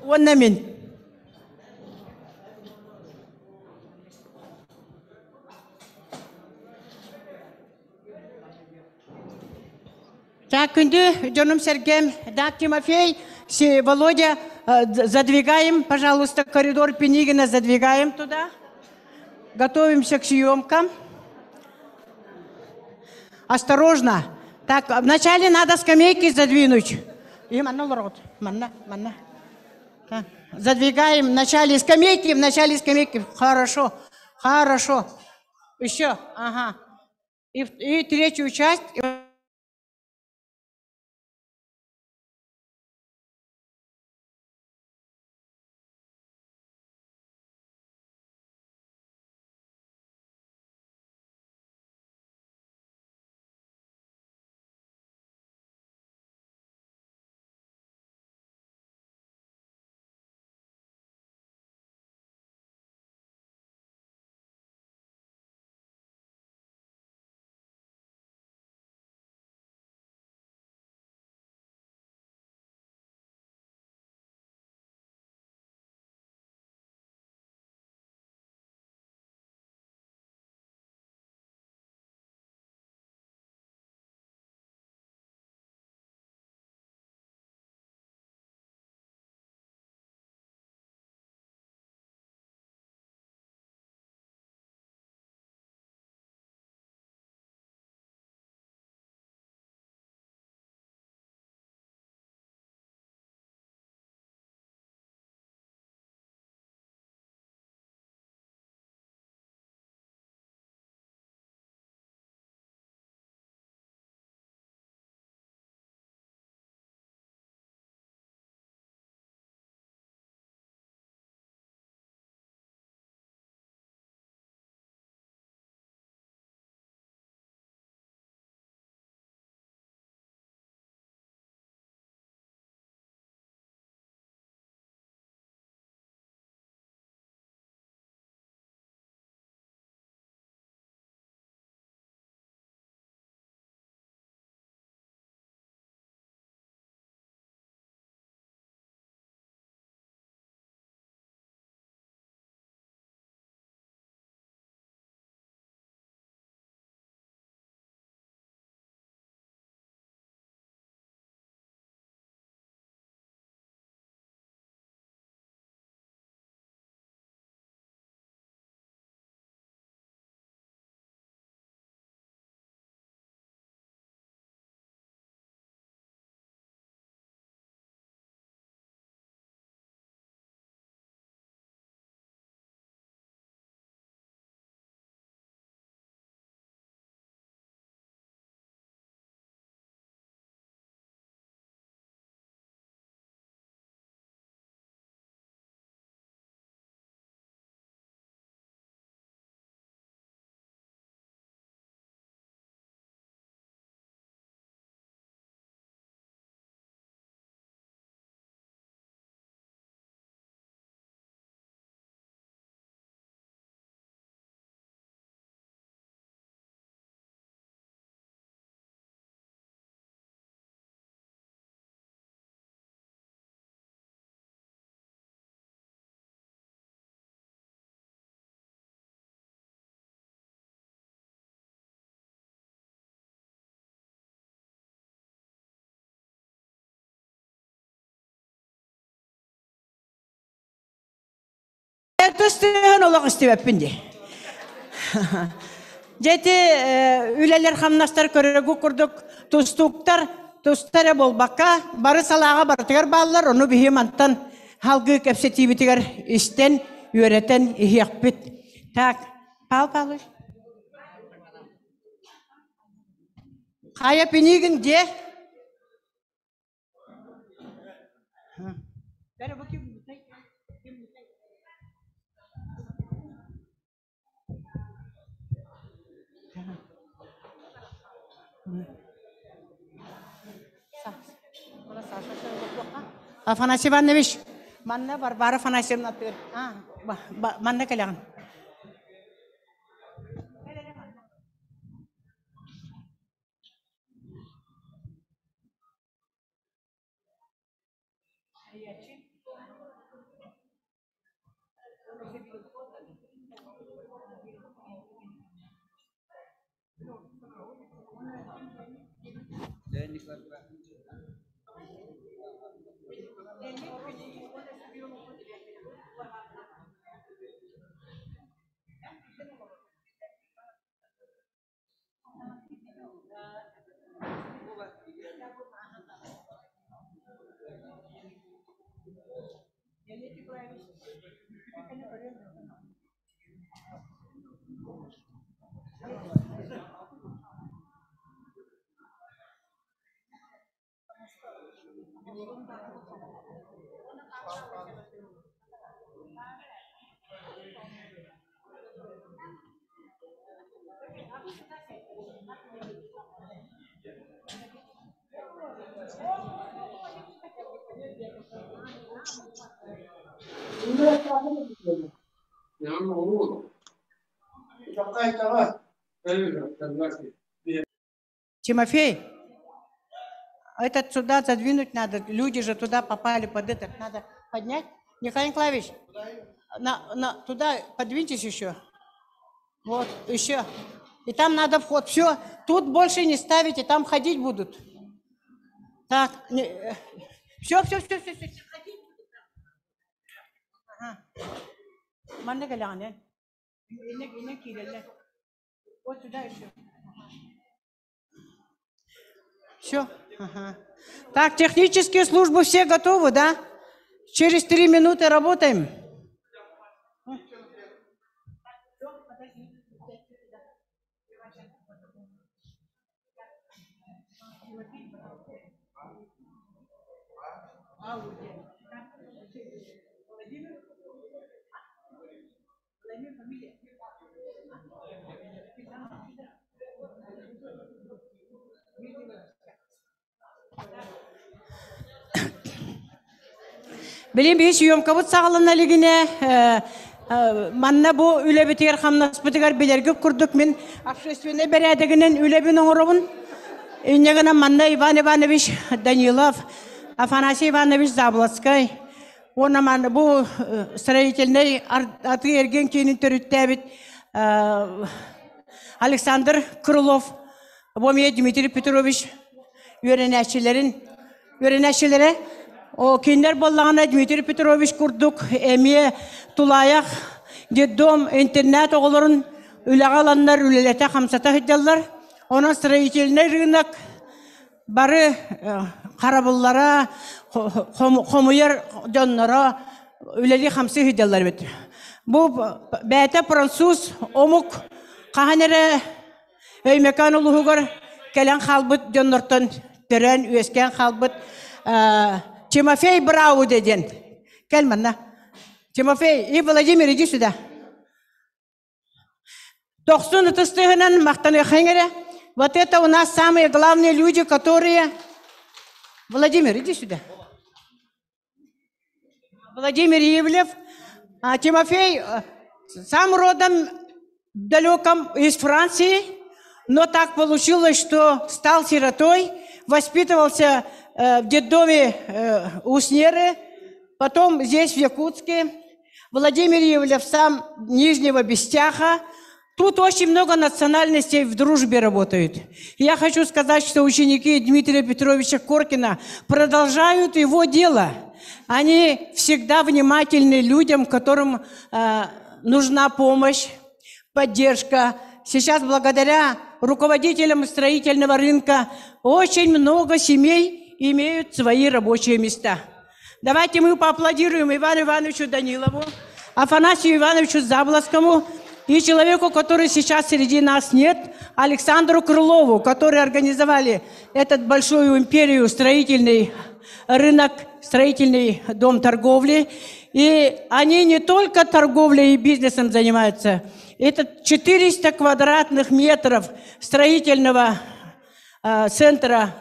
Уонна мин. Так, күндү дьонум-сэргэм, так, Тимофей, Володя, задвигаем, пожалуйста, коридор Пенигина задвигаем туда. Готовимся к съемкам. Осторожно. Так, вначале надо скамейки задвинуть. И манна олорот. Манна, манна. Задвигаем в начале скамейки, в начале скамейки. Хорошо, хорошо. Еще, ага. И третью часть. Тустуһун олох истибэппин дии. Дьэти үлэлэр хамнастар көрөргү курдук тустууктар тустар эрэ буолбакка бары салааҕа барытыгар бааллар, ону биһи мантан халгыы кэпсэтиибитигэр истэн, үөрэтэн иһиэхпит. Так, Павел Павлович. Хайа Пенигин где? Афанасий Иванович, манна Варвара Афанасьевна манна кэлэҕин. Тимофей, этот сюда задвинуть надо. Люди же туда попали под этот. Надо поднять. Николай Николаевич, на, на, туда подвиньтесь еще. Вот, еще. И там надо вход. Все, тут больше не ставите, там ходить будут. Так, не, все, все, все, все, все. Ходить будут. Ага. Манна кэлэҕин, иннэ иннэ киирэллэр. Вот сюда еще. Все. Ага. Так, технические службы все готовы, да? Через 3 минуты работаем. Владимир, фамилия. Билигин биһи съемкабыт саҕалана илигинэ манна бу үлэбитигэр хамнаспытыгар билэргит курдук мин общественнай бэрээдэгинэн үлэбин оҥоробун. Инньэ гынан манна Иван Иванович Данилов, Афанасий Иванович Заблоцкай уонна манна бу строительнай атыы эргиэн киинин төрүттээбит Александр Крылов, бу эмиэ Дмитрий Петрович үөрэнээччилэрин үөрэнээччилэрэ о кинилэр буоллаҕына Дмитрий Петрович курдук эмиэ тулаайах детдом интернат оҕолорун үлэҕэ ыланнар үлэлэтэ хамсата сылдьаллар. Онон строительный рынок бары харабыллара, хомуйар дьонноро үлэлии хамсыы сылдьаллар эбит. Бу бэйэтэ француз омук хаһан эрэ Өймөкөөн улууһугар кэлэн хаалбыт дьоннортон төрөөн үөскээн хаалбыт Тимофей Брауде диэн. Кэл манна. Тимофей и Владимир, иди сюда. Дохсун ытыс тыаһынан махтаныаххайыҥ эрэ. Вот это у нас самые главные люди, которые... Владимир, иди сюда. Владимир Ивлев, а Тимофей сам родом далеком из Франции, но так получилось, что стал сиротой, воспитывался в детдоме у Снеры, потом здесь, в Якутске. Владимир Ивлев сам Нижнего Бестяха. Тут очень много национальностей в дружбе работают. Я хочу сказать, что ученики Дмитрия Петровича Коркина продолжают его дело. Они всегда внимательны людям, которым нужна помощь, поддержка. Сейчас благодаря руководителям строительного рынка очень много семей имеют свои рабочие места. Давайте мы поаплодируем Ивану Ивановичу Данилову, Афанасию Ивановичу Заблоцкому и человеку, который сейчас среди нас нет, Александру Крылову, которые организовали этот большую империю, строительный рынок, строительный дом торговли. И они не только торговлей и бизнесом занимаются. Это 400 квадратных метров строительного центра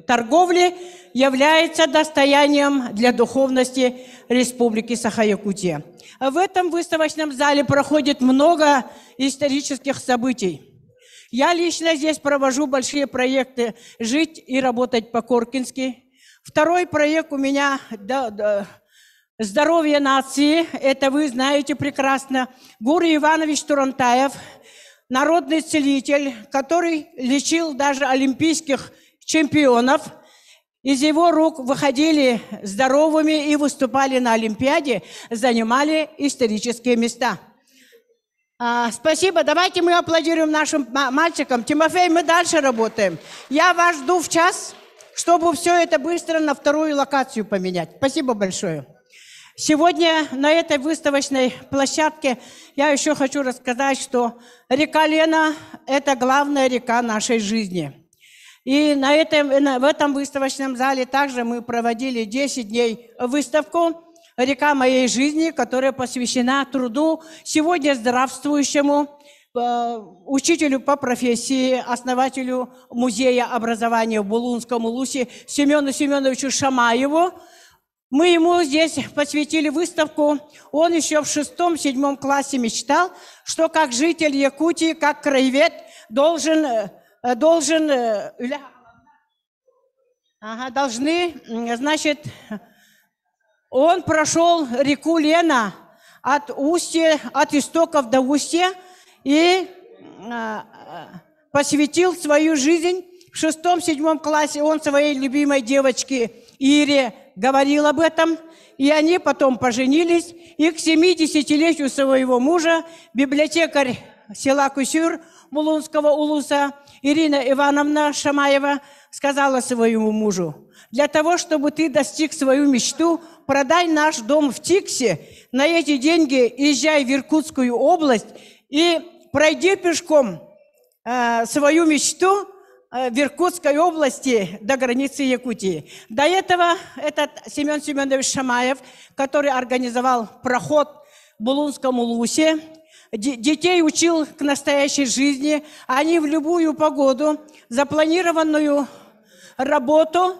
торговли является достоянием для духовности Республики Саха-Якутия. В этом выставочном зале проходит много исторических событий. Я лично здесь провожу большие проекты «Жить и работать по-коркински». Второй проект у меня да, да, «Здоровье нации», это вы знаете прекрасно. Гурий Иванович Турантаев, народный целитель, который лечил даже олимпийских чемпионов из его рук выходили здоровыми и выступали на Олимпиаде, занимали исторические места. А, спасибо. Давайте мы аплодируем нашим мальчикам. Тимофей, мы дальше работаем. Я вас жду в час, чтобы все это быстро на вторую локацию поменять. Спасибо большое. Сегодня на этой выставочной площадке я еще хочу рассказать, что река Лена – это главная река нашей жизни. И на этом, в этом выставочном зале также мы проводили 10 дней выставку «Река моей жизни», которая посвящена труду сегодня здравствующему учителю по профессии, основателю музея образования в Булунском Улусе Семену Семеновичу Шамаеву. Мы ему здесь посвятили выставку. Он еще в шестом-седьмом классе мечтал, что как житель Якутии, как краевед должен, должен ага, должны, значит, он прошел реку Лена от устья, от истоков до устья и посвятил свою жизнь. В шестом-седьмом классе он своей любимой девочке Ире говорил об этом, и они потом поженились, и к 70-летию своего мужа библиотекарь села Кусюр Булунского улуса Ирина Ивановна Шамаева сказала своему мужу, для того, чтобы ты достиг свою мечту, продай наш дом в Тиксе, на эти деньги езжай в Иркутскую область и пройди пешком свою мечту в Иркутской области до границы Якутии. До этого этот Семен Семенович Шамаев, который организовал проход в Булунском Улусе, детей учил к настоящей жизни, они в любую погоду запланированную работу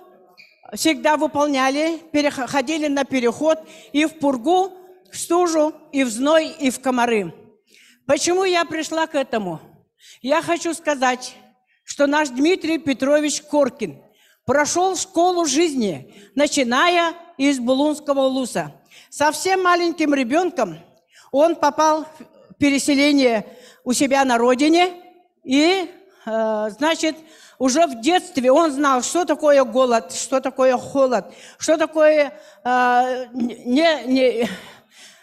всегда выполняли, переходили на переход и в пургу, в стужу, и в зной, и в комары. Почему я пришла к этому? Я хочу сказать, что наш Дмитрий Петрович Коркин прошел школу жизни, начиная из Булунского улуса. Совсем маленьким ребенком он попал в переселение у себя на родине и, значит, уже в детстве он знал, что такое голод, что такое холод, что такое не, не,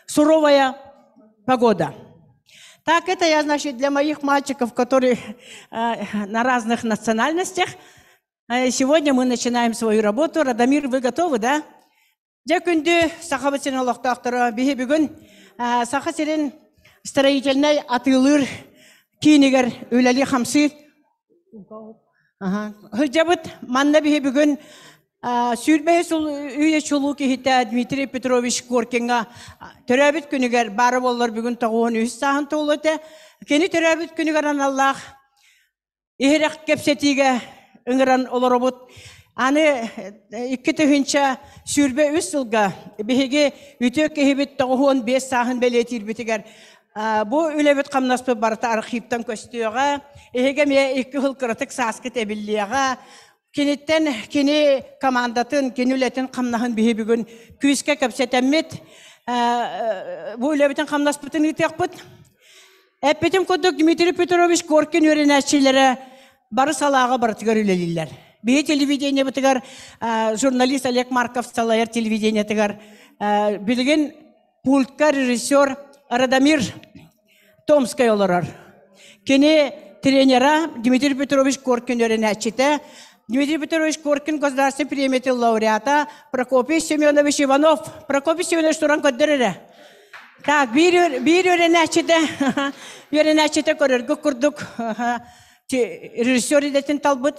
суровая погода. Так, это я, значит, для моих мальчиков, которые на разных национальностях. Сегодня мы начинаем свою работу. Радомир, вы готовы, да? Дьэ күндү Сахабыт сирин олохтоохторо биһи бүгүн Саха сирин строительнай атыылыыр киинигэр үлэлии хамсыы сылдьабыт. Манна биһи бүгүн 25 үйэ чулуу киһитэ Дмитрий Петрович Коркиҥҥа төрөөбүт күнүгэр баара буоллар бүгүн 93 сааһын туолуо этэ. Кини төрөөбүт күнүгэр аналлаах иһирэх кэпсэтиигэ ыҥыран олоробут. Аны 2023 сылга биһиги үтүө киһибит 95 сааһын бэлиэтиирбитигэр бу үлэбит хамнаспыт барыта архивтан көстүөҕэ, эһиги эмиэ икки сыл кыратык сааскыт эбиллиэҕэ. Киниттэн кини командатын, кини үлэтин хамнаһын биһи бүгүн күүскэ кэпсэтэммит, бу үлэбитин хамнаспытын ыытыахпыт. Эппитим курдук Дмитрий Петрович Коркин үөрэнээччилэрэ бары салааҕа барытыгар үлэлииллэр. Биһи телевидениебытыгар журналист Олег Марков салайар телевидениетыгар билигин пультка режиссер Радомир Томскай олорор. Кини тренера Дмитрий Петрович Коркин үөрэнээччитэ, Дмитрий Петрович Коркин государственной премиятын лауреата Прокопий Семенович Иванов. Прокопий Семенович туран көрдөр эрэ. Так, биир биир үөрэнээччитэ үөрэнээччитэ көрөргө курдук режиссер идэтин талбыт.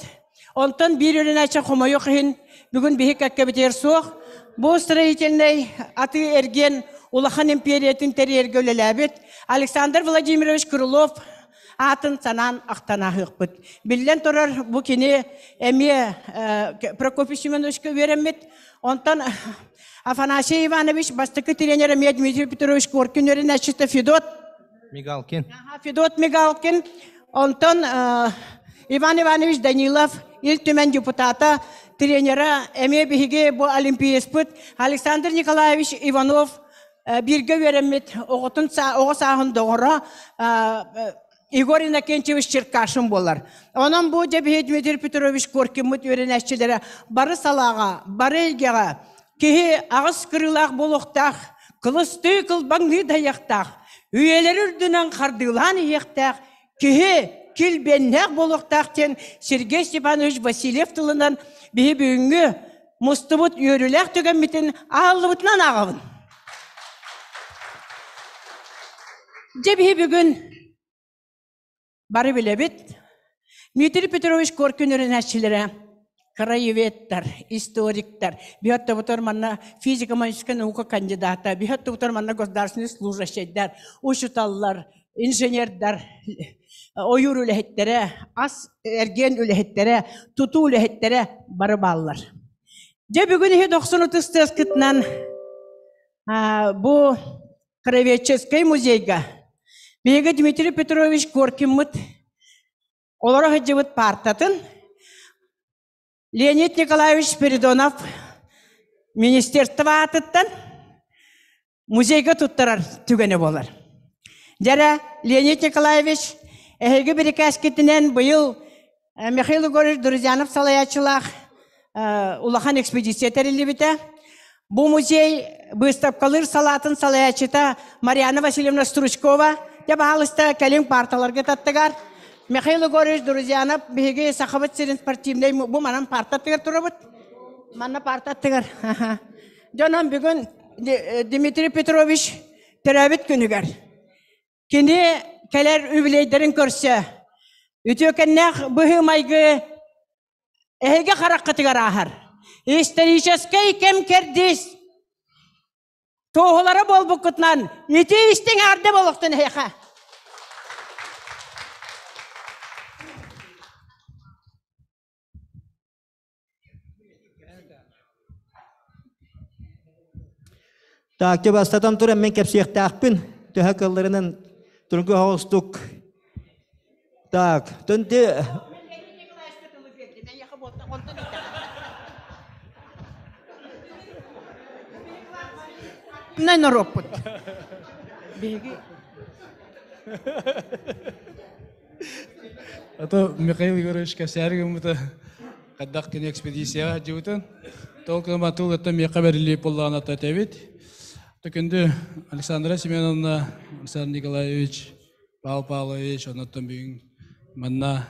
Онтон биир үөрэнээччи хомойуох иһин бүгүн биһи кэккэбитигэр суох. Бу строительнай атыы эргиэн улахан империятын тэрийэргэ үлэлээбит Александр Владимирович Крылов аатын санаан ахтан ааһыахпыт. Биллэн турар, бу кини эмиэ Прокопий Семеновичка үөрэммит. Онтон Афанасий Иванович бастакы тренер эмиэ Дмитрий Петрович Коркин үөрэнээччитэ Федот Мигалкин. Федот Мигалкин. Онтон Иван Иванович Данилов, Ил Түмэн депутата, тренера, эмиэ биһиги бу олимпиецпыт Александр Николаевич Иванов бииргэ үөрэммит оҕотун оҕо сааһын доҕоро. Егор Иннокентьевич Черкашин буолар. Онон бу дьэ биһи Дмитрий Петрович Коркиммыт үөрэнээччилэрэ бары салааҕа, бары эйгэҕэ киһи аҕыс кырыылаах буолуохтаах, кылыстыы кылбаҥныы дайыахтаах, үйэлэри үрдүнэн хардыылаан иһиэхтээх, киһи килбиэннээх буолуохтаах диэн Сергей Степанович Васильев тылынан биһи бүгүҥҥү мустубут үөрүүлээх түгэммитин аһыллыбытынан ааҕабын. Дьэ биһи бүгүн бары билэбит. Дмитрий Петрович Коркин үөрэнээччилэрэ краеведтар, историктар, биһоттобутор манна физико-математическай наука кандидата, биһоттобутор манна государственный служащайдар, учуталлар, инженердар, ойуур үлэһиттэрэ, ас эргиэн үлэһиттэрэ, тутуу үлэһиттэрэ бары бааллар. Дьэ бүгүн иһи дохсун ытыс тыаскытынан бу Краеведческай музейга биһиги Дмитрий Петрович Коркиммыт олоро сылдьыбыт паартатын Леонид Николаевич Спиридонов министерство аатыттан музейга туттарар түгэнэ буолар. Дьэрэ, Леонид Николаевич, эһиги бирикээскитинэн быйыл Михаил Егорович Друзьянов салайааччылаах улахан экспедиция тэриллибитэ. Бу музей быыстапкалыыр салаатын салайааччыта Марьяна Васильевна Стручкова дьэ баһаалыста кэлин парталарга таттыгар. Михаил Егорович Друзьянов биһиги Сахабыт сирин спортивнай бу манан партатыгар турабыт. Манна партатыгар. Дьонон бүгүн Дмитрий Петрович төрөөбүт күнүгэр кини кэлэр үбүлүөйдэрин көрсө үтүөкэннээх быһыы-майгы эһиги хараххытыгар ааһар. Историческай кэм кэрдиис туоһулара буолбуккутунан ити истиҥ эҕэрдэ буолуохтун эһиэхэ. Так, бастатан туран мен кэпсиэхтээхпин. Төһө кылларынан тургу оҕустук. Так, төнти Нороппут. Биһиги А то Михаил Егорович кэпсээри гыммыта хайдах кини экспедицияҕа сылдьыбытын. Толкума тыл өттө миэхэ бэриллии буоллаҕына этэбит. Төкүндү Александра Семеновна, Александр Николаевич, Павел Павлович, оннуттан бүгүн манна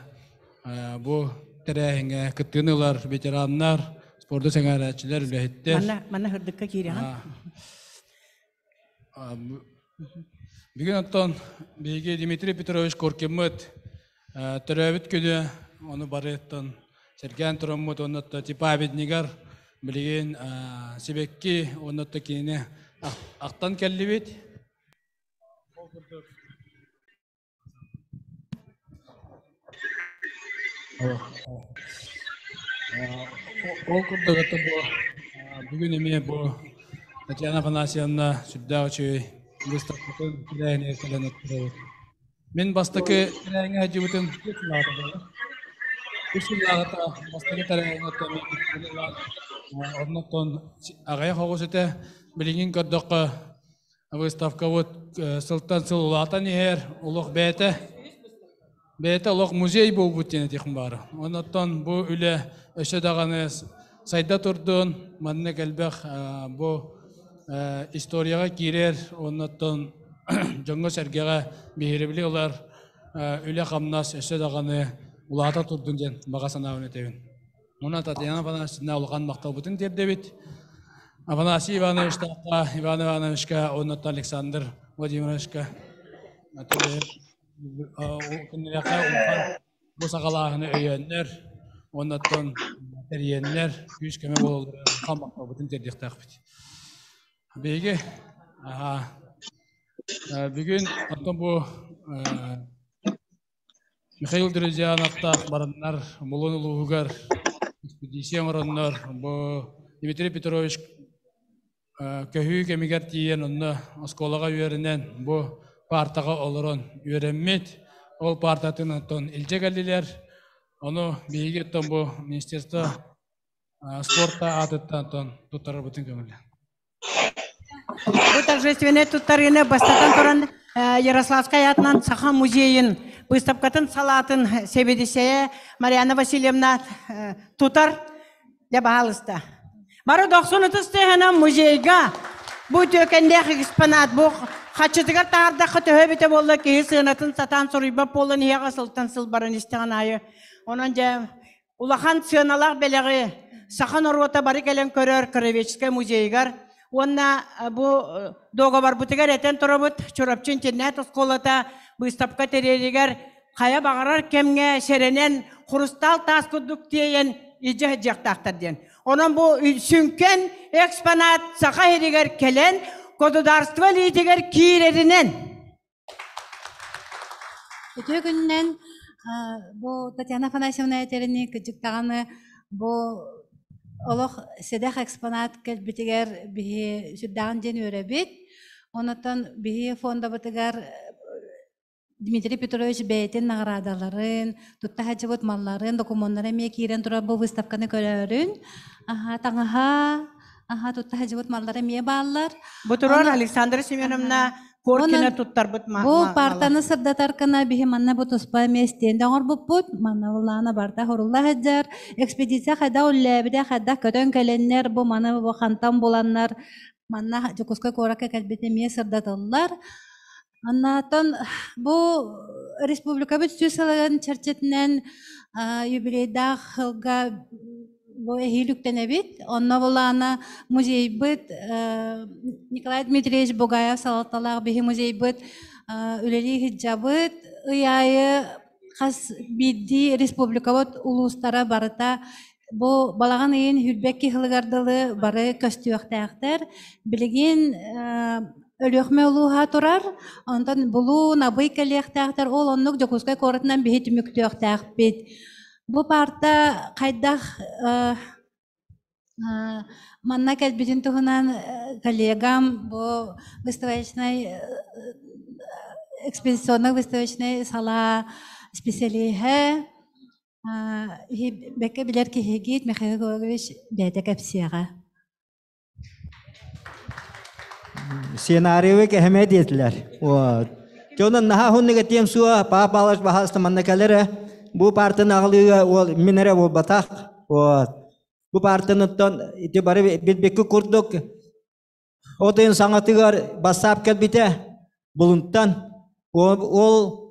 бу тэрээһиҥҥэ кыттыыны ылар ветераннар, спорду сэҥээрээччилэр, үлэһиттэр. Манна манна хырдыкка киирэҕин. Бүгүн оттон биһиги Дмитрий Петрович Коркиммыт төрөөбүт күнү ону барыттан сэргээн тураммыт уонна типабеднигар билигин сибэкки уонна кинини ахтан кэллибит. Ол курдук Ол курдук это бу бүгүн эмиэ бу Татьяна Афанасьевна сүрдээх үчүгэй выставкатын тэрээһинигэр кэлэн оттуробут. Мин бастакы тэрээһиҥҥэ сылдьыбытым үс сыллааҕыта буолар. Үс сыллааҕыта бастакы тэрээһиҥҥэ оттон оннуттан аҕыйах оҕус этэ. Билигин көрдөххө Выставкабыт сылтан сыл улаатан иһэр, олох бэйэтэ бэйэтэ олох музей буолбут диэн этиэхим баара. Оннуттан бу үлэ өссө даҕаны сайда турдун, маннык элбэх бу историяҕа киирэр, оннуттан дьоҥҥо-сэргэҕэ биһирэбили ылар үлэ-хамнас өссө даҕаны улаата турдун диэн баҕа санаабын этэбин. Уонна Татьяна Афанасьевна улахан махталбытын тиэрдэбит. Афанасий Ивановичтаахха, Иван Ивановичка, уонна Александр Владимировичка кинилэргэ улахан бу саҕалааһыны өйөөннөр, уоннаттан тэрийэннэр күүс-көмө буолаллар улахан махталбытын тиэрдиэхтээхпит. Биһиги бүгүн оттон бу Михаил Друзьяновтаах бараннар Мулун улууһугар экспедиция оҥороннор бу Дмитрий Петрович көһүү кэмигэр тиийэн онно оскуолаҕа үөрэнэн бу паартаҕа олорон үөрэммит. Ол паартатын оттон илдьэ кэллилэр. Ону биһиги оттон бу министерство спорта аатыттан оттон туттарарбытын көҥүллээн. Бу торжественнай туттарыыны бастатан туран Ярославскай аатынан Саха музейын быыстапкатын салаатын сэбиэдиссэйэ Марианна Васильевна тутар. Дьэ, баһаалыста. Бары дохсун ытыс тыаһынан музейга бу үтүөкэннээх экспонат бу хаччытыгар таһаардахха төһө эбитэ буолла киһи сыанатын сатаан суруйбат буолан иһиэҕэ сылтан сыл баран истэҕин аайы. Онон дьэ улахан сыаналаах бэлэҕи саха норуота бары кэлэн көрөр Краеведческай музейыгар уонна бу дуогабарбытыгар этэн турабыт Чурапчы интернат оскуолата быыстапка тэрийэригэр хайа баҕарар кэмҥэ сэрэнэн хурустаал таас курдук тиэйэн илдьэ сылдьыахтаахтар диэн. Онон бу сүҥкэн экспонат Саха сиригэр кэлэн государство илиитигэр киирэринэн Үтүө күнүнэн бу Татьяна Афанасьевна этэринии кырдьык даҕаны бу олох сэдэх экспонат кэлбитигэр биһи сүрдээҕин диэн үөрэбит. Онотон биһи фондабытыгар Дмитрий Петрович бэйэтин наҕараадаларын, тутта сылдьыбыт малларын, докумуоннара эмиэ киирэн турар бу выставканы көрөөрүн. Аха, таҥаһа, аха, тутта сылдьыбыт маллара эмиэ бааллар. Бу турар Александра Семеновна Коркина туттарбыт Бу партаны сырдатар гына биһи манна бу туспа эмиэ стенде оҥорбуппут. Манна буллаана барта хорулла сылдьар. Экспедиция хайдах үллээбитэ, хайдах көтөн кэлэннэр, бу маны бу хантан буланнар манна Дьокуускай куоракка кэлбит эмиэ сырдатыллар. Оннооттон бу республикабыт сүүс сылын чэрчитинэн юбилейдаах сылга бу эһиил үктэнэбит. Онно булаана музейбыт Николай Дмитриевич Бугаев салалталаах биһи музейбыт үлэлии сылдьабыт. Ый аайы хас биирдии республикабыт улуустара барыта бу балаҕан ыйын сүүрбэкки сылыгар дылы бары көстүөхтээхтэр. Билигин Өлүөхүмэ улууһа турар, онтон Булуун, Абый кэлиэхтээхтэр, ол оннук Дьокуускай куоратынан биһи түмүктүөхтээхпит. Бу паарта хайдах манна кэлбитин туһунан коллегам бу выставочнай экспедиционно-выставочнай салаа специалиһэ бэккэ билэр киһигит Михаил Григорьевич бэйэтэ кэпсиэҕэ. Сценарийы кэһэмэ диэтилэр. Вот. Дьонун наһаа хуннук этиэм суо, паапалаш баһаста манна кэлэрэ. Бу партын аҕалыыга уол мин эрэ буолбатах. Вот. Бу партыныттан ити бары билбикки курдук от ыйын саҥатыгар бассаап кэлбитэ булунтан. Ол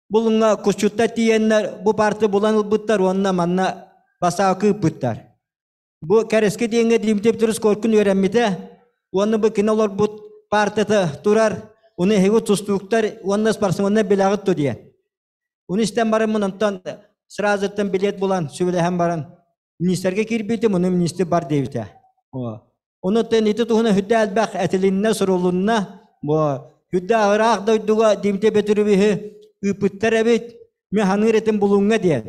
Булуҥҥа кусчуттар тиийэннэр бу парты булан ылбыттар уонна манна басаакы ыыппыттар. Бу кэрэски диэҥҥэ Дмитрий Петрович Коркин үөрэммитэ уонна бу кини олорбут партата турар, уну эһиги тустууктар уонна спортсменнар билэҕит дуо диэн. Уну истэн бараммын онтон сразу-ттан билет булан сүбэлэһэн баран министргэ киирбитим, уну министр бар диэбитэ. Онуттан ити туһунан сүрдэ элбэх этилиннэ, сурулунна. Бу сүрдэ ыраах дойдуга Дмитрий Петровиһы ыыппыттар эбит. Мен ханыыр этим Булуҥҥа диэн.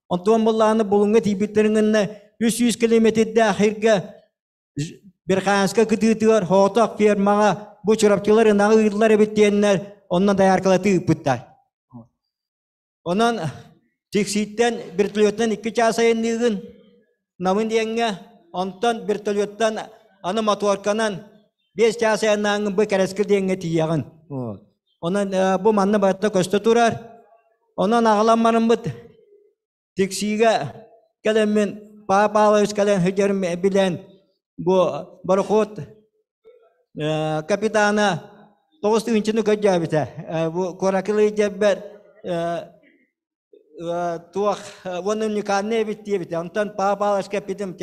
Онтон буллааны Булуҥҥа тиийбиттэрин гынна 300 километрдээх сиргэ Верхоянска кытыытыгар Хоотох фермаҕа бу чурапчылар ынаҕы ыыллар эбит диэннэр онно дояркалатыы ыыппыттар. Онон Тиксииттэн вертолеттан 2 чаас айанныыгын Намын диэҥҥэ, онтон вертолеттан аны моторканан 5 чаас айаннааҥҥын бу Кэрэскил диэҥҥэ тиийэҕин. Онон бу манна барыта көстө турар. Онон аҕалан барыммыт Тиксиигэ кэлэммин Павел Павлович кэлэн сылдьарын билэн бу борохуот капитана 9 тыһыынчаны көрдөөбүтэ. Бу куоракылыы дьэббэр туох уонна уникальный эбит диэбитэ. Онтон Павел Павловичка эппитим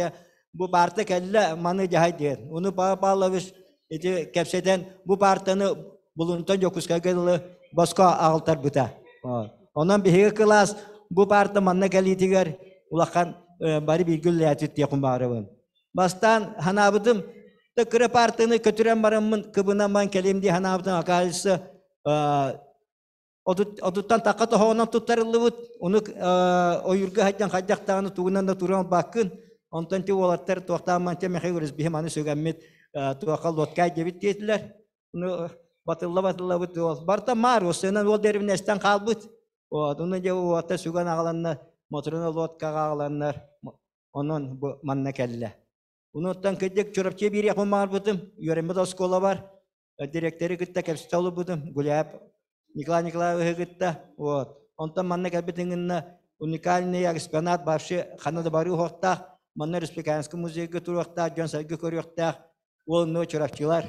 бу паарта кэллэ маны дьаһай диэн. Ону Павел Павлович ити кэпсэтэн бу паартаны Булунтан Дьокуускайга дылы босхо аҕалтарбыта. Онон биһиги кылаас бу паарта манна кэлиитигэр улахан бары бииргэ үлэлээтит диэхпин баҕарабын. Бастаан санаабытым, да кыра партияны көтүрэн бараммын кыбынан кэлиим дии санаабытым, оказывается, отуттан тахха тоһоҕонон туттарыллыбыт, ону ойуурга сылдьан хайдах даҕаны тугунан да туран ылбаккын. Онтон ти уолаттар туохтаан те Михаил биһи маны сүгэммит туохха лодкай диэбит диэтилэр. Ону батылла батыллабыт барта маар осынан уол деревнэстэн хаалбыт. Ону дьэ уота сүгэн аҕаланнар, моторуна лодкаҕа аҕаланнар Онон бу манна кэллэ. Онуттан кырдьык Чурапчы биэриэхпин баҕарбытым, үөрэммит оскуолабар директоры кытта кэпсэтэ олорбутум, Гуляев. Николай Николаевиһы кытта. Вот. Онтон манна кэлбитин гынна уникальный экспонат вообще ханна да барыы уһуохтаах, манна республиканский музейга туруохтаах, дьон-сэргэ көрүөхтээх, уонна чурапчылар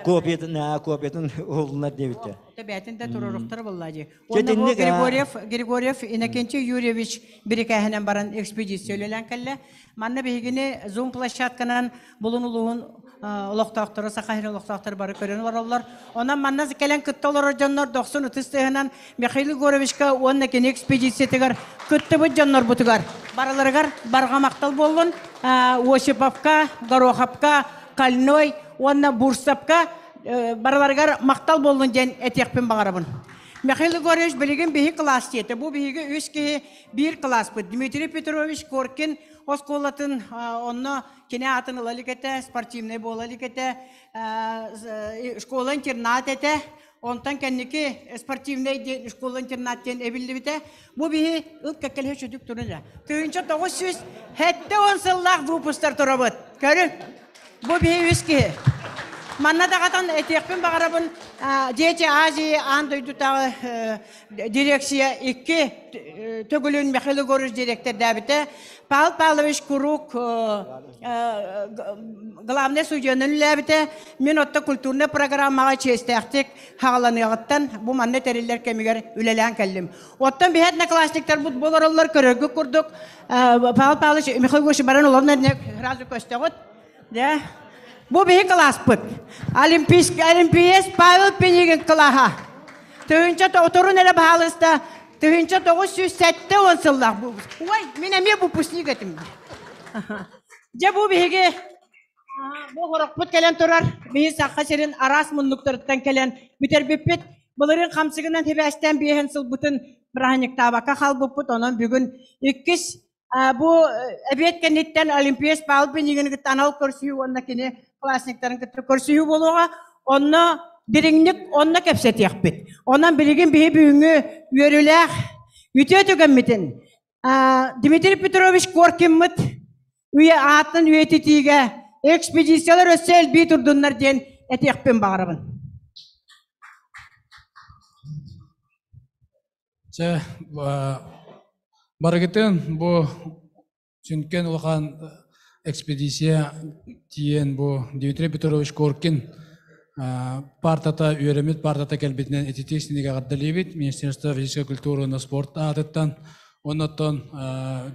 копиятын копиятын уһулунар диэбиттэр. Бээтин да туруоруктар буолла дии. Уонна бу Григорьев Григорьев Иннокентий Юрьевич бирикээһинэн баран экспедиция үлэлээн кэллэ. Манна биһигини Zoom площадканан Булун улууһун олохтоохторо, Саха сирин олохтоохторо бары көрөн олороллор. Онон манна кэлэн кытта олорор дьоннор дохсун ытыс тыаһынан Михаил Егоровичка уонна кини экспедициятыгар кыттыбыт дьоннорбутугар барыларыгар барҕа махтал буоллун. Осиповка, Гороховка, Кальной уонна Бурсовка барыларыгар махтал буоллун диэн этиэхпин баҕарабын. Михаил Егорович билигин биһи кылаас диэтэ. Бу биһиги үс киһи биир кылааспыт. Дмитрий Петрович Коркин оскуолатын онно кини аатын ыла илик этэ, спортивный буола илик этэ, школа-интернат этэ. Онтон кэнники спортивный диэн школа-интернат диэн эбиллибитэ. Бу биһи ыл кэккэлэһэ чөдүк турун эрэ. 1970 сыллаах выпустар турабыт. Көрүҥ. Бу биһи үс киһи. Манна даҕатан этиэхпин баҕарабын, Дети Азии аан дойдутааҕы дирекция икки төгүлүн Михаил Егорович директордаабыта. Павел Павлович куруук главный судьянан үлэлээбитэ. Мин отто культурнай программаҕа чиэстээхтик хаҕаланыаҕыттан бу манна тэриллэр кэмигэр үлэлээн кэллим. Оттон биһи одноклассниктарбыт болороллор көрөргүт курдук Павел Павлович Михаил Егорович баран олорон сразу көстөҕүт. Да. Бу биһи кылааспыт. Олимпийский Олимпиец Павел Пинигин кылааһа. Тыһыынча оторун эрэ баһаалыста 1970 сыллаах бу. Ой, мин эмиэ выпускник этим. Дьэ бу биһиги бу хорохпут кэлэн турар. Биһи Саха сирин араас муннуктарыттан кэлэн бүтэрбиппит. Былырыын хамсыгынан хибээстээн биэһэн сылбытын бырааһынньыктаабакка хаалбыппыт. Онон бүгүн иккис Бу эбиэт кэнниттэн Олимпиец Павел Пинигини кытта анал көрсүһүү уонна кини классниктарын кытта көрсүһүү буолуоҕа. Онно дириҥник онно кэпсэтиэхпит. Онон билигин биһи бүгүҥҥү үөрүүлээх үтүө түгэммитин Дмитрий Петрович Коркиммыт үйэ аатын үйэтитиигэ экспедициялар өссө элбии турдуннар диэн этиэхпин баҕарабын. Чэ, барыгытын бу сүҥкэн улахан экспедиция тиийэн бу Дмитрий Петрович Коркин партата үөрэммит партата кэлбитинэн ититии синигэ эҕэрдэлиибит Министерство физической культуры уонна спорт аатыттан. Оннуттан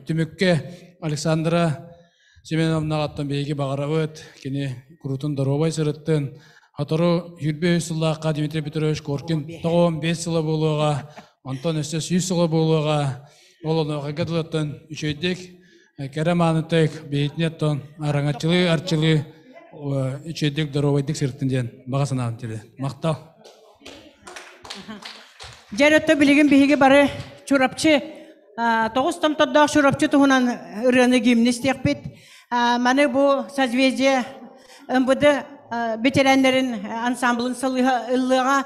түмүккэ Александра Семеновнаҕаттан биһиги баҕарабыт, кини куруутун доруобай сырыттын. Сотору 25 сыллаахха Дмитрий Петрович Коркин 95 сыла буолуоҕа, онтон өссө 100 сыла буолуоҕа. Ол онуохайга дылыттан үчүгэйдик, кэрэ маанытык, биһитинеттон араҥаччылыы арчылыы үчүгэйдик доруобайдык сырыттын диэн баҕа санаам тилэ. Махтал. Дьэ, өттө билигин биһиги бары Чурапчы Тоҕус томтордоох Чурапчы туһунан ырыаны гимн истиэхпит. Маны бу Созвездие МВД ветераннарын ансамблын ыллыаҕа.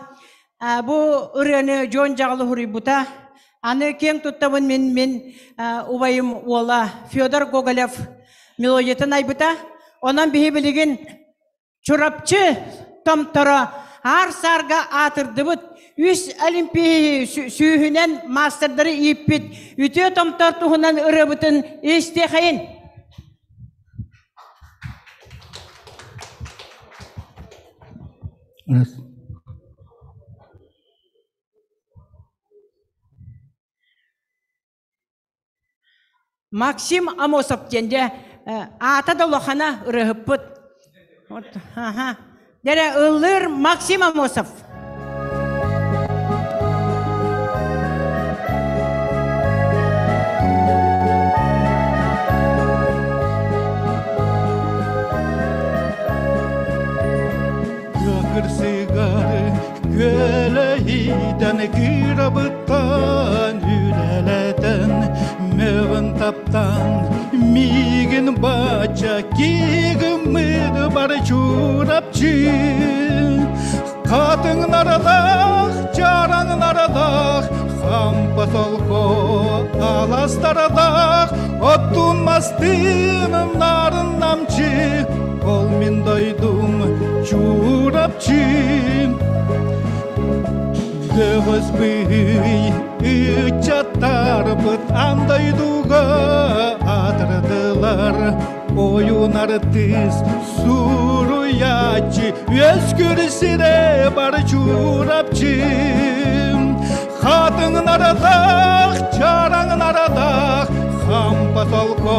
Бу ырыаны Дьон Дьаҕылы суруйбута. Аны киэҥ туттабын мин мин убайым уола Федор Гоголев мелодиятын айбыта. Онон биһи билигин Чурапчы томторо аар-саарга аатырдыбыт, үс олимпийи сүүһүнэн маастардары ииппит үтүө томтор туһунан ырыабытын истиэхэйин. Максим Амосов диэн дьэ аата да улахана ырыаһыппыт. Вот, аха. Дэрэ ыллыыр Максим Амосов. Кырсыгары күөлэһийтэн кыырабыттан үлэлэтэн мөҕүн таптаан миигин бачча киигыммыт бар чурапчы хатыҥнарадах чараҥнарадах хампа солко аластарадах оттун мастыным нарын намчы ол мин дойдум Чурапчы. Кыргыс быһый ыччаттарбыт аан дойдуга аатырдылар. Ойун артыыс суруйааччы үөскүр сирэ бар Чурапчы. Хатыҥнарадах, чараҥнарадах, хампа солко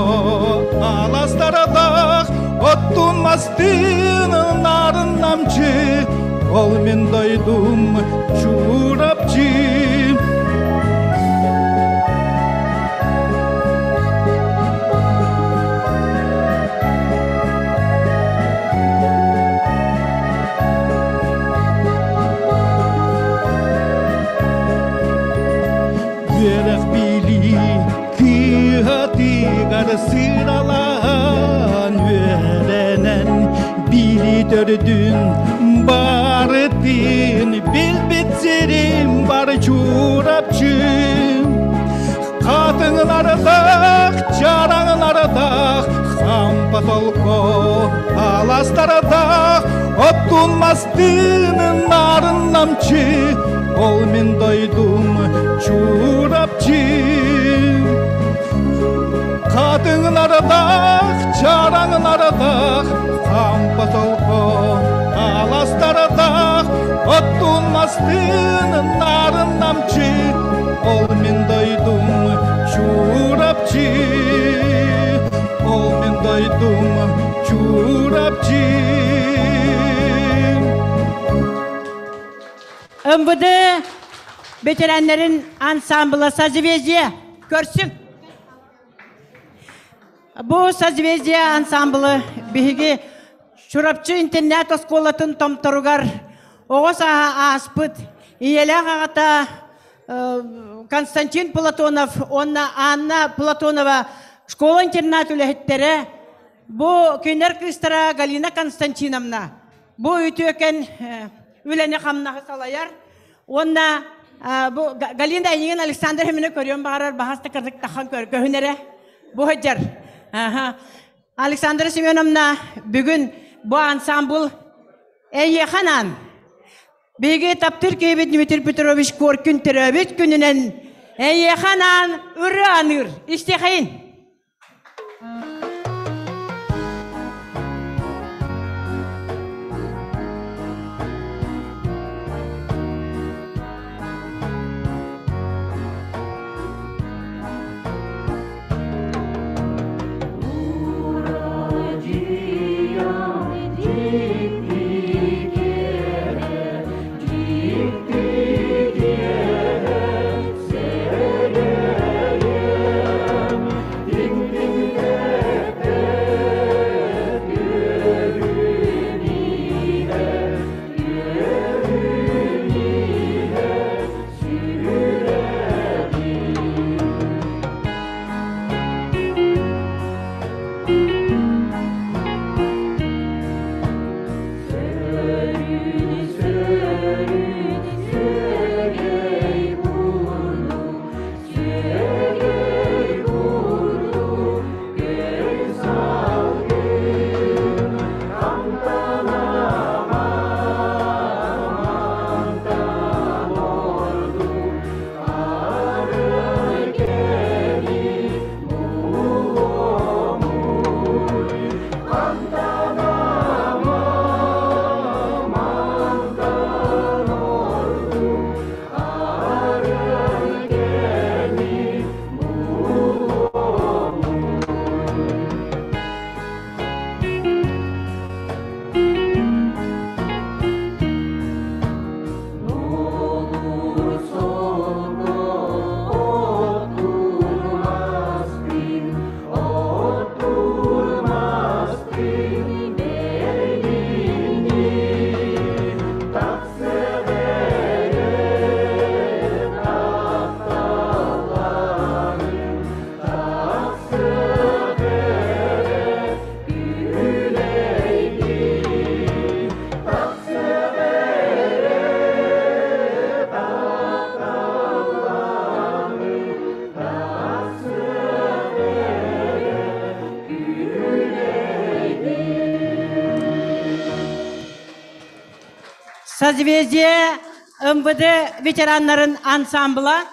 аластарадах, оттун мастыын нарын намчы, ол мин дойдум Чурапчы. Үөрэх билии кыһатыгар сыралаан үөрэнэн билии төрдүн барытын билбит сирим бар Чурапчы. Хатыҥлардах, чараҥлардах, хампа толко аластардах, оттун мастыын нарын намчы, ол мин дойдум Чурапчы. Хатыҥлардах, чараҥлардах, хампа толко аластардах, оттун мастыын нарын намчы, ол мин дойдум Чурапчы. Ол мин дойдум Чурапчы. МВД ветераннарын ансамбла «Созвездие» көрсүн. Бу «Созвездие» ансамблы биһиги Чурапчы интернат оскуолатын томторугар оҕо сааһа ааспыт ийэлээх аҕата Константин Платонов уонна Анна Платонова школа-интернат үлэһиттэрэ, бу кинилэр кыыстара Галина Константиновна бу үтүөкэн үлэни хамнаһы салайар. Уонна бу Галина эйигин Александр Химини көрүөн баҕарар баһаста кырдык тахан көһүнэрэ бу сылдьар. Александра Семеновна бүгүн бу ансамбл эйиэхэ анаан биһиги таптыыр киһибит Дмитрий Петрович Коркин төрөөбүт күнүнэн эйиэхэ анаан ырыа аныыр. Истиэхэйин. Созвездие МВД ветераннарын ансамбла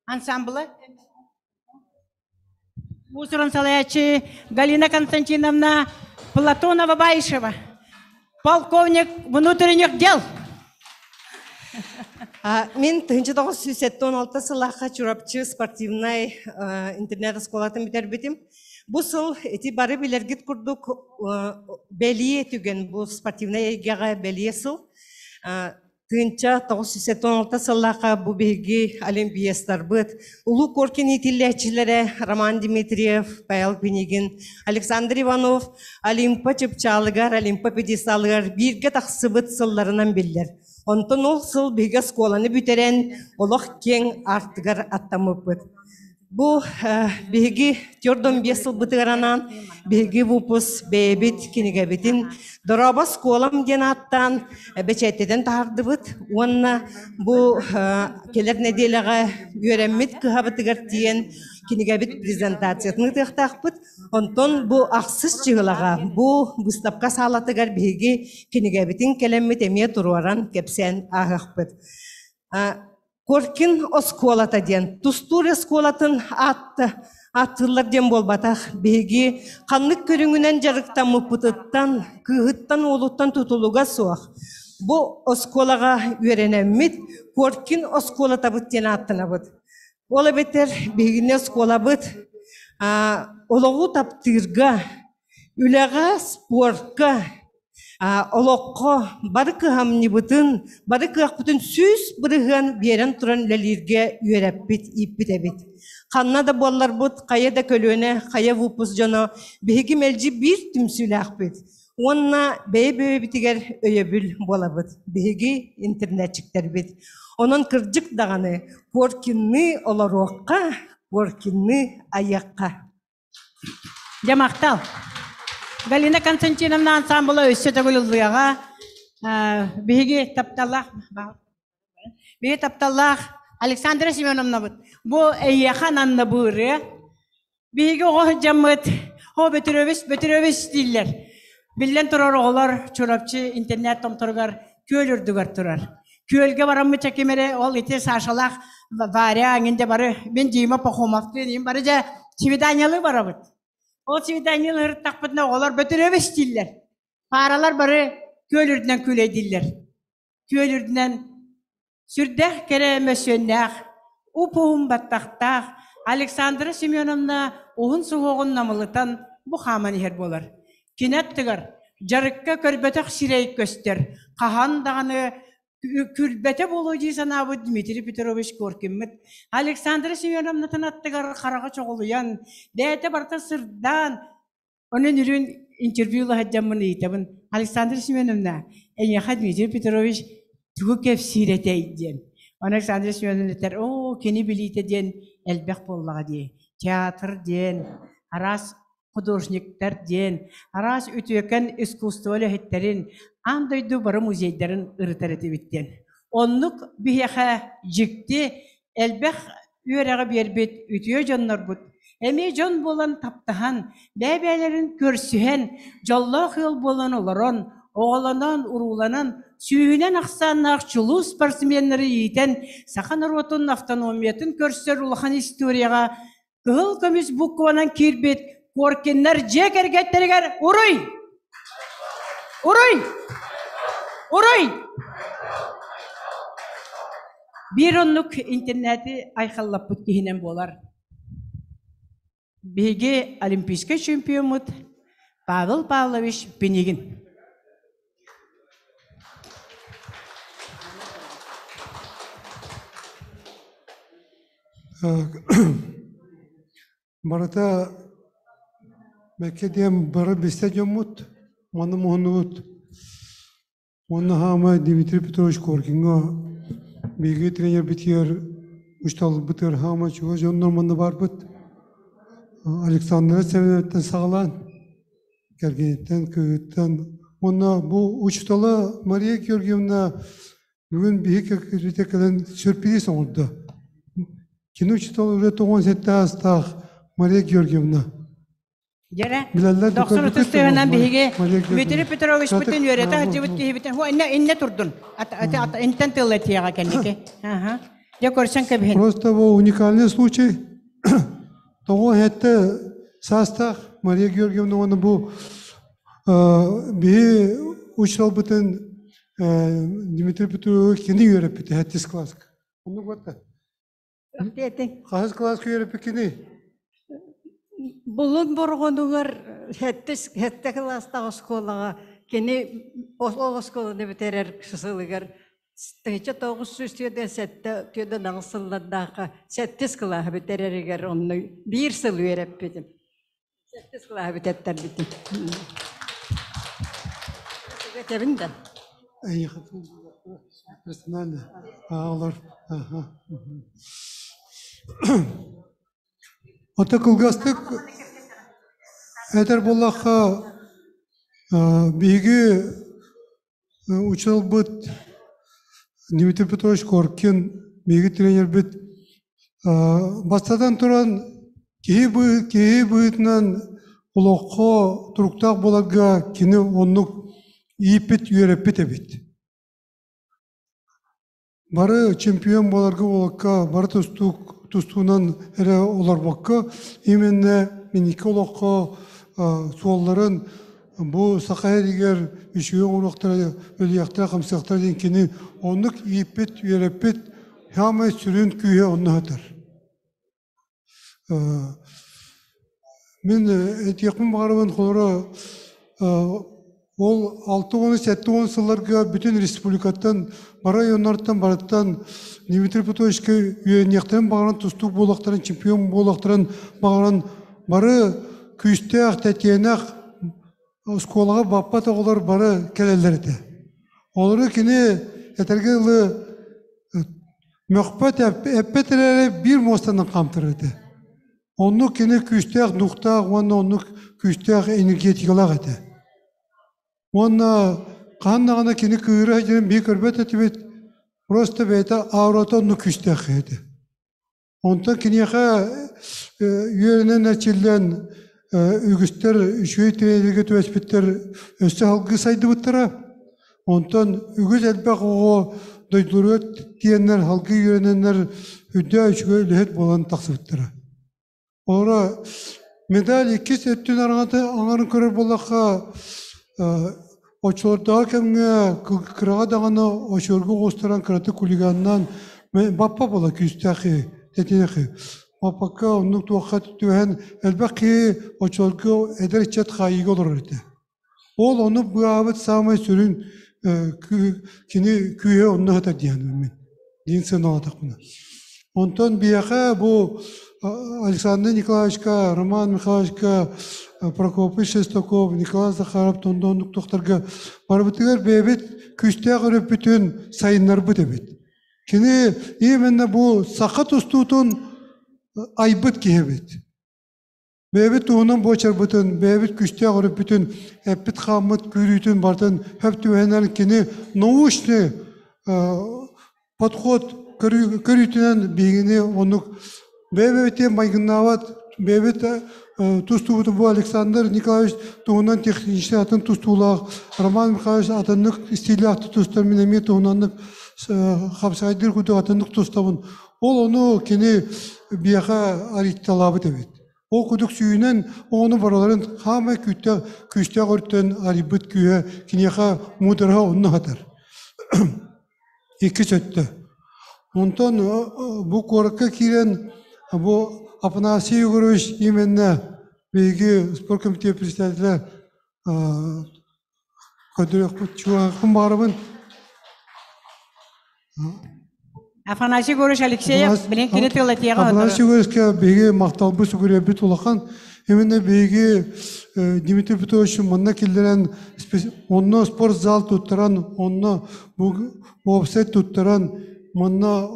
ансамбла Уусуран салайааччы Галина Константиновна Платонова-Баишева, полковник внутренних дел. Мин 1976 сыллаахха Чурапчы спортивнай интернет-оскуолатын бүтэрбитим. Бу сыл ити бары билэргит курдук бэлиэ түгэн бу спортивнай эйгэҕэ бэлиэ сыл. 1976 сыллаахха бу биһиги олимпиецтарбыт Улуу Коркин иитиллээччилэрэ Роман Дмитриев, Павел Пинигин, Александр Иванов Олимпа чыпчаалыгар, Олимпа пьедесталыгар бииргэ тахсыбыт сылларынан биллэр. Онтон ол сыл биһиги оскуоланы бүтэрэн олох киэҥ аартыгар аттаммыппыт. Бу биһиги төрдөн биэс сылбытыгар анаан биһиги выпуск бэйэбит кинигэбитин «Дорообо оскуолам» диэн ааттаан бэчээттэтэн таһаардыбыт уонна бу кэлэр нэдиэлэҕэ үөрэммит кыһабытыгар тиийэн кинигэбит презентациятын ыытыахтаахпыт. Онтон бу ахсыс чыһылаҕа бу быыстапка саалатыгар биһиги кинигэбитин кэлэммит эмиэ туруоран кэпсээн ааһыахпыт. Коркин оскуолата диэн тустуур оскуолатын аатта ааттыыллар диэн буолбатах. Биһиги ханнык көрүҥүнэн дьарыктаммыппытыттан, кыыһыттан уолуттан тутулуга суох. Бу оскуолаҕа үөрэнэммит Коркин оскуолатабыт диэн ааттанабыт. Ол эбэтэр биһигини оскуолабыт олоҕу таптыырга, үлэҕэ, спортка Олоххо бары кыһамньыбытын, бары кыахпытын 100% биэрэн туран үлэлииргэ үөрэппит, ииппит эбит. Ханна да буолларбыт, хайа да көлүөнэ, хайа выпуск дьоно биһиги мэлдьи биир түмсүүлээхпит уонна бэйэ-бэйэбитигэр өйөбүл буолабыт. Биһиги интернетчиктэрбит. Онон кырдьык даҕаны Коркинныы олоруохха, Коркинныы айыахха. Дьэ, махтал. Галина Константиновна ансамбла өссө төгүл ыллыаҕа. Биһиги тапталлаах биһиги тапталлаах Александра Семеновнабыт бу эйиэхэ ананна бу ырыа. Биһиги оҕо сылдьаммыт о Бөтүрөбүс Бөтүрөбүс дииллэр. Биллэн турар оҕолор Чурапчы интернет томторугар күөл үрдүгэр турар. Күөлгэ бараммыт ким эрэ ол ити Сашалаах Варя эҥин бары мин Дима Пахомовтыын им бары дьэ свиданиялыы барабыт. Ол свиданиялыы ырыттахпытына оҕолор бөтүрүөбүс дииллэр. Пааралар бары күөл үрдүнэн күүлэйдииллэр. Күөл үрдүнэн сүрдээх кэрэ мөссүөннээх, уп-уһун баттахтаах Александра Семеновна уһун суһуоҕун намылытан бу хааман иһэр буолар. Кини аттыгар дьарыкка көрбөтөх сирэй көстөр, хаһан даҕаны күлбэтэ буолуо дии санаабыт Дмитрий Петрович Коркиммыт Александра Семеновнатын аттыгар хараҕа чоҕулуйан, бэйэтэ барыта сырдаан, Онон үрүн интервью сылдьаммын ыйытабын, Александра Семеновна, эйиэхэ Дмитрий Петрович тугу кэпсиир этэй диэн. Ону Александра Семеновна этэр, оо, кини билиитэ диэн элбэх буоллаҕа дии. Театр диэн, араас художниктар диэн, араас үтүөкэн искусство үлэһиттэрин, аан дойду бары музейдарын ырытар этибит диэн. Оннук биһиэхэ дьикти элбэх үөрэҕи биэрбит үтүө дьоннорбут эмиэ дьон буолан таптаһан, бэйэ-бэйэлэрин көрсүһэн, дьоллоох ыал буолан олорон, оҕолонон, урууланан, сүүһүнэн ахсааннаах чулуу спортсменнары иитэн, саха норуотун автономиятын көрсөр улахан историяҕа кыһыл көмүс букванан киирбит Коркиннар дьиэ кэргэттэригэр уруй! Уруй! Уруй! Биир оннук интернети айхаллаппыт киһинэн буолар. Биһиги олимпийскай чемпиоммут Павел Павлович Пинигин. Барыта Мэкке диэн бары билсэ дьоммут, манна муһуннубут. Уонна хаамай Дмитрий Петрович Коркиҥҥа биһиги тренербитигэр учууталбытыгар хаамай чугас дьоннор манна баарбыт. Александра Семеновтан саҕалаан, кэргэниттэн, кыыһыттан уонна бу учуутала Мария Георгиевна бүгүн биһиги кэлбитэ кэлэн сюрприз оҥордо. Кини учуутал үлэ 97 аастаах Мария Георгиевна. Дьэрэ, Билэллэр дохсун ытыс тыаһынан биһиги Дмитрий Петрович Петровичпытын үөрэтэ сылдьыбыт киһибитин ху иннэ иннэ турдун. Интен тылла этиэҕэ кэнники. Аха. Дьэ көрсөн кэбиһин. Просто бу уникальный случай. Тоҕо хэтте саастаах Мария Георгиевна уонна бу биһи учууталбытын Дмитрий Петрович кини үөрэппитэ хэттис класска. Оннук батта. Хаһыс класска үөрэппиккиний? Булун борҕонугар сэттис сэттэ кылаастаах оскуолаҕа кини ол оскуоланы бүтэрэр сылыгар 1997 түөрт сыллардаахха сэттис кылааһы бүтэрэригэр онно биир сыл үөрэппитим. Сэттис кылааһы бүтэттэрбитим. Этэбин да. Персонально. Олор. Ото кылгастык этэр буоллахха, биһиги учууталбыт Дмитрий Петрович Коркин, биһиги тренербит бастатан туран киһи киһи быһыытынан олоххо туруктаах буоларга кини оннук ииппит, үөрэппит эбит. Бары чемпион буоларга буолакка, бары тустуук тустуунан эрэ олорбокко, именно миники олоххо суолларын бу саха сиригэр үчүгэй оҥоруохтара, үлүйэхтэрэ-хамсыахтара диэн кини оннук ииппит, үөрэппит саамай сүрүн күүһэ онно сытар. Мин этиэхпин баҕарабын, холобура, ол 60-70 сылларга бүтүн республикаттан, бары районнартан барыттан Дмитрий Петровичка үөрэниэхтэрин баҕаран, тустуук буолуохтарын, чемпион буолуохтарын баҕаран бары күүстээх, тэтиэнэх оскуолаҕа баппат оҕолор бары кэлэллэр этэ. Олору кини этэргэ дылы мөхпөт, эппэт эрээри биир муостанан хаамтарар этэ. Оннук кини күүстээх духтаах уонна оннук күүстээх энергетикалаах этэ. Уонна хаһан даҕаны кини кыыра сылдьарын биһи көрбөт этибит, просто бэйэтэ аурата оннук күүстээх киһи этэ. Онтон киниэхэ үөрэнэн эрчиллэн үгүстэр үчүгэй тренергэ түбэспиттэр өссө салгыы сайдыбыттара. Онтон үгүс элбэх оҕо дойдуларыгар тиийэннэр салгыы үөрэнэннэр үрдээ үчүгэй үлэһит буолан тахсыбыттара. Олоро медаль иккис өттүн араҥата аҥарын көрөр буоллахха, оччолордооҕу кэмҥэ кыраҕа даҕаны очуорга оҕустаран кыратык хулиганнаан баппа буола күүстээх киһи, тэтиэнэх киһи. Баппакка оннук туохха түбэһэн элбэх киһи оччолорго эдэр ыччат хаайыыга олорор этэ. Ол ону быаабыт саамай сүрүн кини күүһэ онно сытар диэн мин диэн сыаналаатахпына. Онтон биһиэхэ бу Александр Николаевичка, Роман Михайловичка, Прокопий Шестаков, Николай Захаров тондооннук тохтарга барыбытыгар бэйэбит күүстээх өрөппүтүн сайыннарбыт эбит. Кини именно бу саха тустуутун айбыт киһи эбит. Бэйэбит туһунан буочарбытын, бэйэбит күүстээх өрүппүтүн, эппит-хааммыт күүрүүтүн барытын хөп түбэһинэн кини научный подход көрүүтүнэн биһигини оннук бэйэ-бэйэтин майгыннаабат бэйэбит тустуубутун бу Александр Николаевич туһунан техническэй атын тустуулаах, Роман Михайлович атыннык стиллээх тустар, мин эмиэ туһунаннык хапсаҕайдыыр курдук атыннык тустабын. Ол ону кини биһиэхэ арыйталаабыт эбит. Ол курдук сүүнэн оҕону барыларын хаамай күүттээх күүстээх өртөн арыйбыт күүһэ киниэхэ муудараһа онно сытар. Иккис өттө. Онтон бу куоракка киирэн бу Афанасий Егорович именно биһиги спорткомитет председателэ Көрдөрүөхпүт чугаһын баҕарабын. Афанасий Егорович Алексеев, билин кини тыл этиэҕэ Афанасий Егоровичка биһиги махталбыт сүгүрүйэрбит улахан. Именно биһиги Дмитрий Петрович манна киллэрэн онно спортзал туттаран, онно бу уопсай туттаран, манна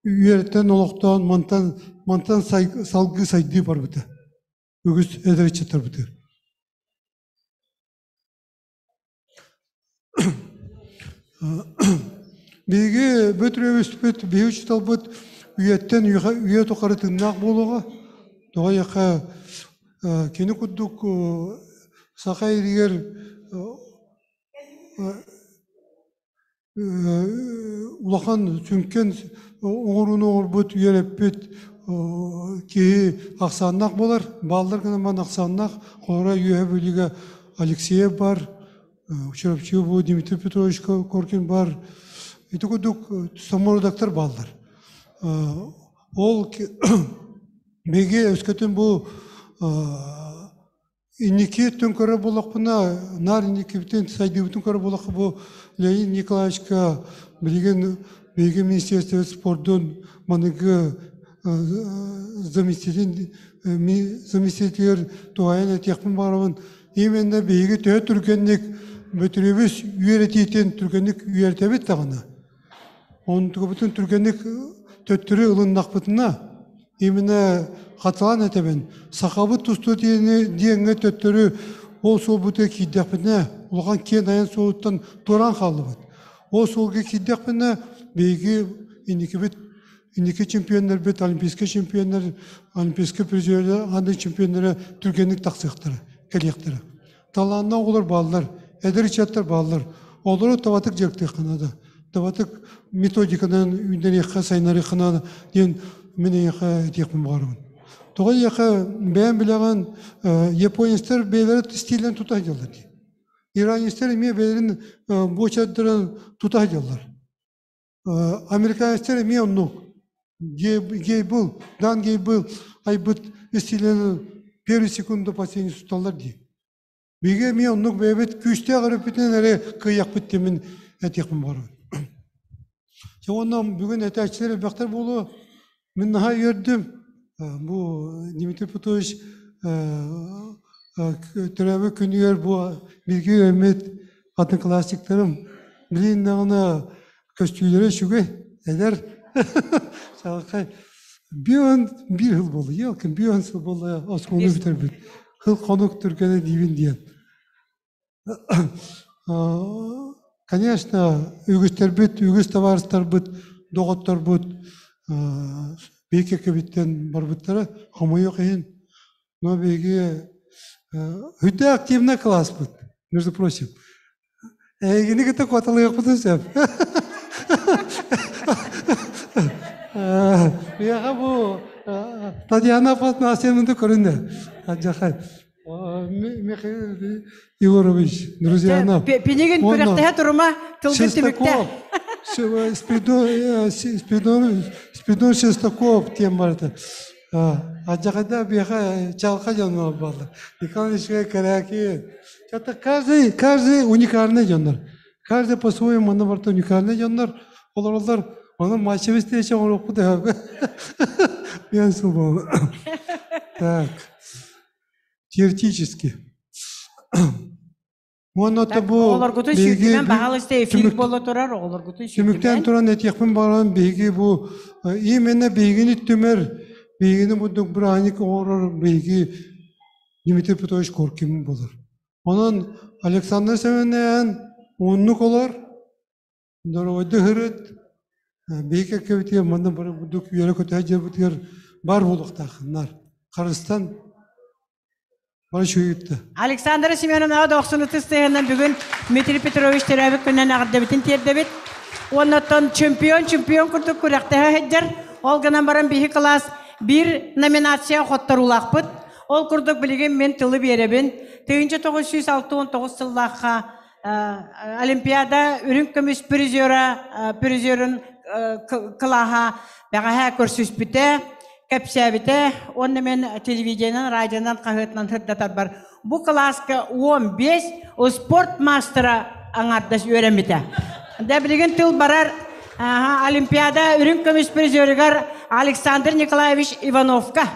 үөрэтэн олохтоон, мантан мантан салгыы сайдыы барбыта. Үгүс эдэр ыччаттарбытыгар. Биһиги Бөтүрүөбүспүт, биһиги учууталбыт үйэттэн үйэ тухары тыыннаах буолуоҕа. Тоҕо диэххэ, Кини курдук саха иригэр улахан сүҥкэн оҥорууну оҥорбут, үөрэппит киһи ахсааннаах буолар. Бааллар гынан баран ахсааннаах. Холобура, Үөһэ Бүлүүгэ Алексеев бар, Чурапчы бу Дмитрий Петрович Коркин бар. Ити курдук самородоктар бааллар. Ол биһиги өскөтүн бу Инники өттүн көрөр буоллахпына, наар инникибитин, сайдыыбытын көрөр буоллахха, бу Леонид Николаевичка билигин биһиги министерство спордун маныгы заместителин заместителигэр туһаайан этиэхпин баҕарабын. Именно биһиги төһө түргэнник Бөтүрүөбүс үөрэтиитин түргэнник үөрэтэбит даҕаны. Онтукабытын түргэнник төттөрү ылыннахпытына, именно хатылаан этэбин, сахабыт тустуу диэни диэҥҥэ төттөрү ол суолбутугар киирдэхпитинэ, улахан киэн айан суолуттан туораан хааллыбыт. Ол суолга киирдэхпинэ, биһиги инникибит инники чемпионнарбыт, олимпийскай чемпионнар, олимпийскай призердэр, аны чемпионнара түргэнник тахсыахтара, кэлиэхтэрэ. Талааннаах оҕолор бааллар, эдэр ыччаттар бааллар. Олору табатык дьарыктыахха наада. Табатык методиканан үүннэриэххэ, сайыннарыахха наада диэн мин эйиэхэ этиэхпин баҕарабын. Тоҕо эйиэхэ бэйэм билэҕин японецтар бэйэлэрэ стилин тута сылдьаллар дии. Иранецтар эмиэ бэйэлэрин буочардарын тута сылдьаллар. Американецтар эмиэ оннук. Гейбл, Дан Гейбл айбыт стилин первую секунду последний туталлар дии. Биһиги эмиэ оннук бэйэбит күүстээх өрөппүтүнэн эрэ кыайыахпыт диэмин этиэхпин баҕарабын. Дьэ уонна бүгүн этээччилэр элбэхтэр буолуо. Мин наһаа үөрдүм. Бу Дмитрий Петрович төрөөбүт күнүгэр бу бииргэ үөрэммит одноклассниктарым билигин даҕаны көстүүлэрэ үчүгэй, эдэр чаҕылхай. Бион биир сыл буолла, елкин бион сыл буолла оскуоланы бүтэрбит. Хыл хонук түргэнэ диибин диэн. Конечно, үгүстэрбит, үгүс табаарыстарбыт, доҕотторбут биир кэккэбиттэн барбыттара, хомойуох иһин. Но биһиги сүрдээх активнай класспыт, между прочим. Эйигини кытта куоталыахпытын сөп. Миэхэ бу Татьяна Афанасьевнаны көрүнэ. Адьахай. Михаил Егорович, друзья Пинигин күрэхтэһэ турума тылгын түмүктэ. Спидон Шестаков тем барыта. Адьахайда биэхэ чалха дьоннор буолла. Николай Ильич Карякин. Это каждый, каждый уникальный дьоннор. Каждый по-своему манна барыта уникальный дьоннор. Олороллор. Онон матчевый встреча оҥоруохпут Мен сыл Так. Теоретически. Уонна то бу Оҕолоргутун сүүрдүмэн баһаалыста эфир буола турар оҕолоргутун Түмүктэн туран этиэхпин баҕаран биһиги бу именно биһигини түмэр биһигини бурдук бырааһынньык оҥорор биһиги Дмитрий Петрович Коркин буолар. Онон Александр Семенээн ууннук олор, доруобайдык сырыт, биһиги кэккэбитигэр манна бары бурдук үөрэ-көтө дьиэбитигэр баар буолуохтааххыннар. Харыстан бары үчүгэй Александра Семеновнаҕа дохсун ытыс тыаһынан бүгүн Дмитрий Петрович төрөөбүт күнүнэн эҕэрдэбитин тиэрдэбит. Уонна оттон чемпион чемпион курдук күрэхтэһэ сылдьар. Ол гынан баран биһи кылаас биир номинация хотторуулаахпыт. Ол курдук билигин мин тылы биэрэбин. 1969 сыллаахха Олимпиада үрүҥ көмүс призера призерын кылааһа бэҕэһээ көрсүспүтэ, кэпсээбитэ уонна мен телевидениенэн, радионан, хаһыатынан сырдатарбар бу кылааска 15 спорт маастара аҥаардас үөрэммитэ. Да билигин тыл барар Олимпиада үрүҥ көмүс призерыгар Александр Николаевич Ивановка.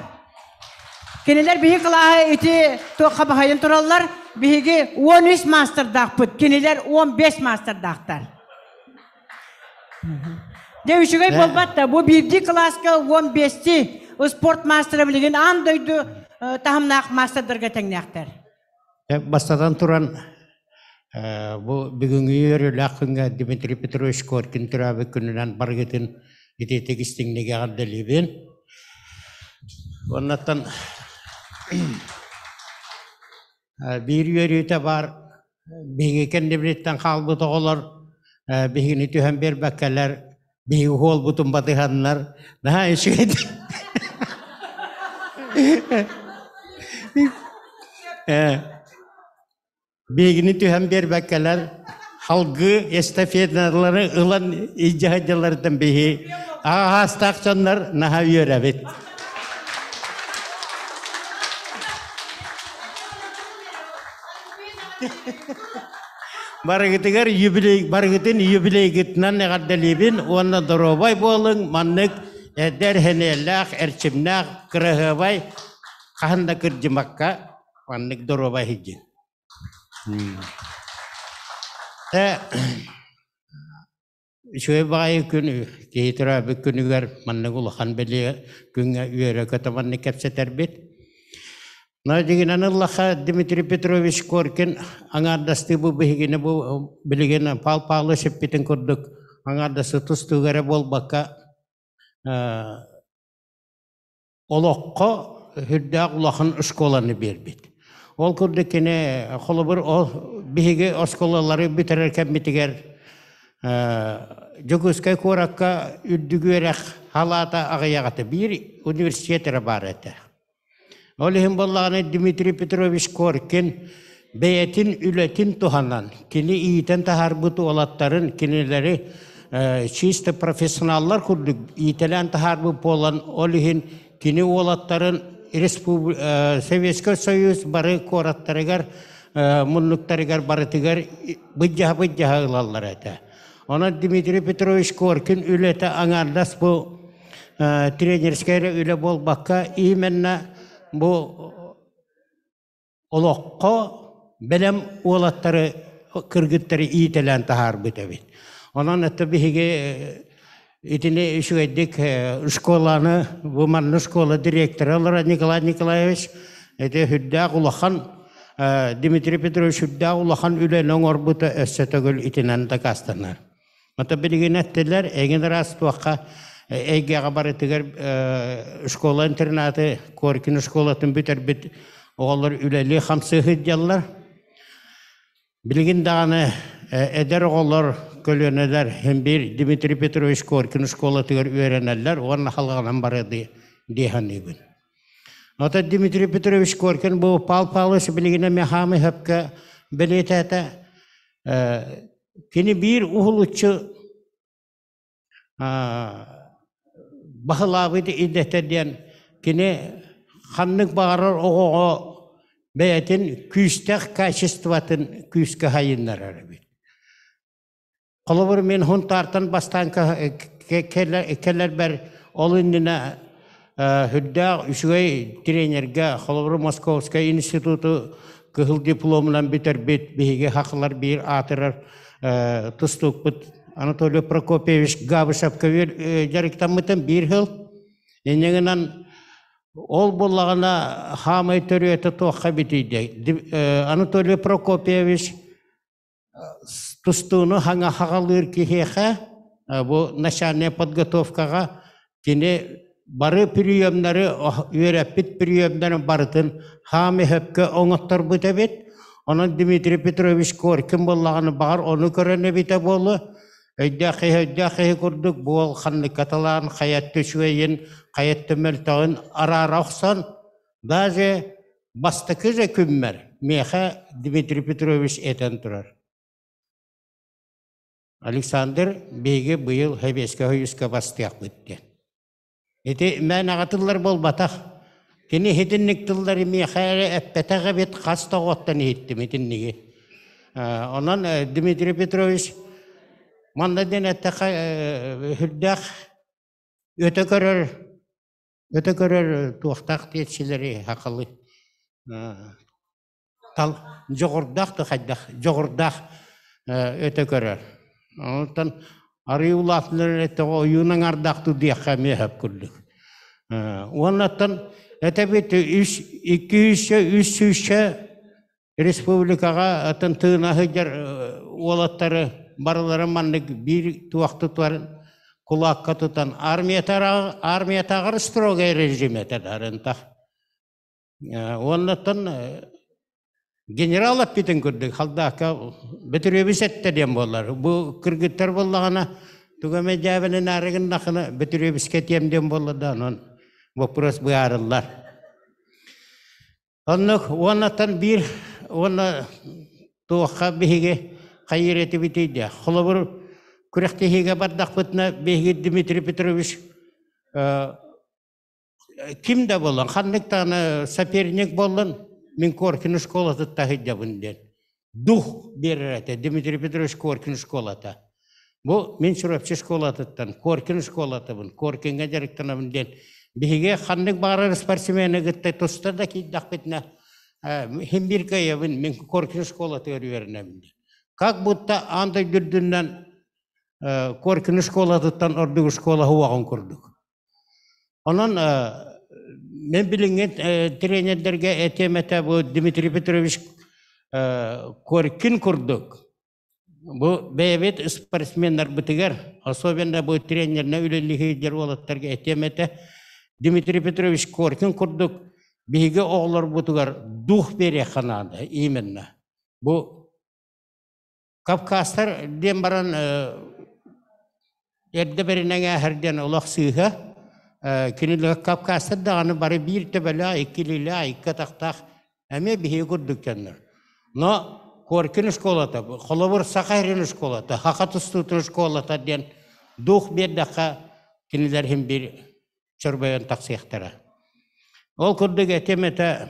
Кинилэр биһи кылааһы ити туохха баһайын тураллар. Биһиги 13 маастардаахпыт, кинилэр 15 маастардаахтар. Дьэ үчүгэй буолбат да, бу биирдии кылааска 15-ти спорт маастара билигин аан дойду таһымнаах маастардарга тэҥнээхтэр. Бастатан туран, бу бүгүҥҥү үөрүүлээх күҥҥэ Дмитрий Петрович Коркин төрөөбүт күнүнэн барыгытын итиитик истиҥник эҕэрдэлиибин. Уоннаттан Биир үөрүүтэ баар биһиги кэннибититтэн хаалбыт оҕолор биһигини түһэн биэрбэккэлэр биһиги уолбутун батыһаннар наһаа үчүгэй Биһигини түһэн биэрбэккэлэр халгыы эстафеталары ылан илдьэ сылдьалларыттан биһи аҕаастаах дьоннор наһаа үөрэбит. Барыгытыгар юбилей, барыгытын юбилейгытынан эҕэрдэлиибин уонна доруобай буолуҥ, маннык эдэр, хэнээлээх, эрчимнээх, кыраһыабай хаһан да кырдьымакка маннык доруобай иһигин. Тэ үчүгэй баҕайы күн киһи төрөөбүт күнүгэр маннык улахан бэлиэ күҥҥэ үөрэ-көтө маннык кэпсэтэрбит. Но дьиҥинэн ыллаха Дмитрий Петрович Коркин аҥаардастыы бу биһигини бу билигин Пал Павлович эппитин курдук аҥаардастыы тустууга эрэ буолбакка олоххо үрдээх улахан школаны биэрбит. Ол курдук кини холобур ол биһиги оскуолалары бүтэрэр кэммитигэр Дьокуускай куоракка үрдүк үөрэх халаата аҕыйах этэ. Биир университет эрэ баар этэ. Ол иһин буоллаҕына Дмитрий Петрович Коркин бэйэтин үлэтин туһанан, кини иитэн таһаарбыт уолаттарын, кинилэри чисто профессионаллар курдук иитэлээн таһаарбыт буолан, ол иһин кини уолаттарын Советскай Союз бары куораттарыгар, муннуктарыгар барытыгар быдьаһа-быдьаһа ылаллар этэ. Онон Дмитрий Петрович Коркин үлэтэ аҥаардас бу тренерскэй эрэ үлэ буолбакка, именно бу олоххо бэлэм уолаттары, кыргыттары иитэлээн таһаарбыт эбит. Онон это биһиги итини үчүгэйдик школаны, бу манна школа директора олорор Николай Николаевич, ити үрдээх улахан Дмитрий Петрович үрдээх улахан үлэни оҥорбута өссө төгүл итинэн дакаастанар. Мата билигин эттилэр, эҥин ыраас туохха эйгэҕэ барытыгар школа-интернаты, Коркин школатын бүтэрбит оҕолор үлэлии хамсыы сылдьаллар. Билигин даҕаны эдэр оҕолор, көлүөнэлэр һин биир Дмитрий Петрович Коркин школатыгар үөрэнэллэр уонна халҕанан барыа дии саныыбын. Оттон Дмитрий Петрович Коркин бу Пал Павлович билигин эмиэ хаамыы сөпкө бэлиэтээтэ. Кини биир уһулуччу баһылаабыт идэтэ диэн кини ханнык баҕарар оҕоҕо бэйэтин күүстээх качествотын күүскэ сайыннарар эбит. Холобур, мин Хунтаартан бастаан кэлэрбэр ол иннинэ Үрдээх үчүгэй тренергэ, холобур, Московскай институту кыһыл дипломунан бүтэрбит биһиги хахылар биир аатырар тустуукпут Анатолий Прокопьевич Габышевка дьарыктаммытым биир сыл. Инньэ гынан ол буоллаҕына хаамай төрүөтэ туохха битийдэ. Анатолий Прокопьевич тустууну хаҥа хаҕалыыр киһиэхэ бу начальная подготовкаҕа кини бары приемнары үөрэппит приемнарын барытын хаам өһөпкө оҥотторбут эбит. Онон Дмитрий Петрович Коркин буоллаҕына баҕар ону көрөн эбитэ буолуо. Өйдөөх киһи өйдөөх киһи курдук буол ханныкка талаан хайатты үчүгэйин, хайатты мөлтөҕүн араара охсон Даже бастакы же күммэр миэхэ Дмитрий Петрович этэн турар. Александр биһиги быйыл Сэбиэскэй Союзка бастыахпыт диэн. Ити мээнэҕэ тыллар буолбатах. Кини итинник тыллары миэхэ эрэ эппэтэх эбит, хас да оҕоттон иһиттим итинниги. Онон Дмитрий Петрович манна диэн эттэххэ сүрдээх өтө көрөр Өтө көрөр туохтаах диэччилэри хахалы тал дьоҕурдаах да хайдах дьоҕурдаах өтө көрөр. Онтон арыы улаатынар эттэҕэ ойуун аҥардаах диэххэ эмиэ сөп курдук. Уоннаттан этэбит үс икки үсчэ үс сүүсчэ республикаҕа атын тыына сылдьар уолаттары барыларын маннык биир туох тутар кулаакка тутан армиятааҕар строгай режим этэ дарынтах. Уоннаттан Генерал эппитин курдук халдаакка Бөтүрүөбүс эттэ диэн буоллар. Бу кыргыттар буоллаҕына тугу эмэ дьээбэлэн аарыгыннахына Бөтүрүөбүскэ этиэм диэн буолла да онон вопрос быһаарыллар. Оннук уоннаттан биир уонна туохха биһиги хайыыр этибитий диэ. Холобур күрэхтэһиигэ бардахпытына биһиги Дмитрий Петрович ким да буоллун, ханнык даҕаны соперник буоллун, мин Коркин школатыттан сылдьабын диэн дух биэрэр этэ Дмитрий Петрович Коркин школата. Бу мин Чурапчы школатыттан Коркин школатыбын, Коркиҥҥа дьарыктанабын диэн биһиги ханнык баҕарар спортсмены кытта туста да киирдэхпитинэ хим биир кыайабын, мин Коркин школатыгар үөрэнэбин диэн. Как будто аан дойду үрдүнэн Коркин школатыттан ордук школа уоҕун курдук. Онон мен билиҥҥи тренердэргэ этиэм этэ бу Дмитрий Петрович Коркин курдук бу бэйэбит спортсменнарбытыгар, особенно бу тренернэ үлэлиһиидэр уолаттарга этиэм этэ Дмитрий Петрович Коркин курдук биһиги оҕолорбутугар дух биэриэххэ наада именно. Бу Кавказтар диэн баран эрдэ бэринэн ааһар диэн олох сыыһа. Кинилэр Кавказтар даҕаны бары биир төбөлөөх, икки илиилээх, икки атахтаах эмиэ биһиги курдук дьоннор. Но Коркин школата, холобур Саха сирин школата, Саха тустуутун школата диэн дух биэрдэххэ кинилэр иһин биир чорбойон тахсыахтара. Ол курдук этим этэ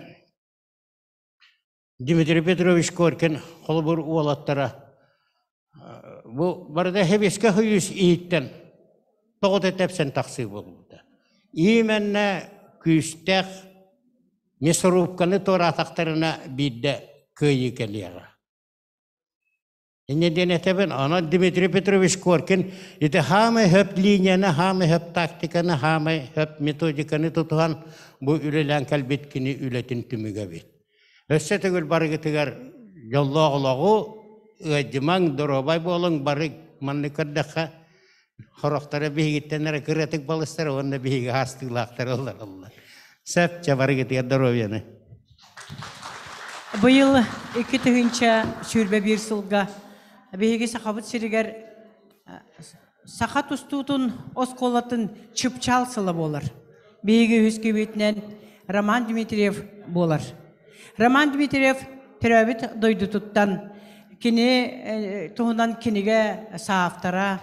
Дмитрий Петрович Коркин холобур уолаттара бу барыта Сэбиэскэй Союз иһиттэн тоҕута тэпсэн тахсыы буолбута. Именно күүстээх мясорубканы туораатахтарына биирдэ кыайыы кэлиэҕэ. Инньэ диэн этэбин, онон Дмитрий Петрович Коркин ити хаамай хөп линияны, хаамай хөп тактиканы, хаамай хөп методиканы тутуһан бу үлэлээн кэлбит кини үлэтин түмүгэ эбит. Өссө төгүл барыгытыгар дьоллоох олоҕу, ыадьымаҥ, доруобай буолуҥ, бары маннык көрдөххө хорохторо биһигиттэн эрэ кыратык балыстар уонна биһиги аастыылаахтар ыллараллар. Сөп, чэ барыгытыгар доруобуйаны. Быйыл 2021 сылга биһиги Сахабыт сиригэр саха тустуутун оскуолатын чыпчаал сыла буолар. Биһиги үһүс кибиитинэн Роман Дмитриев буолар. Роман Дмитриев төрөөбүт дойдутуттан кини туһунан кинигэ саафтара,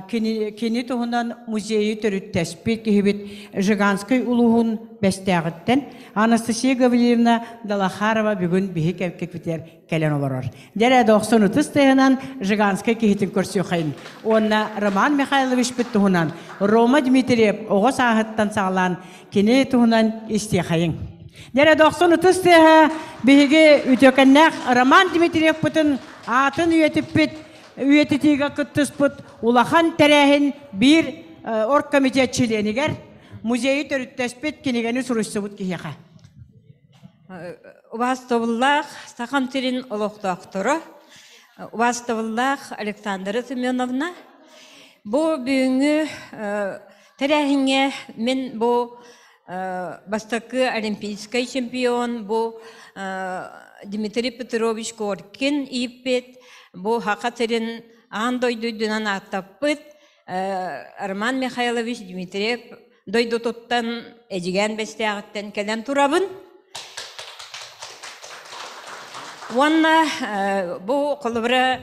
кини, кини туһунан музейы төрүттэспит киһибит Жиганскай улууһун Бэстээҕиттэн Анастасия Гаврильевна Далахарова бүгүн биһи кэпкэпитигэр кэлэн олорор. Дьэрэ дохсун ытыс тыһынан Жиганскай киһитин көрсүөхайын. Уонна Роман Михайловичпыт туһунан Рома Дмитриев оҕо сааһыттан саҕалаан кини туһунан истиэхэйиҥ. Дьэрэ дохсун ытыс тыаһа биһиги үтүөкэннээх Роман Дмитриевпытын аатын үйэтиппит үйэтитиигэ кыттыспыт улахан тэрээһин биир оргкомитет чилиэнигэр музейы төрүттэспит кинигэни суруйсубут киһиэхэ. Убаастабыллаах Сахам сирин олохтоохторо, убаастабыллаах Александра Семеновна, бу бүгүҥҥү тэрээһиҥҥэ мин бу бастакы олимпийскай чемпион бу Дмитрий Петрович Коркин ииппит, бу Саха сирин аан дойду үрдүнэн ааттаппыт Роман Михайлович Дмитриев дойдутуттан Эдьигээн Бэстээҕиттэн кэлэн турабын. Уонна бу холобура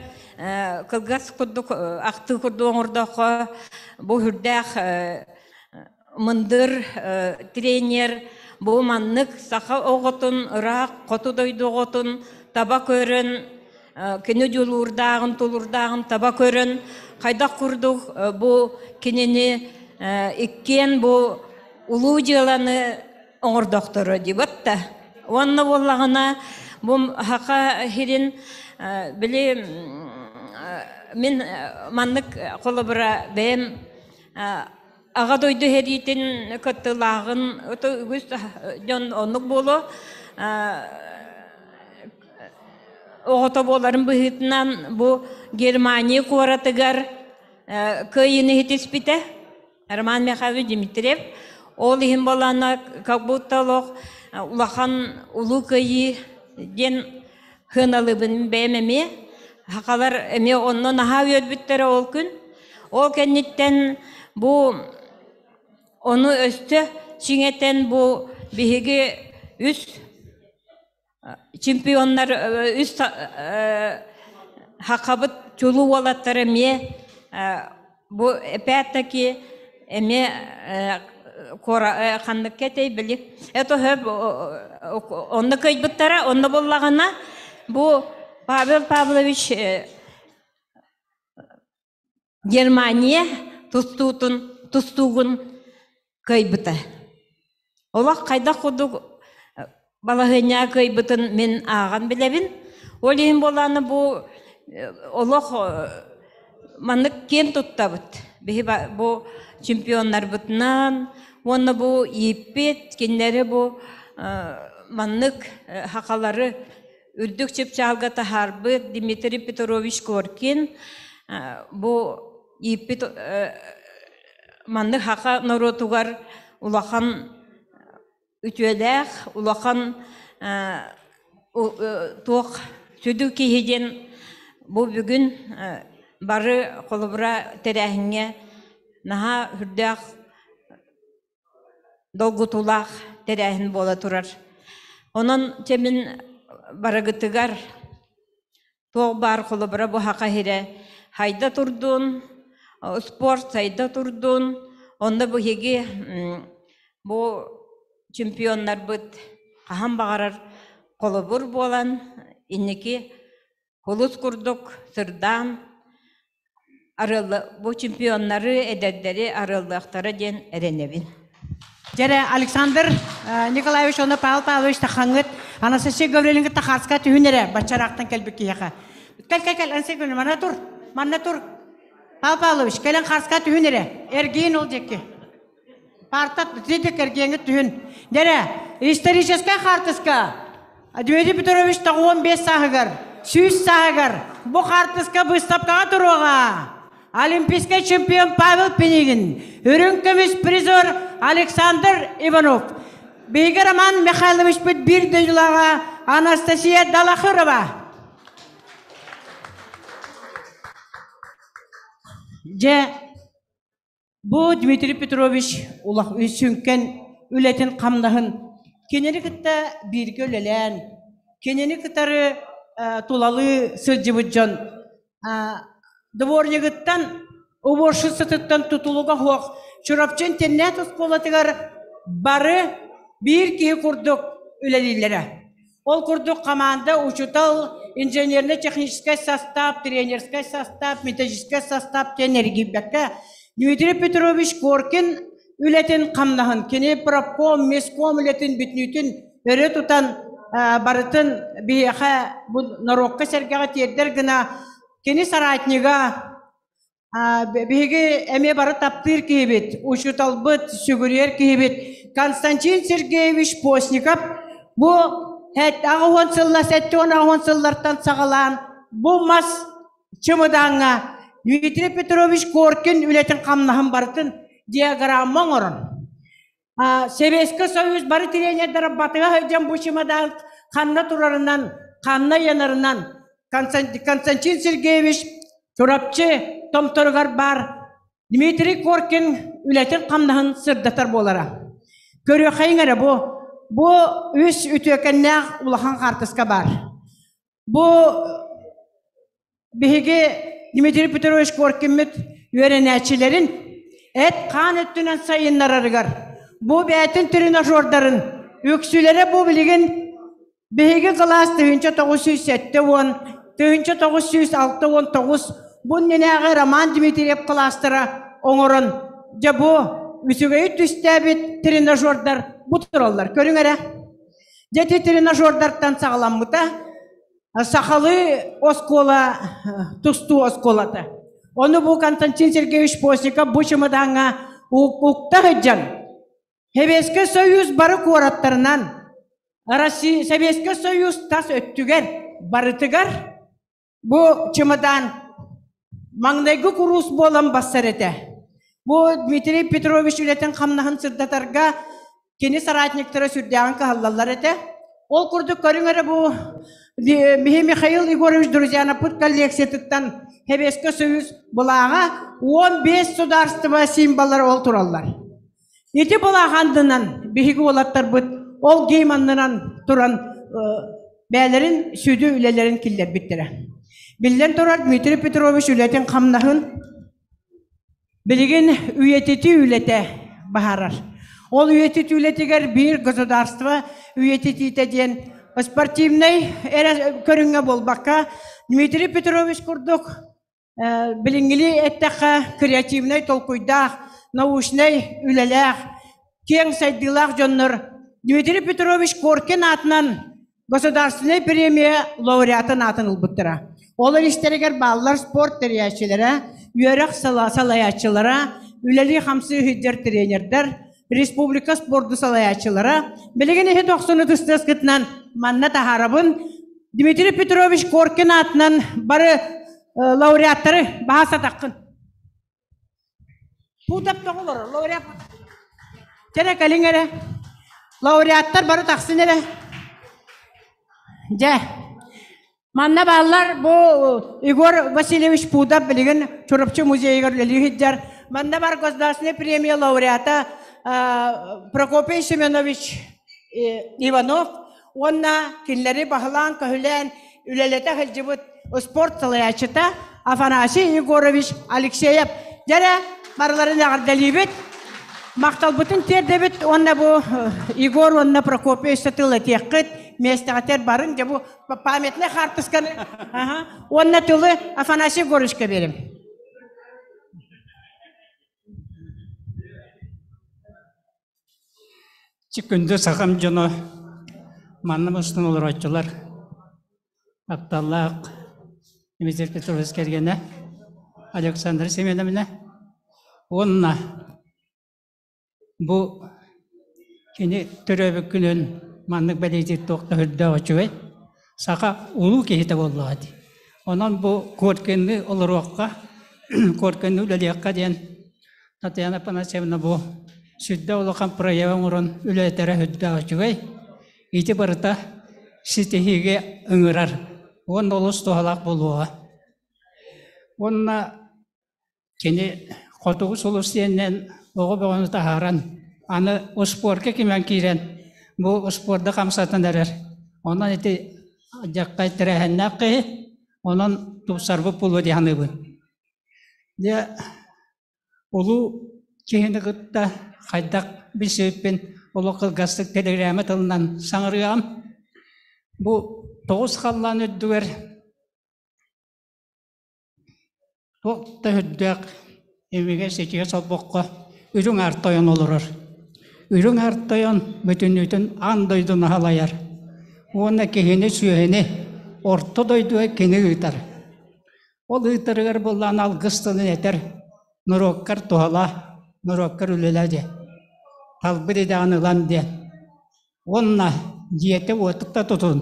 кылгас курдук ахтыы курдук оҥордоххо бу үрдээх мындыр тренер бу маннык саха оҕотун ыраах хоту дойду оҕотун таба көрөн кини дьулуурдааҕын тулуурдааҕын таба көрөн хайдах курдук бу кинини иккиэн бу улуу дьыаланы оҥордохторо дибат да уонна буоллаҕына бу саха сирин били мин маннык холобура бэйэм Аҕа дойду сэриитин кыттыылааҕын үгүс дьон оннук буолуо. Оҕото буоларын быһыытынан бу Германия куоратыгар кыайыыны иһитиспитэ Роман Михайлович Дмитриев. Ол иһин буоллаҕына как будто олох улахан улуу кыайыы диэн. Хыналыбын бэйэм эмиэ. Хахалар эмиэ онно наһаа үөрбүттэрэ ол күн. Ол кэнниттэн бу ону өстө чиҥэтэн бу биһиги үс чемпионнар үс хахабыт чулуу уолаттар эмиэ бу опять-таки эмиэ ханныкка этэй били это онно кыайбыттара онно буоллаҕына бу Павел Павлович Германия тустуутун тустуугун кыайбыта. Олох хайдах курдук балаһыанньаҕа кыайбытын мин ааҕан билэбин. Ол иһин буолааны бу олох маннык киэн туттабыт. Биһи бу чемпионнарбытынан уонна бу ииппит кинилэри бу маннык хахалары үрдүк чыпчаалга таһаарбыт Дмитрий Петрович Коркин бу ииппит маннык хаха норуотугар улахан үтүөлээх улахан туох сүдү киһи диэн бу бүгүн бары холобура тэрээһиҥҥэ наһаа үрдээх долгутуулаах тэрээһин буола турар. Онон чэ мин барыгытыгар Туох баар холобура бу хаха иһирэ хайда турдун, спорт сайда турдун, онно биһиги бу чемпионнарбыт хаһан баҕарар холобур буолан инники кулус курдук сырдаан арыалла бу чемпионнары эдэрдэри арыаллыахтара диэн эрэнэбин. Дьэрэ Александр Николаевич уонна Павел Павлович тахаҥҥыт Анастасия Гавриловна Тахарска түһүн эрэ баччараахтан кэлбит киһиэхэ. Кэл кэл кэл Анастасия Гавриловна манна тур манна тур Павел Павлович кэлэн Харска түһүн эрэ эргиин ол диэки. Парта дик эргиэҥҥит түһүн. Дьэрэ историческай хаартыска Дмитрий Петрович 95 сааһыгар, 100 сааһыгар бу хаартыска быыстапкаҕа туруоҕа. Олимпийскай чемпион Павел Пинигин, үрүҥ көмүс призер Александр Иванов, биһиги Роман Михайловичпыт биир дойдулааҕа Анастасия Далахырова. Дьэ, Бу Дмитрий Петрович улах сүҥкэн үлэтин-хамнаһын кинини кытта бииргэ үлэлээн, кинини кытары тулалыы сылдьыбыт дьон дворнигыттан, уборщицатыттан тутулуга суох Чурапчы интернат оскуолатыгар бары биир киһи курдук үлэлииллэрэ. Ол курдук команда учутал, инженерно-техническэй состав, тренерскэй состав, методическай состав диэн эргийбэккэ Дмитрий Петрович Коркин үлэтин хамнаһын, кини профком, местком үлэтин бүтүнүүтүн өрө тутан барытын биһиэхэ бу норуокка сэргэҕэ тиэрдэр гына кини соратнига Биһиги эмиэ бары таптыыр киһибит, учууталбыт, сүгүрүйэр киһибит Константин Сергеевич Постников бу 80 сылла 70 сыллартан саҕалаан бу мас чымыдааҥҥа Дмитрий Петрович Коркин үлэтин хамнаһын барытын диаграмма оҥорон Сэбиэскэй Союз бары тренердэрэ батыһа сылдьан бу чымадаан ханна турарынан, ханна ыйанарынан Константин Сергеевич Чурапчы томторугар баар Дмитрий Коркин үлэтин-хамнаһын сырдатар буолара. Көрүөххэйиҥ эрэ бу, бу үс үтүөкэннээх улахан хаартыска баар. Бу биһиги Дмитрий Петрович Коркиммит үөрэнээччилэрин эт-хаан өттүнэн сайыннарарыгар бу бэйэтин тренажердарын үксүлэрэ бу билигин биһиги кылаас 1970 1969 бу иннинээҕи Роман Дмитриев кылаастара оҥорон дьэ бу үчүгэйи түстээбит тренажердар бу тураллар көрүҥ эрэ Дьэ ити тренажердартан саҕаламмыта сахалыы оскуола тустуу оскуолата. Ону бу Константин Сергеевич Постников бу чымыдааҥҥа укта сылдьан Сэбиэскэй Союз бары куораттарынан Россия Сэбиэскэй Союз тас өттүгэр барытыгар Бу чымадаан маҥнайгы куруус буолан бассар этэ. Бу Дмитрий Петрович үлэтин хамнаһын сырдатарга кини соратниктара сүрдээҕин кыһаллаллар этэ. Ол курдук көрүҥ эрэ бу Биһи Михаил Егорович Друзьянаппыт коллекциятыттан Хэбиэскэ Союз былааҕа 15 судаарыстыба символлара ол тураллар. Ити былаах аннынан биһиги уолаттарбыт ол гейм аннынан туран бээлэрин сүдү үлэлэрин киллэрбиттэрэ. Биллэн турар, Дмитрий Петрович үлэтин хамнаһын билигин үйэтитии үлэтэ баһарар. Ол үйэтитии үлэтигэр биир государство үйэтитиитэ диэн спортивнай эрэ көрүҥҥэ буолбакка, Дмитрий Петрович курдук билиҥҥили эттэххэ креативнай толкуйдаах, научнай үлэлээх, киэҥ сайдыылаах дьоннор Дмитрий Петрович Коркин аатынан государственнай премия лауреатын аатын ылбыттара. Ол истэригэр бааллар спорт тэрийээччилэрэ, үөрэх салайааччылара, үлэлии-хамсыы сылдьар тренердэр, республика спорду салайааччылара. Билигин иһи тохсуну тыстыаскытынан манна таһаарабын. Дмитрий Петрович Коркин аатынан бары лауреаттары баһа сатаххын. Путап тоҕолор, лауреат. Кэрэ кэлиҥ эрэ. Лауреаттар бары тахсын эрэ. Дьэ, манна бааллар бу Егор Васильевич Пудов билигин Чурапчы музейыгар үлэлии сылдьар. Манна бар государственная премия лауреата Прокопий Семенович Иванов уонна кинилэри баһылаан-көһүлээн үлэлэтэ сылдьыбыт спорт салайааччыта Афанасий Егорович Алексеев. Дьэрэ, барыларын эҕэрдэлиибит, махталбытын тиэрдэбит уонна бу Егор уонна Прокопий өссө тыл этиэххит, миэстэҕитигэр барыҥ, дьэ бу памятный хаартысканы уонна тылы Афанасий Егоровичка биэрим. Күндү сахам дьоно, манна мустан олорооччулар, тапталлаах Дмитрий Петрович кэргэнэ Александра Семеновна уонна бу кини төрөөбүт күнүн маннык бэлиэтиир туох да үрдээх үчүгэй саха улуу киһитэ буоллаҕа дии. Онон бу Коркинны олоруохха, Коркинны үлэлиэххэ диэн Татьяна Афанасьевна бу сүрдээх улахан проект оҥорон үлэлэтэрэ сүрдээх үчүгэй. Ити барыта ситиһиигэ ыҥырар уонна олус туһалаах буолуоҕа. Уонна кини Хотугу сулус диэнинэн оҕо бөҕөнү таһааран, аны успуорка кимэн киирэн бу успуорду хамсатан эрэр. Онон ити дьаххай тэрээһиннээх киһи, онон тупсарбыт буолуо дии саныыбын. Дьэ, улуу киһини кытта хайдах билсибиппин олох кылгастык телеграмма тылынан саҥарыаҕым. Бу тоҕус халлаан үрдүгэр туох да үрдээх имигэс итигэ солбоххо үрүҥ аар тойон олорор. Үрүҥ аар тойон бүтүннүүтүн аан дойдуну халайар уонна киһини-сүөһүнү орто дойдуга кини ыытар. Ол ыытарыгар буоллаан алгыс тылын этэр, норуоккар туһалаа, норуоккар үлэлээ диэн. Талбыт идэҕин ылан диэн. Уонна дьиэтэ-уотук да тутун,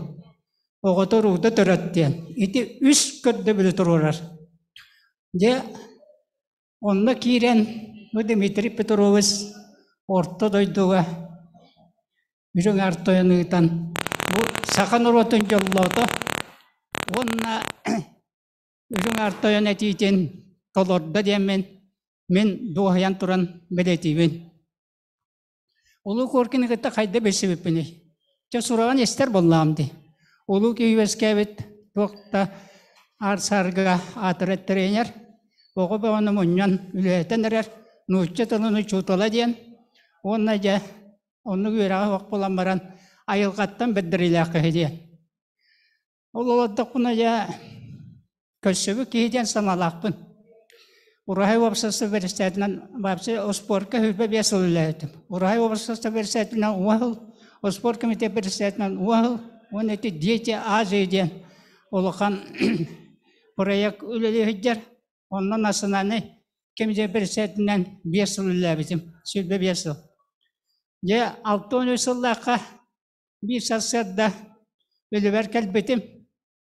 оҕото-уруута төрөт диэн. Ити үс көрдөбүлү туруорар. Дьэ, онно киирэн бу Дмитрий Петрович орто дойдуга Үрүҥ Аар Тойон ыытан бу саха норуотун дьоллоото уонна Үрүҥ Аар Тойон этиитин толордо диэммин мин дуоһуйан туран бэлиэтиибин. Улуу Коркины кытта хайда билсибиппиний? Чэ сураҕын истэр буоллаҕым дии. Улуу киһи үөскээбит туох да аар-саарга аатырар тренер, оҕо бөҕөнү мунньан үлэлэтэн эрэр нуучча тылын учуутала диэн уонна дьэ Оннук үөрэҕэ суох буолан баран айылҕаттан бэрдэриилээх киһи диэн. Ол олордохпуна дьэ көрсүбүт киһи диэн санаалаахпын. Ураһай уопсастыба бэрэссэдээтинэн вообще успуорка 25 сыл үлэлээтим. Ураһай уопсастыба бэрэссэдээтинэн уон сыл, успуорт комитет бэрэссэдээтинэн уон сыл, уонна ити Дети Азии диэн улахан проект үлэлии сылдьар. Онно национальнай кэмитиэт бэрэссэдээтинэн биэс сыл үлэлээбитим, 25 сыл. Дьэ, 63 сыллаахха биир сарсыарда үлэбэр кэлбитим.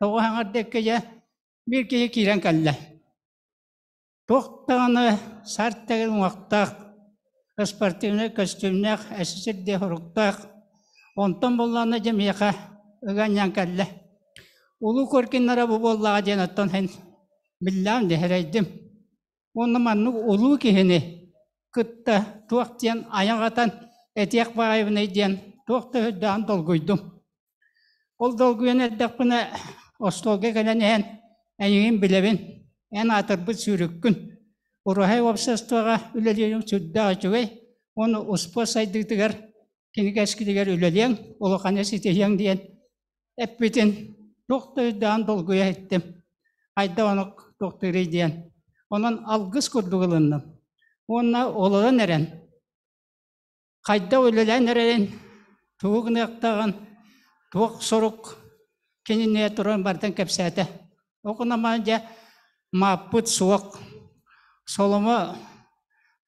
Тоҕо хаҥардыкка дьэ биир киһи киирэн кэллэ. Туох даҕаны сар тэгил уҥуохтаах, спортивнай көстүүмнээх, эсэсирдии хоруктаах. Онтон буллаҕына дьэ миэхэ ыга анньан кэллэ. Улуу Коркиннара бу буоллаҕа диэн оттон һин биллэҕим дьэһэрэйдим. Уонна маннык улуу киһини кытта туох диэн айах атан этиэх баҕайыбыный диэн туох да үрдээн долгуйдум. Ол долгуйан эрдэхпинэ остуолга кэлэн иһэн эйигин билэбин, эн аатырбыт сүүрүккүн. Уруһай уопсастыбаҕа үлэлиирим сүрдээх үчүгэй уонна успуорт сайдыытыгар кини кэскилигэр үлэлиэҥ, улаханы ситиһиэҥ диэн эппитин туох да өйдөөн долгуйа иһиттим. Хайдах оннук туохтуурий диэн. Онон алгыс курдук ылынным. Уонна олорон эрэн, хайдах үлэлээн эрэрин, тугу гыныахтааҕын, туох сорук кинини туран барытын кэпсээтэ. Ол гынан дьэ мааппыт суох. Соломо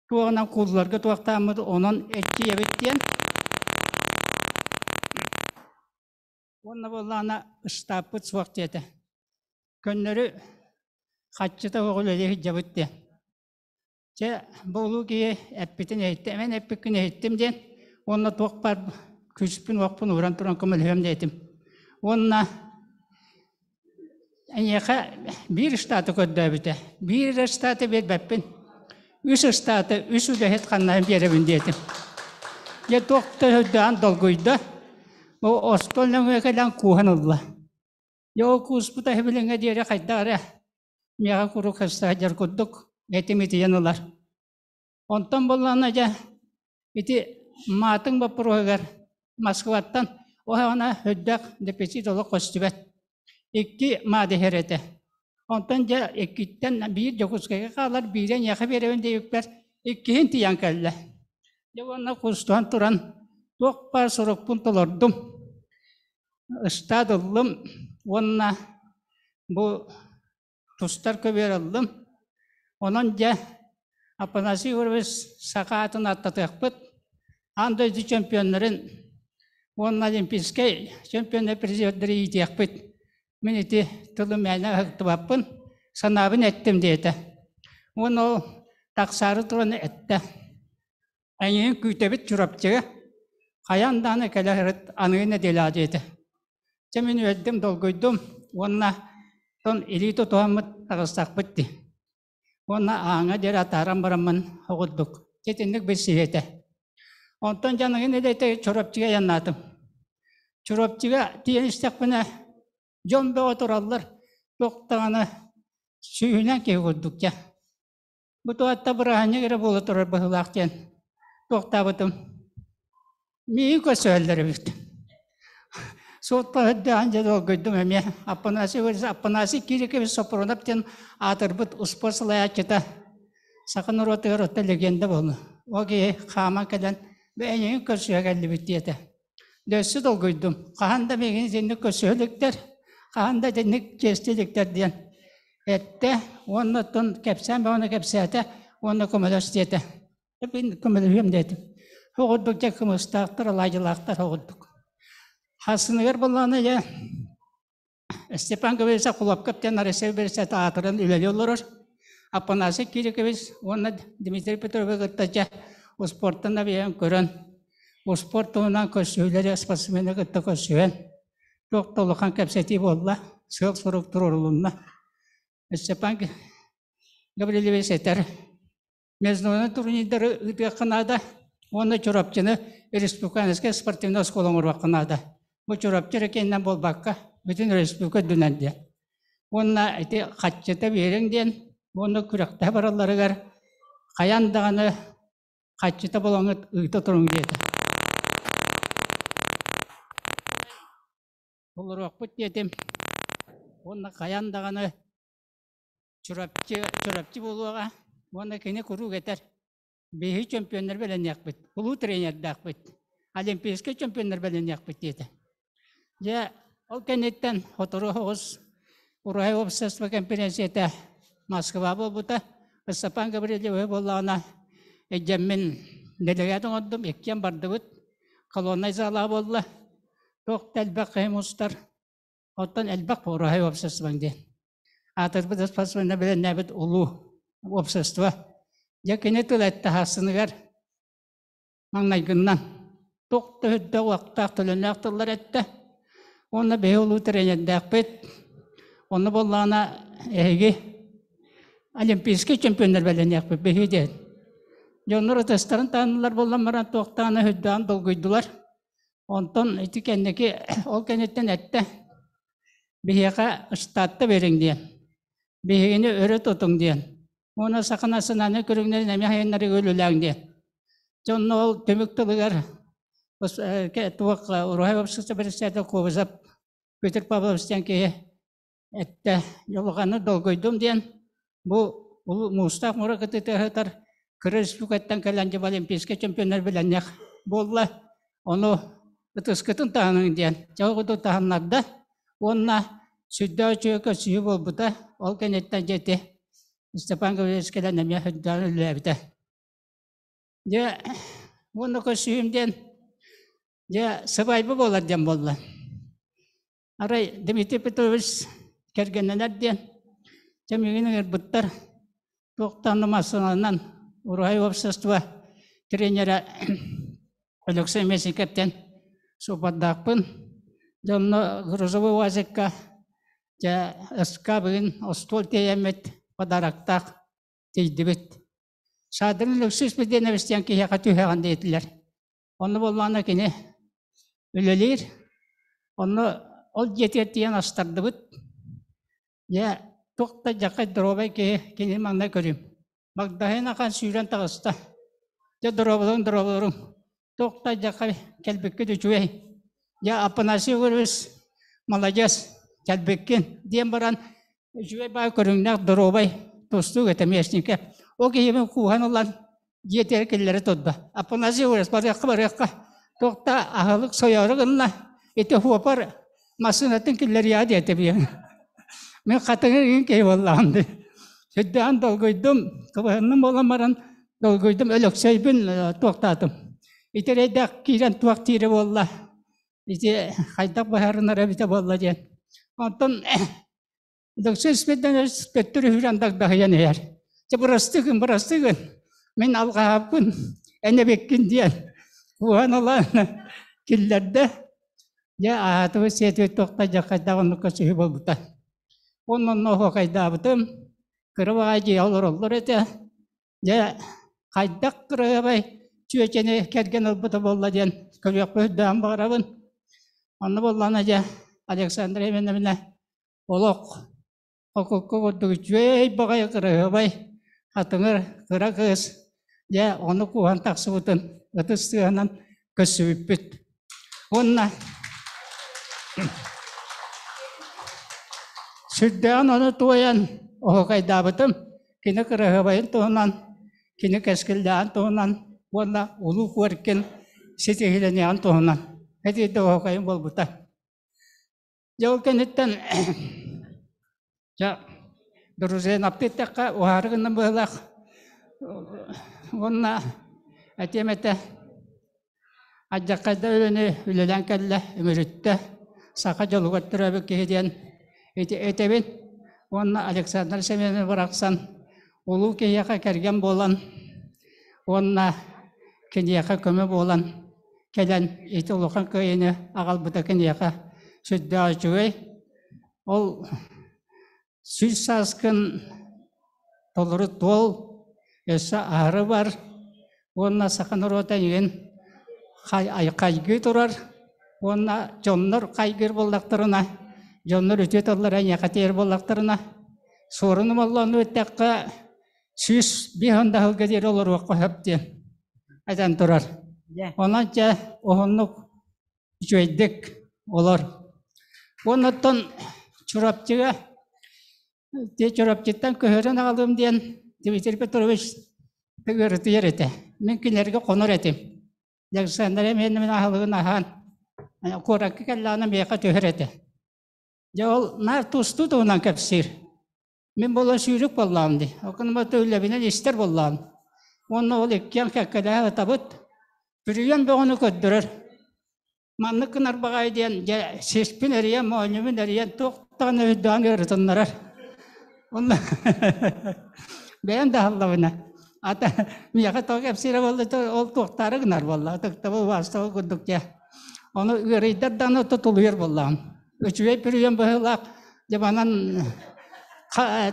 туоҕунан куулларга туохтааммыт онон эччийэбит диэн Уонна буоллаҕына ыстааппыт суох диэтэ. Көннөрү хаччыта суох үлэлии сылдьабыт диэн. Чэ, бу улуу киһи эппитин иһиттим, эн эппиккин иһиттим диэн уонна туох баар күүспүн-уохпун ууран туран көмөлөһүөм диэтим. Уонна эйиэхэ биир штаты көрдөөбүтэ. Биир эрэ штаты биэрбэппин. Үс штаты, үс үлэһит ханнаһын биэрэбин диэтим. Дьэ туох да өйдөөн долгуйда. Бу остуол нөҥүө кэлэн кууһан ылла. Дьэ ол кууспута билиҥҥэ диэри хайдах эрэ миэхэ куруук сылдьар курдук этим итийэн ылар. Онтон буоллаҕына дьэ ити маатыҥ боппуруоһугар Москваттан оһоҕуна үрдэх дефицит олох көстүбэт. Икки маат иһэр этэ. Онтон дьэ иккиттэн биир Дьокуускайга хаалар, биирэ эйиэхэ биэрэбин диэбиппэр иккиһин тиийэн кэллэ. Дьэ уонна кустуһан туран туох баар сорукпун толордум. Ыстаат ыллым уонна бу тустар көбүөр ыллым. Онон дьэ Афанасий Егорович саха аатын ааттатыахпыт. Аан дойду чемпионнарын уонна олимпийскай чемпионнар призердары иитиэхпит. Мин ити тылы мээнэ ыһыктыбаппын, санаабын эттим диэтэ. Уонна ол тахсаары туран эттэ. Эйигин күүтэбит Чурапчыга. Хайаан даҕаны кэлэ сырыт аныгы нэдиэлэҕэ диэтэ. Дьэ мин үөрдүм, долгуйдум уонна тон илии тутуһаммыт таҕыстахпыт дии. Уонна ааҥҥа диэри атааран бараммын оҕурдук. Итинник билсиһиэтэ. Онтон дьэ аныгы нэдиэлэтэ Чурапчыга айаннаатым. Чурапчыга тиийэн истэхпинэ дьон бөҕө тураллар. Туох даҕаны сүүһүнэн киһи курдук дьэ. Бу туһатта бырааһынньык эрэ буола турар быһыылаах диэн туохтаабытым. Миигин көрсөһөллөр эбит. Суоппа үрдээн дьэ долгуйдум эмиэ. Аппанасий Аппанасий Кирикович Сопрунов диэн аатырбыт успуорт салайааччыта саха норуотугар оттон легенда буолла. Ол киһи хааман кэлэн эйигин көрсүһэ кэллибит диэтэ. Дьэ өссө долгуйдум. Хаһан да миигин итинник көрсүһэ иликтэр, хаһан да итинник чиэстии иликтэр диэн эттэ уонна оттон кэпсээн бөҕөнү кэпсээтэ уонна көмөлөс диэтэ. Мин көмөлөһүөм диэтим. Оҕурдук дьэ кымыстаахтар, алаадьылаахтар оҕурдук. Хасыныгар буоллаҕына дьэ Степан Гаврильевич Хлопков диэн Россия бэрэссэдээтэ аатыран үлэлии олорор. Афанасий Кирикович уонна Дмитрий Петрович кытта дьэ успуортан абыйан көрөн, успуорт туһунан көрсүһүүлэри спортсмены кытта көрсүһэн, туох да улахан кэпсэтии буолла, сыал-сорук туруорулунна. Степан Гаврильевич этэр, Международный турнирдары ыытыахха наада уонна Чурапчыны республиканскай спортивнай оскуола оҥоруохха наада. Бу Чурапчы эрэ кэннинэн буолбакка, бүтүн республика үрдүнэн диэн. Уонна ити хаччыта биэриҥ диэн уонна күрэхтэһэ баралларыгар хайаан даҕаны хаччыта булаҥҥыт ыыта туруҥ диэтэ. Толоруохпут диэтим. Уонна хайаан даҕаны Чурапчы, Чурапчы буолуоҕа уонна кини куруук этэр: биһиги чемпионнар бэлэмниэхпит, улуу тренердээхпит, олимпийскай чемпионнар бэлэмниэхпит диэтэ. Дьэ, ол кэнниттэн сотору соҕус Уруһай уопсастыба кэмпириэнсийэтэ Москва буолбута. Степан Гаврильевич буоллаҕына, илдьэммин дэлэгээт оҥордум, иккиэн бардыбыт. Колоннай залаҕа буолла. Туох да элбэх киһи мустар. Оттон элбэх уруһай уопсастыбаҥ диэн. Аатырбыт спортсменнар бэлэмнээбит улуу уопсастыба. Дьэ кини тыл этте хассыныгар маҥнайгыннан туох да үрдэх уохтаах төлөннөөх тыллар эттэ. Уонна биһи улуу тренердээхпит. Онно буоллаҕына эһиги олимпийскай чемпионнар бэлэниэхпит биһиги диэн. Дьоннор ытыстарын таһыннылар буоллан баран туохтаана үрдээн долгуйдулар. Онтон ити кэнники ол кэнниттэн эттэ биһиэхэ штатта биэриҥ диэн. Биһигини өрө тутуҥ диэн. Уонна саха национальнай көрүҥнэрин эмиэ айаннарыга үлэлээҥ диэн. Дьэ онно ол түмүк тылыгар туох Уруһай общество председатель Кобзев Петр Павлович диэн киһи эттэ дьулҕаны долгуйдум диэн бу улуу муустаах муора кытыыта сытар кыра республикаттан кэлэн дьэ олимпийскай чемпионнар билэннэх буолла ону ытыскытын таһыныҥ диэн чоҕуту таһыннарда уонна сүрдээх үчүгэй көрсүһүү буолбута ол кэнниттэн дьэ ити Степан Гаврильевич кэлэн эмиэ сүрдээх үлэлээбитэ дьэ уонна көрсүһүүм диэн дьэ сыбайба буолар диэн буолла Арай Дмитрий Петрович кэргэннэнэр диэн дьэ миигин ыҥырбыттар. Туохтан да массыынанан Уруһай общество тренерэ Алексей Местниковтен суоппардаахпын. Дьэ онно грузовой УАЗикка дьэ СК бүгүн остуол тиэйэммит подароктаах тиийдибит. Саадын Алексей Спиридонович диэн киһиэхэ түһэҕин диэтилэр. Онно буоллаҕына кини үлэлиир. Онно ол дьиэтигэр тиийэн астардыбыт. Дьэ, туох да дьахай доруобай киһи кини маҥнай көрүүм. Багдаһын ахан сүүрэн таҕыста. Дьэ, доруобаларыҥ, доруобаларыҥ. Туох да дьахай кэлбиккит үчүгэй. Дьэ, Апанасий Егорович маладьыас, кэлбиккин диэн баран үчүгэй баай көрүҥнээх доруобай тустуук этэ местникэ. Ол киһибин кууһан ылан дьиэтигэр киллэрэ турда. Афанасий Егорович барыахха барыахха туохта аһылык сойоору гынна ити хуопар массыынатын киллэриэҕэ диэтэ биһиэн. Мин хатыҥыр иҥин киһи буоллаҕым дии. Сүрдээн долгуйдум, кыбыһынным буолан баран долгуйдум Өлөксөйбүн туохтаатым. Ити эрэйдээх киирэн туох диирэ буолла. Ити хайдах быһаарынара эбитэ буолла диэн. Онтон Доксун Спиридонович төттөрү үүрэн дагдаһыйан иһэр. Чэ бырастыгын, бырастыгын, мин алҕаһаппын, эн эбиккин диэн кууһан ылан киллэрдэ. Дьэ аһаатыбыт сиэтибит туохта дьэ хайдах оннукка сүһү буолбута. Онно онно оһуокайдаабытым, кыра баҕайы дьиэ олороллор этэ. Дьэ хайдах кырыабай чүөчэни кэргэн ылбыта буолла диэн көрүөхпүн үрдээн баҕарабын. Онно буоллаҕына дьэ Александра Ивановна олох окукка курдук үчүгэй баҕайы кыраһыабай хатыҥыр кыра кыыс дьэ ону кууһан тахсыбытын ытыс тыаһынан көрсүбүппүт уонна сүрдээҕин ону туойан оһуокайдаабытым кини кыраһыабайын туһунан кини кэскиллээҕин туһунан уонна улуу Куоркин ситиһиилэниэҕин туһунан этиитэ оһуокайым буолбута Дьэ ол кэнниттэн дьэ дружинаптыы эттэххэ уһаары гынным быһыылаах уонна этиэм этэ алдьархайда үлэни үлэлээн кэллэ үмүрүттэ саха дьолугар төрөөбүт киһи диэн ити этэбин уонна Александр Семенович барахсан улуу киһиэхэ кэргэн буолан уонна киниэхэ көмө буолан кэлэн ити улахан кыайыыны аҕалбыта киниэхэ сүрдээх үчүгэй. Ол 100 сааскын толору туол, өссө аһары бар уонна саха норуота эйигин хайгыы турар уонна дьоннор хайгыыр буоллахтарына, дьоннор үтүө тыллара эйиэхэ тиийэр буоллахтарына, суорун омоллоону эттэххэ 150 да сылга диэри олоруохха сөп диэн этэн турар. Онон дьэ уһуннук үчүгэйдик олор. Уоннаттан Чурапчыга те Чурапчыттан көһөрөн аҕалым диэн Дмитрий Петрович ыарытыйар этэ. Мин кинилэргэ хонор этим. Александр эмиэ мин аһылыгын аһаан куоракка кэллэҕинэ миэхэ түһэр этэ. Дьэ ол наар тустуу туһунан кэпсиир. Мин буолан сүүрүк буоллаҕым дии. Окунума үлэбинэн истэр буоллаҕым. Уонна ол иккиэн кэккэлэһэ ытабыт. Бүрүйэн бөҕөнү көрдөрөр. Маннык гынар баҕайы диэн дьэ сиспин эрийэн, моонньубун эрийэн туох даҕаны өйдөөн ыарытыннарар. Онно бэйэм да аһыллабына. Ата миэхэ тоҕо кэпсиирэ буолла ол туохтаары гынар буолла. Ытыктабыл, убаастабыл курдук дьэ. Ону ыарыйдар даҕаны тутулуйар буоллаҕым. Үчүгэй бүрүйэн быһыылаах дьабанан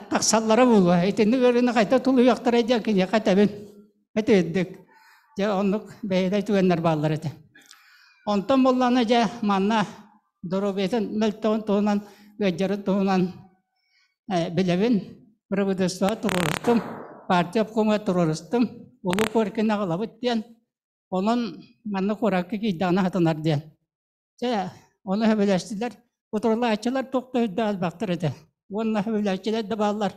тахсаллара буолуо. Итинник ыарыыны хайда тулуйуохтарай диэн киниэхэ этэбин. Этирдик. Дьэ оннук бэйэлэр түгэннэр бааллар этэ. Онтон буоллаҕына дьэ манна доруобуйатын мөлтөҕүн туһунан, ыалдьарын туһунан билэбин. Правительствоҕа туруорустум, партия обкомугар туруорустум. Улуу Коркин аҕалабыт диэн. Онон манна куоракка киирдэҕинэ хатанар диэн. Чэ, ону сөбүлэстилэр. Утарылааччылар туох да үрдээх элбэхтэр этэ. Уонна сөбүлээччилэр да бааллар,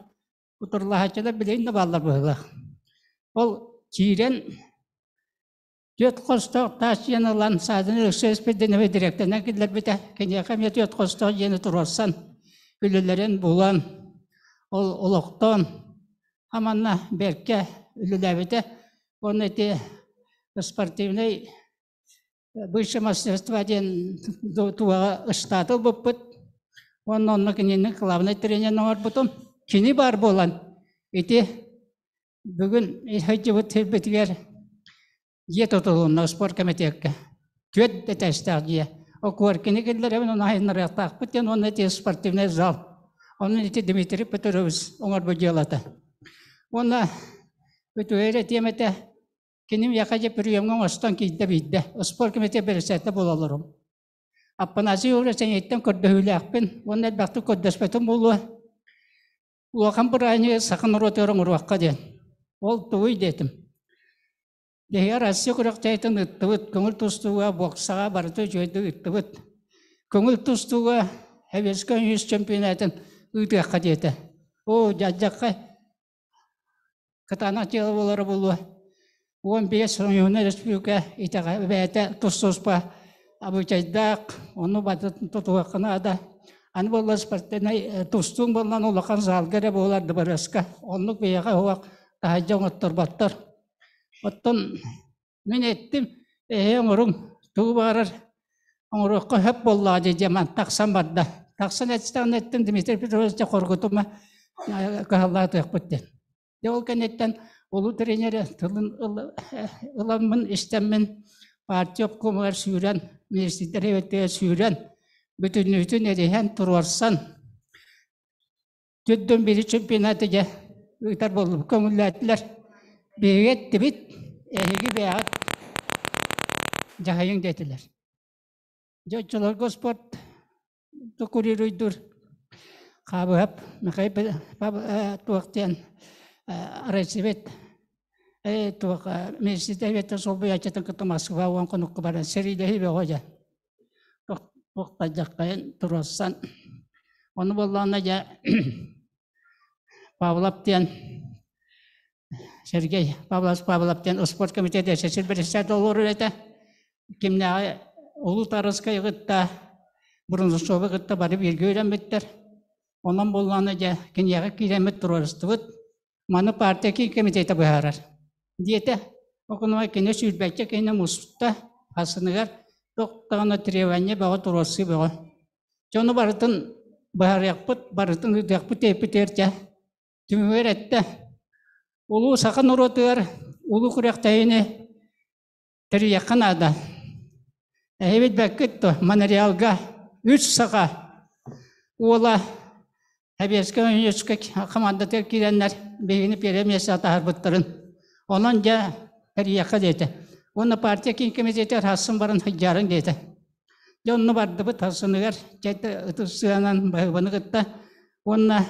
утарылаһааччылар билигин да бааллар быһыылаах. Ол киирэн түөрт хостоох таас дьиэни ылан Саадын Алексей Спирдинович дириэктэринэн киллэрбитэ. Киниэхэ эмиэ түөрт хостоох дьиэни туруорсан, үлэлэрин булан, ол олохтоон, аманна бэркэ үлэлээбитэ. Уонна ити спортивнай высшее мастерство диэн туоҕа ыстааты ылбыппыт. Уонна онно кинини главнай тренер оҥорбутум. Кини баар буолан ити бүгүн сылдьыбыт сирбитигэр дьиэ тутулунна спорт комитекка. Түөрт этээстээх дьиэ. Окуоркини киллэрэбин ону айыннарыахтаахпыт диэн уонна ити спортивный зал. Онон ити Дмитрий Петрович оҥорбут дьыалата. Уонна үтүө этиэм этэ Кини миэхэ дьэ приемҥа оҥостон киирдэ биирдэ. Спорт комитет бэрэссэдээтэ буолалларым. Аппанасий Егорович эйиэттэн көрдөһүүлээхпин уонна элбэхтик көрдөспөтүм буолуо. Улахан бырааһынньыгы саха норуотугар оҥоруохха диэн. Ол тугуй диэтим. Биһиги Россия күрэхтэһиитин ыыттыбыт, көҥүл тустууга, боксаҕа барыта үчүгэйдик ыыттыбыт. Көҥүл тустууга Советскай Союз чемпионатын ыытыахха диэтэ. Оо, дьадьахха Кытаанах дьыала буолара буолуо. 15 оройуоннай республика итэҕэ бэйэтэ тус-туспа абыычайдаах, ону барытын тутуһуохха наада. Аны буолла спортивнай тустууҥ буоллан улахан залга эрэ буолар дыбарыаска. Оннук биһиэхэ уһуох таһырдьа оҥотторботтор. Оттон мин эттим, эһэ оҥоруҥ, тугу баҕарар оҥоруохха сөп буоллаҕа дии диэн тахсан барда. Тахсан эттэҕинэ эттим Дмитрий Петрович дьэ хоргутума кыһаллаатыахпыт диэн. Дьэ ол кэнниттэн улуу тренер тылын ыламмын истэммин партия обкомугар сүүрэн, министрдэр эбэтигэр сүүрэн, бүтүннүүтүн эриһэн туруорсан Төрдөн бири чемпионаты дьэ ыытар буоллубут, көҥүллээтилэр. Биһиги эттибит, эһиги бэйэҕит дьаһайыҥ диэтилэр. Дьэ оччолорго спорт курируйдуур Хаабыһап Михаил туох диэн Райсовет туох министерствоттан солбуйааччытын кытта Москва уон хонукка баран сэриилэһии бөҕө дьэ. Туохтайдаххайын туруорсан. Ону буоллаҕына дьэ Павлов диэн Сергей Павлович Павлов диэн спорт комитета сесир председатель олорор этэ. Кимнээҕи Улуу Тарыскайы кытта Брунцовы кытта бары бииргэ үөрэммиттэр. Онон буоллаҕына дьэ киниэхэ киирэммит туруорустубут. Маны партия киин комитета быһаарар, диэтэ. Окунума кини сүүрбэччэ киһини муста, хасыныгар туох даҕаны требование бөҕө туруорсуу бөҕө. Дьону барытын быһаарыахпыт, барытын ыытыахпыт диэппитигэр дьэ түмүгэр эттэ. Улуу саха норуотугар улуу күрэхтэһиини тэрийиэххэ наада. Эһибит бэккит дуо, Монреалга үс саха уола Сэбиэскэй Союзка хамаандатыгар киирэннэр биһигини первое место таһаарбыттарын. Онон дьэ тэрийиэххэ диэтэ. Уонна партия киин комитетигэр хассын баран сылдьаарыҥ диэтэ. Дьэ онно бардыбыт хасыныгар чэйдэ ытыс сыанан баһыыбаны кытта уонна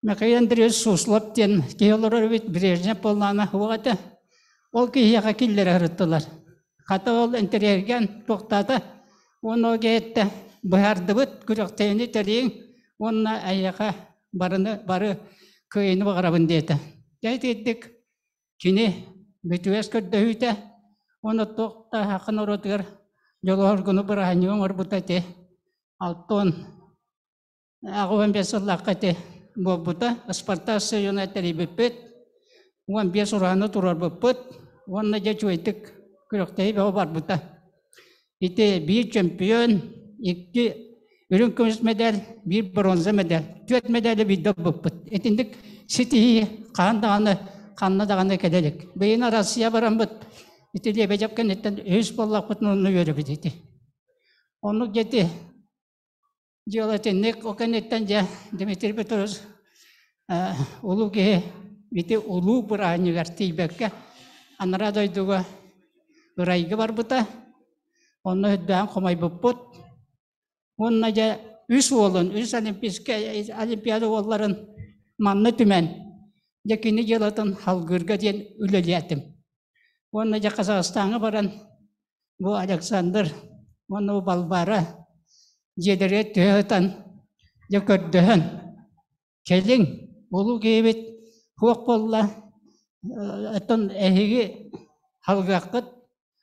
Михаил Андреевич Суслов диэн киһи олорор эбит, Брежнев буоллаҕына уох этэ. Ол киһиэхэ киллэрэ сырыттылар. Хата ол интэриэһиргээн туохтаата уонна ол киһиттэ быһаардыбыт, күрэхтэһиини тэрийиҥ уонна эйиэхэ барыны бары кыайыыны баҕарабын диэтэ. Дьэ итирдик кини бүтүгэс көрдөһүүтэ уонна туох да саха норуотугар дьолуоргуну бырааһынньыгы оҥорбута ити 60 85 сыллаахха ити буолбута. Спартак стадиона тэрийбиппит, 15 ураһаны туруорбуппут уонна дьэ үчүгэйдик күрэхтэһии бөҕө барбыта. Ити биир чемпион, икки үрүҥ көмүс медаль, биир бронза медаль, түөрт медали биирдэ ылбыппыт. Итинник ситиһии хаһан даҕаны ханна даҕаны кэлэ илик. Быйыл Россия бараммыт ити Лебедев кэнниттэн үһүс буоллахпытына онно үөрэбит ити. Оннук дьэ ити. Дьыала итинник ол кэнниттэн дьэ Дмитрий Петрович улуу киһи ити улуу бырааһынньыгар тиийбэккэ анараа дойдуга ырайга барбыта. Онно үрдээн хомойбуппут. Уонна дьэ үс уолун, үс олимпийскай олимпиада уолларын манна түмэн, дьэ кини дьыалатын халгыырга диэн үлэлээтим. Уонна дьэ Казахстаҥҥа баран бу Александр уонна бу Балбаара дьиэлэригэр түһэ сытан дьэ көрдөһөн кэлиҥ улуу киһибит суох буолла оттон эһиги халгыаххыт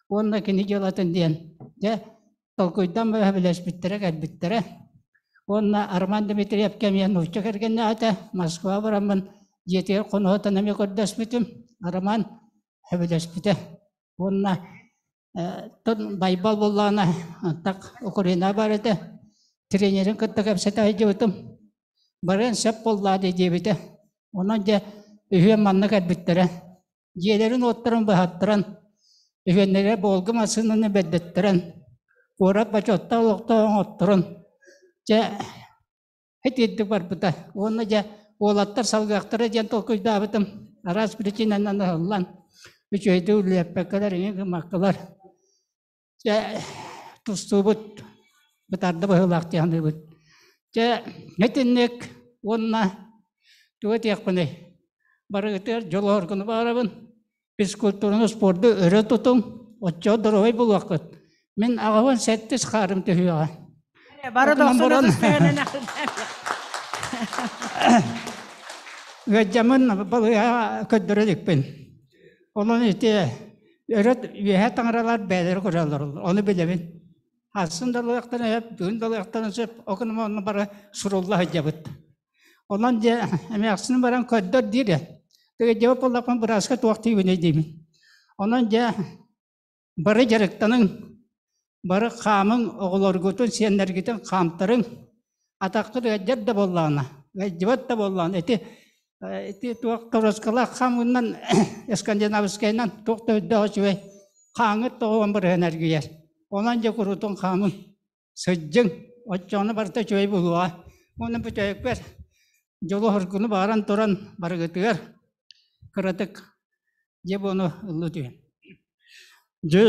уонна кини дьыалатын диэн дьэ толкуйдан бөһөбүлэспиттэрэ кэлбиттэрэ уонна Арман Дмитриев кэмиэ нуучча кэргэннээх этэ Москва бараммын дьиэтигэр хоноһутан эмиэ көрдөспүтүм Роман сөбүлэспитэ уонна Байбал буоллаҕына так Украина бар этэ тренерин кытта кэпсэтэ сылдьыбытым барыан сөп буоллаа дии диэбитэ онон дьэ үһүөн манна кэлбиттэрэ дьиэлэрин-уоттарын быһаттаран үһүөннэрэ буолга массыынаны бэрдэттэрэн куорат бочуоттаах олохтоох оҥотторон дьэ Итирдик барбыта уонна дьэ уолаттар салгыахтара диэн толкуйдаабытым араас причинанан ыһыллан үчүгэйдик үлэлэппэккэлэр иҥин гыммаккалар дьэ тустуубут бытаарда быһыылаах дии саныыбыт дьэ итинник уонна тугу этиэхпиний барыгытыгар дьолуоргуну баҕарабын физкультураны спорду өрө тутуҥ оччоҕо доруобай буолуоххут мин аҕабын сэттис хаарым түһүөҕэ Бары дохсун ыаддьамын балыыһаҕа көрдөрө иликпин онон ити өрө үөһэ таҥаралар бэйэлэрэ көрөллөр ону билэбин Аасын да ылыахтарын сөп, бүгүн да ылыахтарын сөп, ол онно бары сурулла сылдьабыт. Онон дьэ эмээхсин баран көрдөр диир ээ. Тыга дьэ буоллахпын бырааска туох тиийбиний диибин. Онон дьэ бары дьарыктаныҥ, бары хаамыҥ, оҕолоргутун, сиэннэргитин хаамтарыҥ. Атаххыт ыалдьар да буоллаҕына, ыалдьыбат да буоллаҕына ити ити туох торуоскалаах хаамыынан скандинавскайынан туох да үрдээх үчүгэй хааҥҥыт тоҕуон бырыһан эргийэр. Онон дьэ куруутун хаамыҥ, сылдьыҥ, оччоҕуна барыта үчүгэй буолуоҕа. Уонна бүтэһикпэр дьолу-соргуну баҕаран туран барыгытыгар кыратык дьэ буону ыллыы түһэн. Дьэ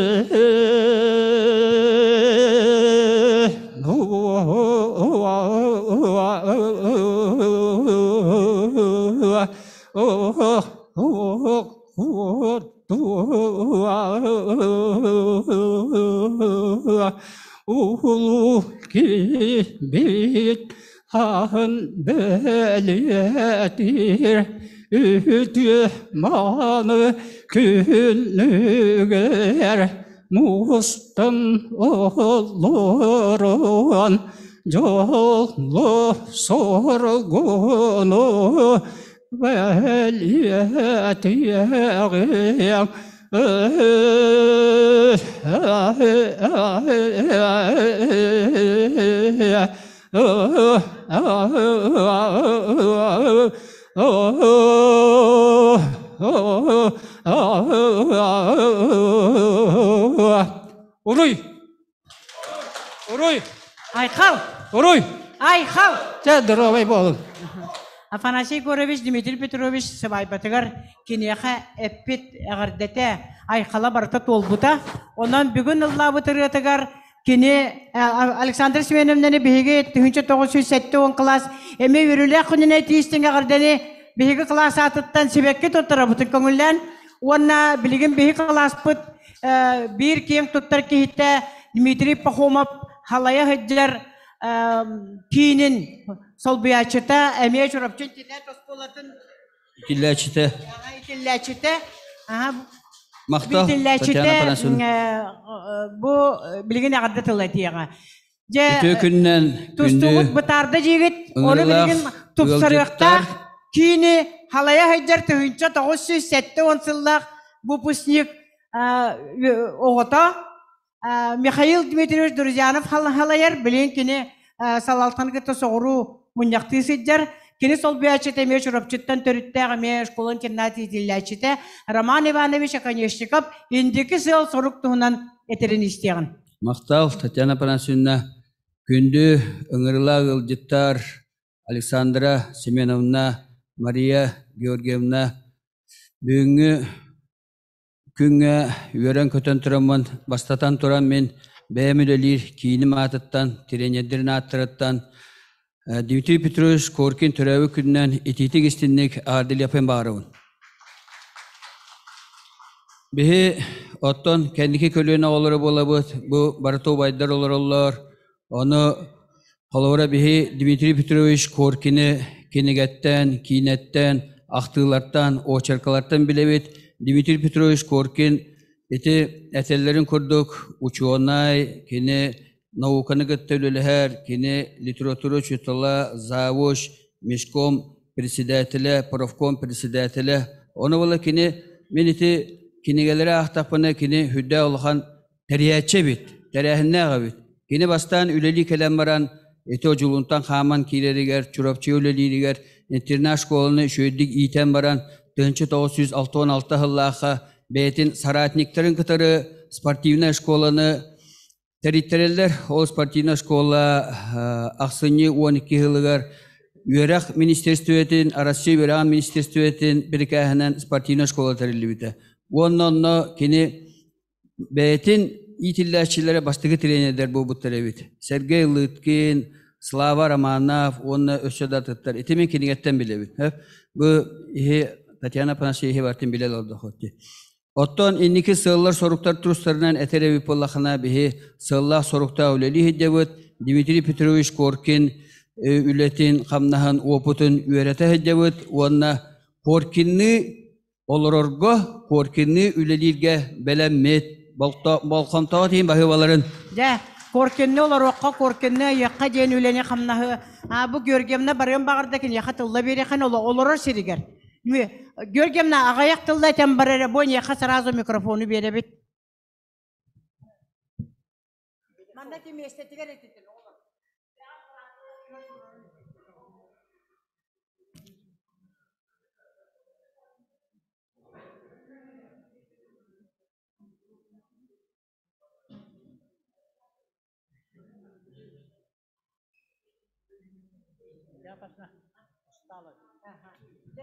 Улуу киһибит хаһан бэлиэтиир үтүө мааны күнүгэр мустан олорон дьолу соргуну бэлиэтиэҕиҥ Уруй! Уруй! Айхал! Уруй! Айхал! Чэ, здоровай буолун. Афанасий Егорович Дмитрий Петрович сыбаайбатыгар киниэхэ эппит эҕэрдэтэ айхала барыта туолбута. Онон бүгүн ыллаабыт ырыатыгар кини Александр Семеновнаны биһиги 1970 кылаас эмиэ үөрүүлээх күнүнэ тиистиҥ эҕэрдэни биһиги кылаас аатыттан сибэкки туттарабытын көҥүллээн уонна билигин биһиги кылааспыт биир киэҥ туттар киһитэ Дмитрий Пахомов халайа сылдьар киинин солбуйааччыта эмиэ Чурапчы интернет оскуолатын Итиллээччитэ. Итиллээччитэ. Махтал, Итиллээччитэ бу билигин эҕэрдэ тыл этиэҕэ. Дьэ, Үтүө күннэн тустугут бытаарда дьиигит, ону билигин тупсарыахтаах киини халайа сылдьар 1970 сыллаах выпускник оҕото Михаил Дмитриевич Друзьянов халайар, билигин кини салалтаны кытта соҕуруу мунньахтыы сылдьар. Кини солбуйааччыта эмиэ Чурапчыттан төрүттээх эмиэ школа-интернат иитиллээччитэ Роман Иванович Оконешников индики сыал-сорук туһунан этэрин истиэҕин. Махтал, Татьяна Афанасьевна. Күндү ыҥырылаах ыалдьыттар Александра Семеновна, Мария Георгиевна бүгүҥҥү күҥҥэ үөрэн-көтөн тураммын, бастатан туран мин бэйэм үлэлиир кииним аатыттан, тириэньэрдэрин ааттарыттан Дмитрий Петрович Коркин төрөөбүт күнүнэн итиитик истинник эҕэрдэлиэхпин баҕарабын. Биһи оттон кэнники көлүөнэ оҕолоро буолабыт, бу барыта убайдар олороллор. Ону холобура биһи Дмитрий Петрович Коркины кинигэттэн, киинэттэн, ахтыылартан, очеркалартан билэбит. Дмитрий Петрович Коркин ити этэллэрин курдук учуонай, кини науканы кытта үлэлэһэр, кини литература учуутала, завуч, межком председателэ, профком председателэ. Ону була кини мин ити кинигэлэри аахтахпына кини үрдээх улахан тэрийээччи эбит, тэрээһиннээх эбит. Кини бастаан үлэлии кэлэн баран ити Одьулуунтан хааман киирэригэр, Чурапчы үлэлииригэр интернат школаны үчүгэйдик иитэн баран 1966 сыллаахха бэйэтин соратниктарын кытары спортивнай школаны Тэрийтэрэллэр. Ол спортивнай школа ахсынньы 12 сылыгар үөрэх министерствотын, Россия үөрэҕин министерствотын бирикээһинэн спортивнай школа тэриллибитэ. Уонна онно кини бэйэтин иитиллээччилэрэ бастакы тренердэр буолбуттар эбит. Сергей Лыткин, Слава Романов уонна өссө да атыттар. Ити мин кинигэттэн билэбин. Бу иһи Татьяна Афанасьевна бартын билэ олордохот. Оттон инники сыаллар-соруктар тустарынан этэр эбит буоллахына, биһи сыаллаах-соруктаах үлэлии сылдьабыт. Дмитрий Петрович Коркин үлэтин, хамнаһын, уопутун үөрэтэ сылдьабыт уонна Коркинныы олорорго, Коркинныы үлэлииргэ бэлэммит. Болҕомтоҕо тиийин баһыыбаларын. Дьэ, Коркинны олоруохха, Коркинны айыахха диэн үлэни хамнаһы бу Георгиевна барыан баҕарда киниэхэ тылла биэриэхин олорор сиригэр. Георгиевна, аҕыйах тылла этэн бар эрэ, бу эйиэхэ сразу микрофону биэрэбит. Манна ти миэстэтигэр этитин, оҕолор.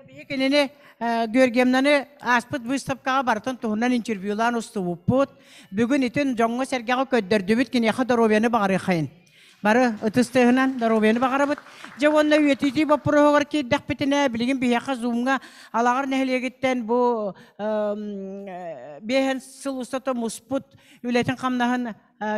Биһи кинини Георгиевнаны ааспыт выставкаҕа барытын туһунан интервьюлаан устубуппут. Бүгүн итин дьоҥҥо-сэргэҕэ көрдөрдүбүт, киниэхэ доруобуйаны баҕарыаххайын. Бары ытыс тыаһынан доруобуйаны баҕарабыт. Дьэ уонна үйэтитии боппуруоһугар киирдэхпитинэ, билигин биһиэхэ Зумҥа Алаҕар нэһилиэгиттэн бу биэһэн сыл устата муспут үлэтин-хамнаһын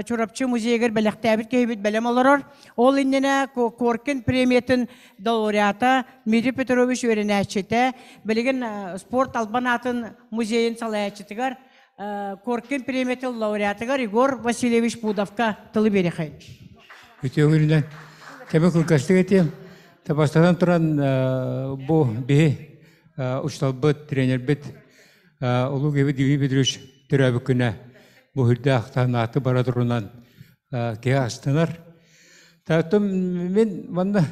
Чурапчы музейыгар бэлэхтээбит киһибит бэлэм олорор. Ол иннинэ Коркин премиятын лауреата Дмитрий Петрович үөрэнээччитэ, билигин спорт албан аатын музейын салайааччытыгар Коркин премиятын лауреатыгар Егор Васильевич Пудовка тылы биэриэхэй. Үтүө күнүнэн кэми кылгастык этиэм. Бастатан туран бу биһи учууталбыт, тренербит Улуу Киһи Дмитрий Петрович төрөөбүт күнэ бу үрдээх таһымнаахтык бара турунан киһи астынар. Тааттым мин манна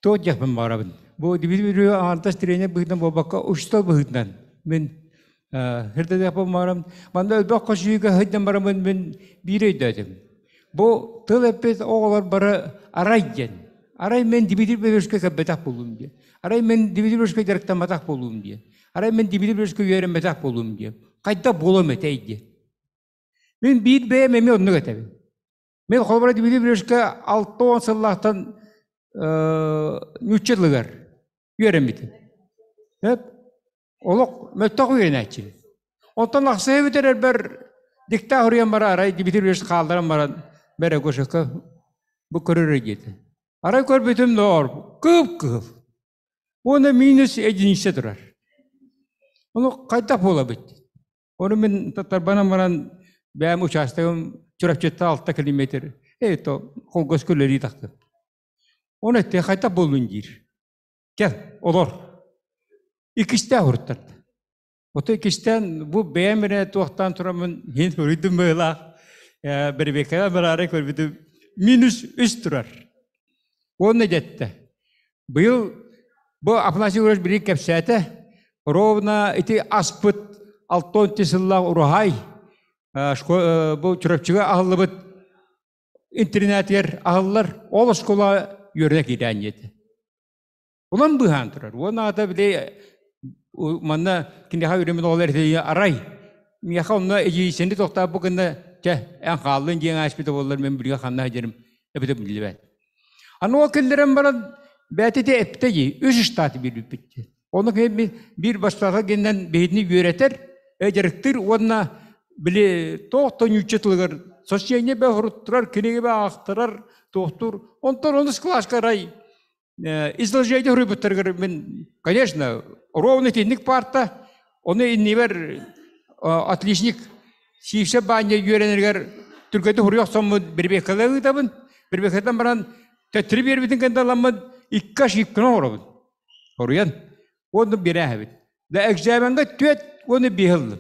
туох диэхпин баҕарабын. Бу Дмитрий Петрович аҥардас тренер быһыытынан буолбакка учуутал быһыытынан мин сырдатыахпын баҕарам. Манна элбэх хосуйууга сылдьан бараммын мин биир өйдөөтүм. Бу тыл эппит оҕолор бары арай диэн. Арай мен Дмитрий Петровичка кэлбэтэх буолуум диэн. Арай мен Дмитрий Петровичка дьарыктамматах буолуум диэн. Арай мин Дмитрий Петровичка үөрэммэтэх буолуум диэн. Хайдах буолуом этэй диэн. Мин биир бэйэм эмиэ оннук этэбин. Мин холобура Дмитрий Петровичка 60 сыллаахтан нуучча тылыгар үөрэммитим. Олох мөлтөх үөрэнээччи. Онтон ахсыһы бүтэрэрбэр диктаа суруйан баран арай Дмитрий Петрович хаалларан баран бэрэ Гошекка бу көрөр диэтэ. Арай көрбүтүм ноор кып-кыһыл. Уонна минус единица турар. Ону хайдах буолабыт? Ону мин татарбанан баран бэйэм учаастагым Чурапчыттан 6 километр. Эй, то холгоско үлэлии тахтым. Ону этте хайдах буоллун диир. Кэл, олор. Иккистээх уруттарда. Ото иккистээн бу бэйэм эрэ туохтаан тураммын иһин суруйдум быһыылаах. Бэрэбиэркэҕэ бараары көрбүтүм минус үс турар. Уонна дьэттэ. Быйыл бу Афанасий Егорович билигин кэпсээтэ. Ровно ити аспыт 6 сыллаах уруһай бу Чурапчыга аһыллыбыт. интернетигэр аһыллар, ол оскуола үөрэнэ киирэн диэтэ. Улам быһаан турар. Уон аата били манна киниэхэ үрүмүн оҕолор арай миэхэ онно эдьиийсэни тохтооппут гына чэ эн хааллын диэн ааспыта буоллар мен билгэ ханна сылдьарым эбитэ биллибэт. Аны ол киллэрэн баран бээтити эптэ дии үс штаты биэрбиппит. Ону кини биир бастакы гиннэн биһитини үөрэтэр, дьарыктыыр уонна били туох да нуучча тылыгар сочинение бэ хоруттарар, кинигэ бэ аахтарар, туохтуур. Онтон онус кылааска арай изложение хоруйбуттарыгар мин, конечно, ровно итинник парта, ону иннибэр отличник Сиипсэ баанньа үөрэнэригэр түргэтик хоруй охсоммут бирбиэккэлэ ыытабын. Бирбиэккэттэн баран төттөрү биэрбитин кэннэ ыламмын икки ошибканы оҥоробун. Хоруйан уонна биэрээһэбит. Да экзаменга түөт уонна биэһи ыллым.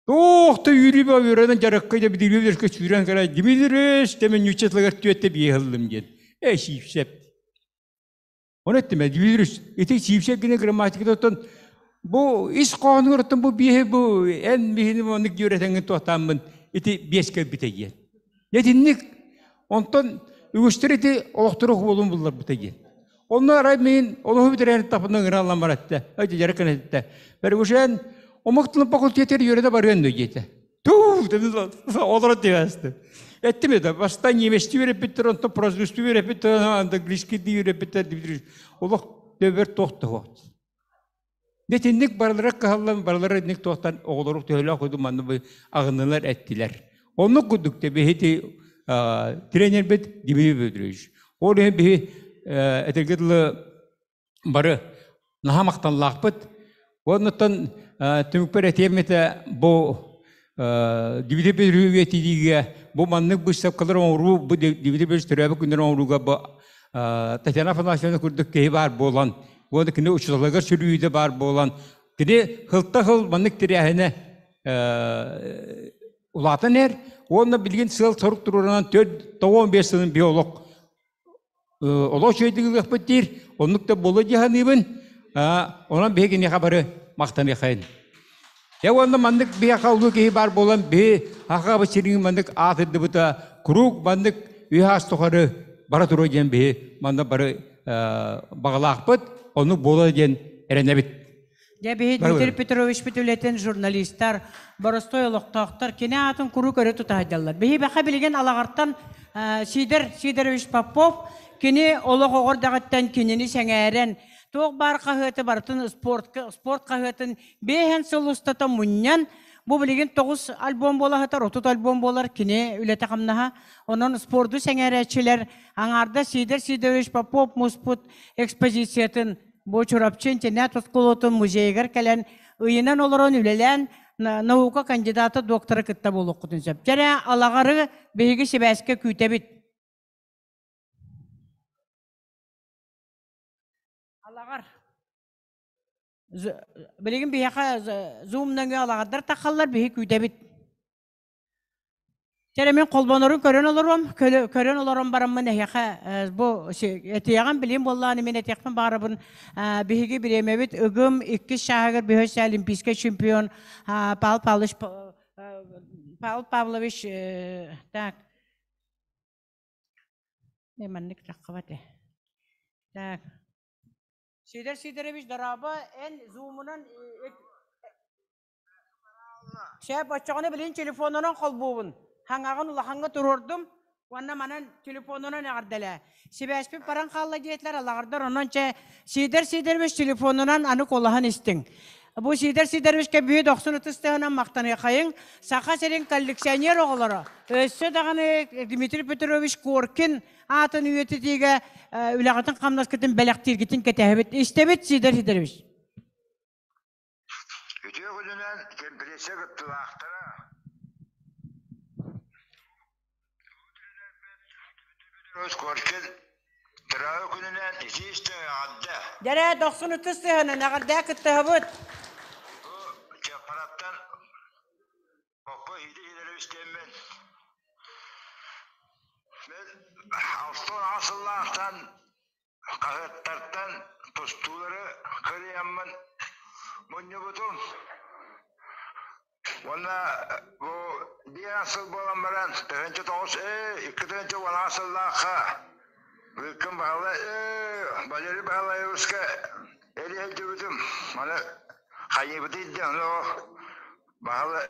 Туох да үүрүүбэ үөрэнэн дьарыкка да бидилүүбүлэргэ сүүрэн кэлэн Дмитрий темен ньучча тылыгар түөттэ биэһи ыллым диэн. Э сиипсэп. Оны эттим Дмитрий ити сиипсэп гинэ грамматикатыттан бу ис хоһоонугар оттон бу биэһи бу эн биһини оннук үөрэтэҥҥин туохтааммын ити биэс кэлбитэ диэн. Итинник онтон үгүстэр ити олохтору хуолун булларбыта диэн. Онно арай мин олоһу бүтэрэн тапына ыҥыраллан баратта. Өйдө жарыкын этте. Бергушен омук тылын факультетер үөрэтэ барыан диэтэ. Туу олоро диэсти. Эттим это бастан немецти үөрэппиттэр, онтон французту үөрэппиттэр, английский үөрэппиттэр, олох төбөр тохтоһуот. Итинник барылара кыһаллан, барылара итинник туохтан оҕолору төһөлөөх курдук манна аҕыннылар эттилэр. Оннук курдук те биһити тренербит Дмитрий Петрович. Ол иһин биһи этэргэ дылы бары наһаа махталлаахпыт. Оннуттан түмүкпэр этиэм этэ бу Дмитрий Петрович үйэтириигэ бу маннык быыстапкалар оҥоруу бу Дмитрий Петрович төрөөбүт күннэрин оҥорууга бу Татьяна Афанасьевна курдук киһи баар буолан уонна кини учууталыгар сүрүйүүтэ баар буолан кини хылта хыл маннык тэрээһинэ улаатан иһэр уонна билигин сыал-сорук туруорунан 4-95 сылын биолог олох үчүгэйдик ылыахпыт диир оннук да буолуо дии саныыбын онон биһиги киниэхэ бары махтаныахайын Дьэ уонна маннык биһиэхэ улуу киһи баар буолан биһи Сахабыт сирин маннык аатырдыбыта куруук маннык үс тухары бара туруо диэн биһи манна бары баҕалаахпыт, оннук буолуо диэн эрэнэбит. Дьэ биһи Дмитрий Петрович үлэтин журналистар, боростой олохтоохтор кини аатын куруук өрө тута сылдьаллар. Биһи бэхэ билигин Алаҕартан Сидор Сидорович Попов кини олох оҕор даҕыттан кинини сэҥээрэн туох баар хаһыаты барытын спортка спорт хаһыатын биэһэн сыл устата мунньан бу билигин тоҕус альбом буола сытар, 30 альбом буолар кини үлэтэ-хамнаһа. Онон спорду сэҥээрээччилэр аҥаарда Сидор Сидорович Попов муспут экспозициятын бу Чурапчы интернат оскуолатын музейыгар кэлэн ыйынан олорон үлэлээн наука кандидата доктора кытта буолуоххутун сөп. Дьэрэ Алаҕары биһиги сибээскэ күүтэбит. Алаҕар. Билигин биһиэхэ Zoom нөҥүө алаҕардар таххаллар, биһи күүтэбит. Чэрэ мин холбонорун көрөн олоруом, көрөн олорон бараммын эһиэхэ бу этиэҕим билим буоллаҕына мин этиэхпин баҕарабын. Биһиги бириэмэбит ыгым иккис чааһыгар бөһөс олимпийскай чемпион Павел Павлович Павел Павлович так маннык таххабат так Сидор Сидорович дорообо эн зумунан Сөп, оччоҕуна билигин телефонунан холбуубун. Хаҥаҕын улахаҥҥа туруордум уонна манан телефонунан эҕэрдэлээ. Сибээспит баран хаалла диэтилэр, алаҕардар онон чэ Сидор Сидорович телефонунан аны куолаһын истиҥ. Бу Сидор Сидоровичка бүө дохсун ытыс тыаһынан махтаныахайыҥ. Саха сирин коллекционер оҕолоро өссө даҕаны Дмитрий Петрович Коркин аатын үйэтитиигэ үлэҕитин-хамнаскытын бэлэхтииргитин кэтэһэбит. Истэбит, Сидор Сидорович. Үтүө күнүнэн кэмпириэссийэ кыттыылаахтара Коркин төрөөбүт күнүнэн итии-истиҥ эҕэрдэ! Дьэрэ, дохсун ытыс тыаһынан эҕэрдэ кыттыһабыт. Бу Чыаппараттан Поппо иһити иһилэри истиэммин. Мен 68 сыллаахтан Хаһыаттартан тустуулары кырыйаммын мунньубутум. Уонна бу биир сыл буолан баран, 1009 2010 сыллаахха Быыккын Баһылай Валерий Баһылайабыска эрийэрдибитим. Маны хайыыбытый диэн ону Баһылай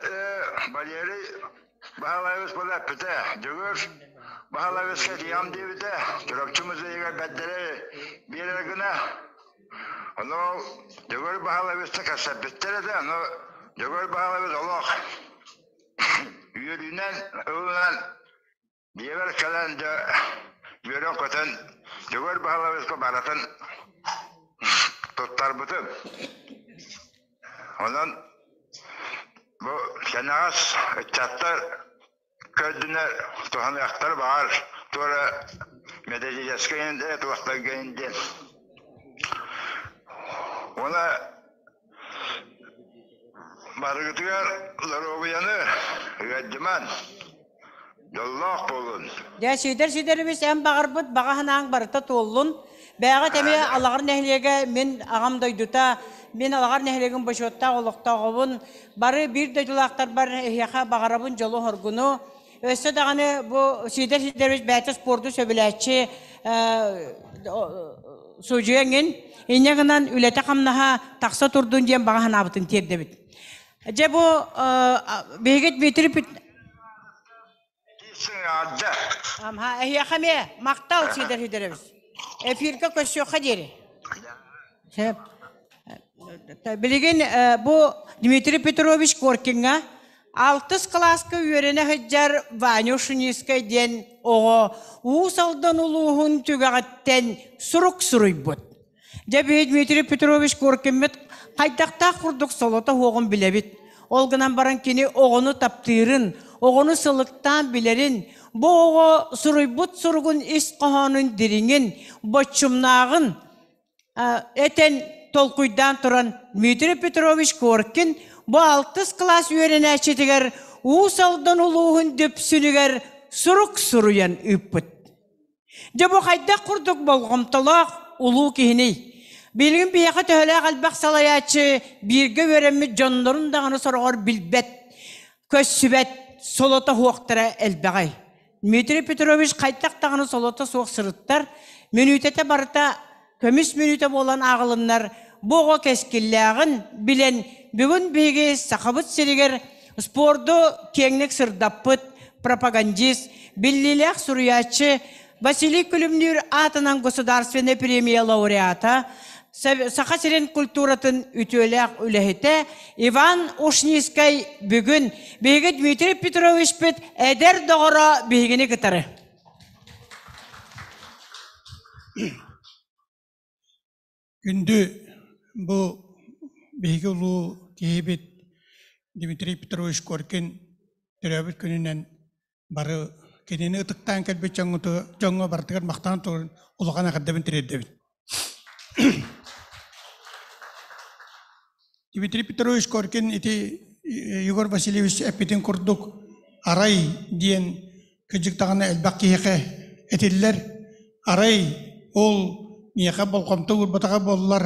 Валерий Баһылайабыс була эппитэ. Дьөгүөр Баһылайабыска этиэҕим диэбитэ. Чурапчы музейыгар бэрдэрэ биэрэр гына. Ону Дьөгүөр Баһылайабыска кэпсэппиттэр этэ. Ону Дьөгүөр Баһылайабыс олох үөрүүнэн ылынан Дьиэбэр кэлэн дьэ үөрэн-көтөн Дьөгүөр Баһылайабыска барытын туттарбытым. Онон бу кэнэҕэс ыччаттар көрдүнэр туһаныахтар баар туора методическай туохтарга диэн. Уонна барыгытыгар доруобуйаны ыаддьыман Дьоллоох буолун. Дьэ, Сидор Сидорович, эн баҕарбыт баҕа санааҥ барыта туоллун. Бээҕэ эмиэ Алаҕар нэһилиэгэ мин аҕам дойдута, мин Алаҕар нэһилиэгин бочуоттаах олохтооҕобун. Бары биир дойдулаахтарбар эһиэхэ баҕарабын дьолу-соргуну. Өссө даҕаны бу Сидор Сидорович бэйэтэ спорду сөбүлээччи судьуйа эҥин. Инньэ гынан үлэтэ-хамнаһа тахса турдун диэн баҕа санаабытын тиэрдэбит. Дьэ бу биһиги Дмитрий Амха эһиэхэ эмиэ махтал Сидор Сидорович. Эфиргэ көрсүөххэ диэри. Сөп. Билигин бу Дмитрий Петрович Коркиҥҥа алтыс кылааска үөрэнэ сылдьар Ваня Ушинскай диэн оҕо Уус Алдан улууһун түгэҕиттэн сурук суруйбут. Дьэ биһи Дмитрий Петрович Коркиммит хайдахтаах курдук солото суоҕун билэбит. Ол гынан баран кини оҕону таптыырын, оҕону сылыктаан билэрин, бу оҕо суруйбут суругун ис хоһоонун дириҥин, боччумнааҕын этэн толкуйдаан туран Дмитрий Петрович Коркин бу алтыс кылаас үөрэнээччитигэр Уус Алдан улууһун Дүпсүнүгэр сурук суруйан ыыппыт. Дьэ бу хайдах курдук болҕомтолоох улуу киһиний? Билигин биһиэхэ төһөлөөх элбэх салайааччы бииргэ үөрэммит дьоннорун даҕаны сороҕор билбэт, көссүбэт, солото суохтара элбэҕэй. Дмитрий Петрович хайдах даҕаны солото суох сырыттар, мүнүүтэтэ барыта көмүс мүнүүтэ буолан ааҕылыннар, бу оҕо кэскиллээҕин билэн, бүгүн биһиги Сахабыт сиригэр спорду киэҥник сырдаппыт пропагандист, биллиилээх суруйааччы Василий Күлүмнүүр аатынан государственнай премия лауреата, Саха сирин культуратын үтүөлээх үлэһитэ Иван Ушницкай бүгүн биһиги Дмитрий Петровичпыт эдэр доҕоро биһигини кытары. Күндү бу биһиги улуу киһибит Дмитрий Петрович Коркин төрөөбүт күнүнэн бары кинини ытыктаан кэлбит дьоҥҥо барытыгар махтанан туран улахан эҕэрдэбин тириэрдэбин. Дмитрий Петрович Коркин ити Егор Васильевич эппитин курдук арай диэн кырдьык даҕаны элбэх киһиэхэ этиллэр. Арай ол миэхэ болҕомто уурбатаҕа буоллар,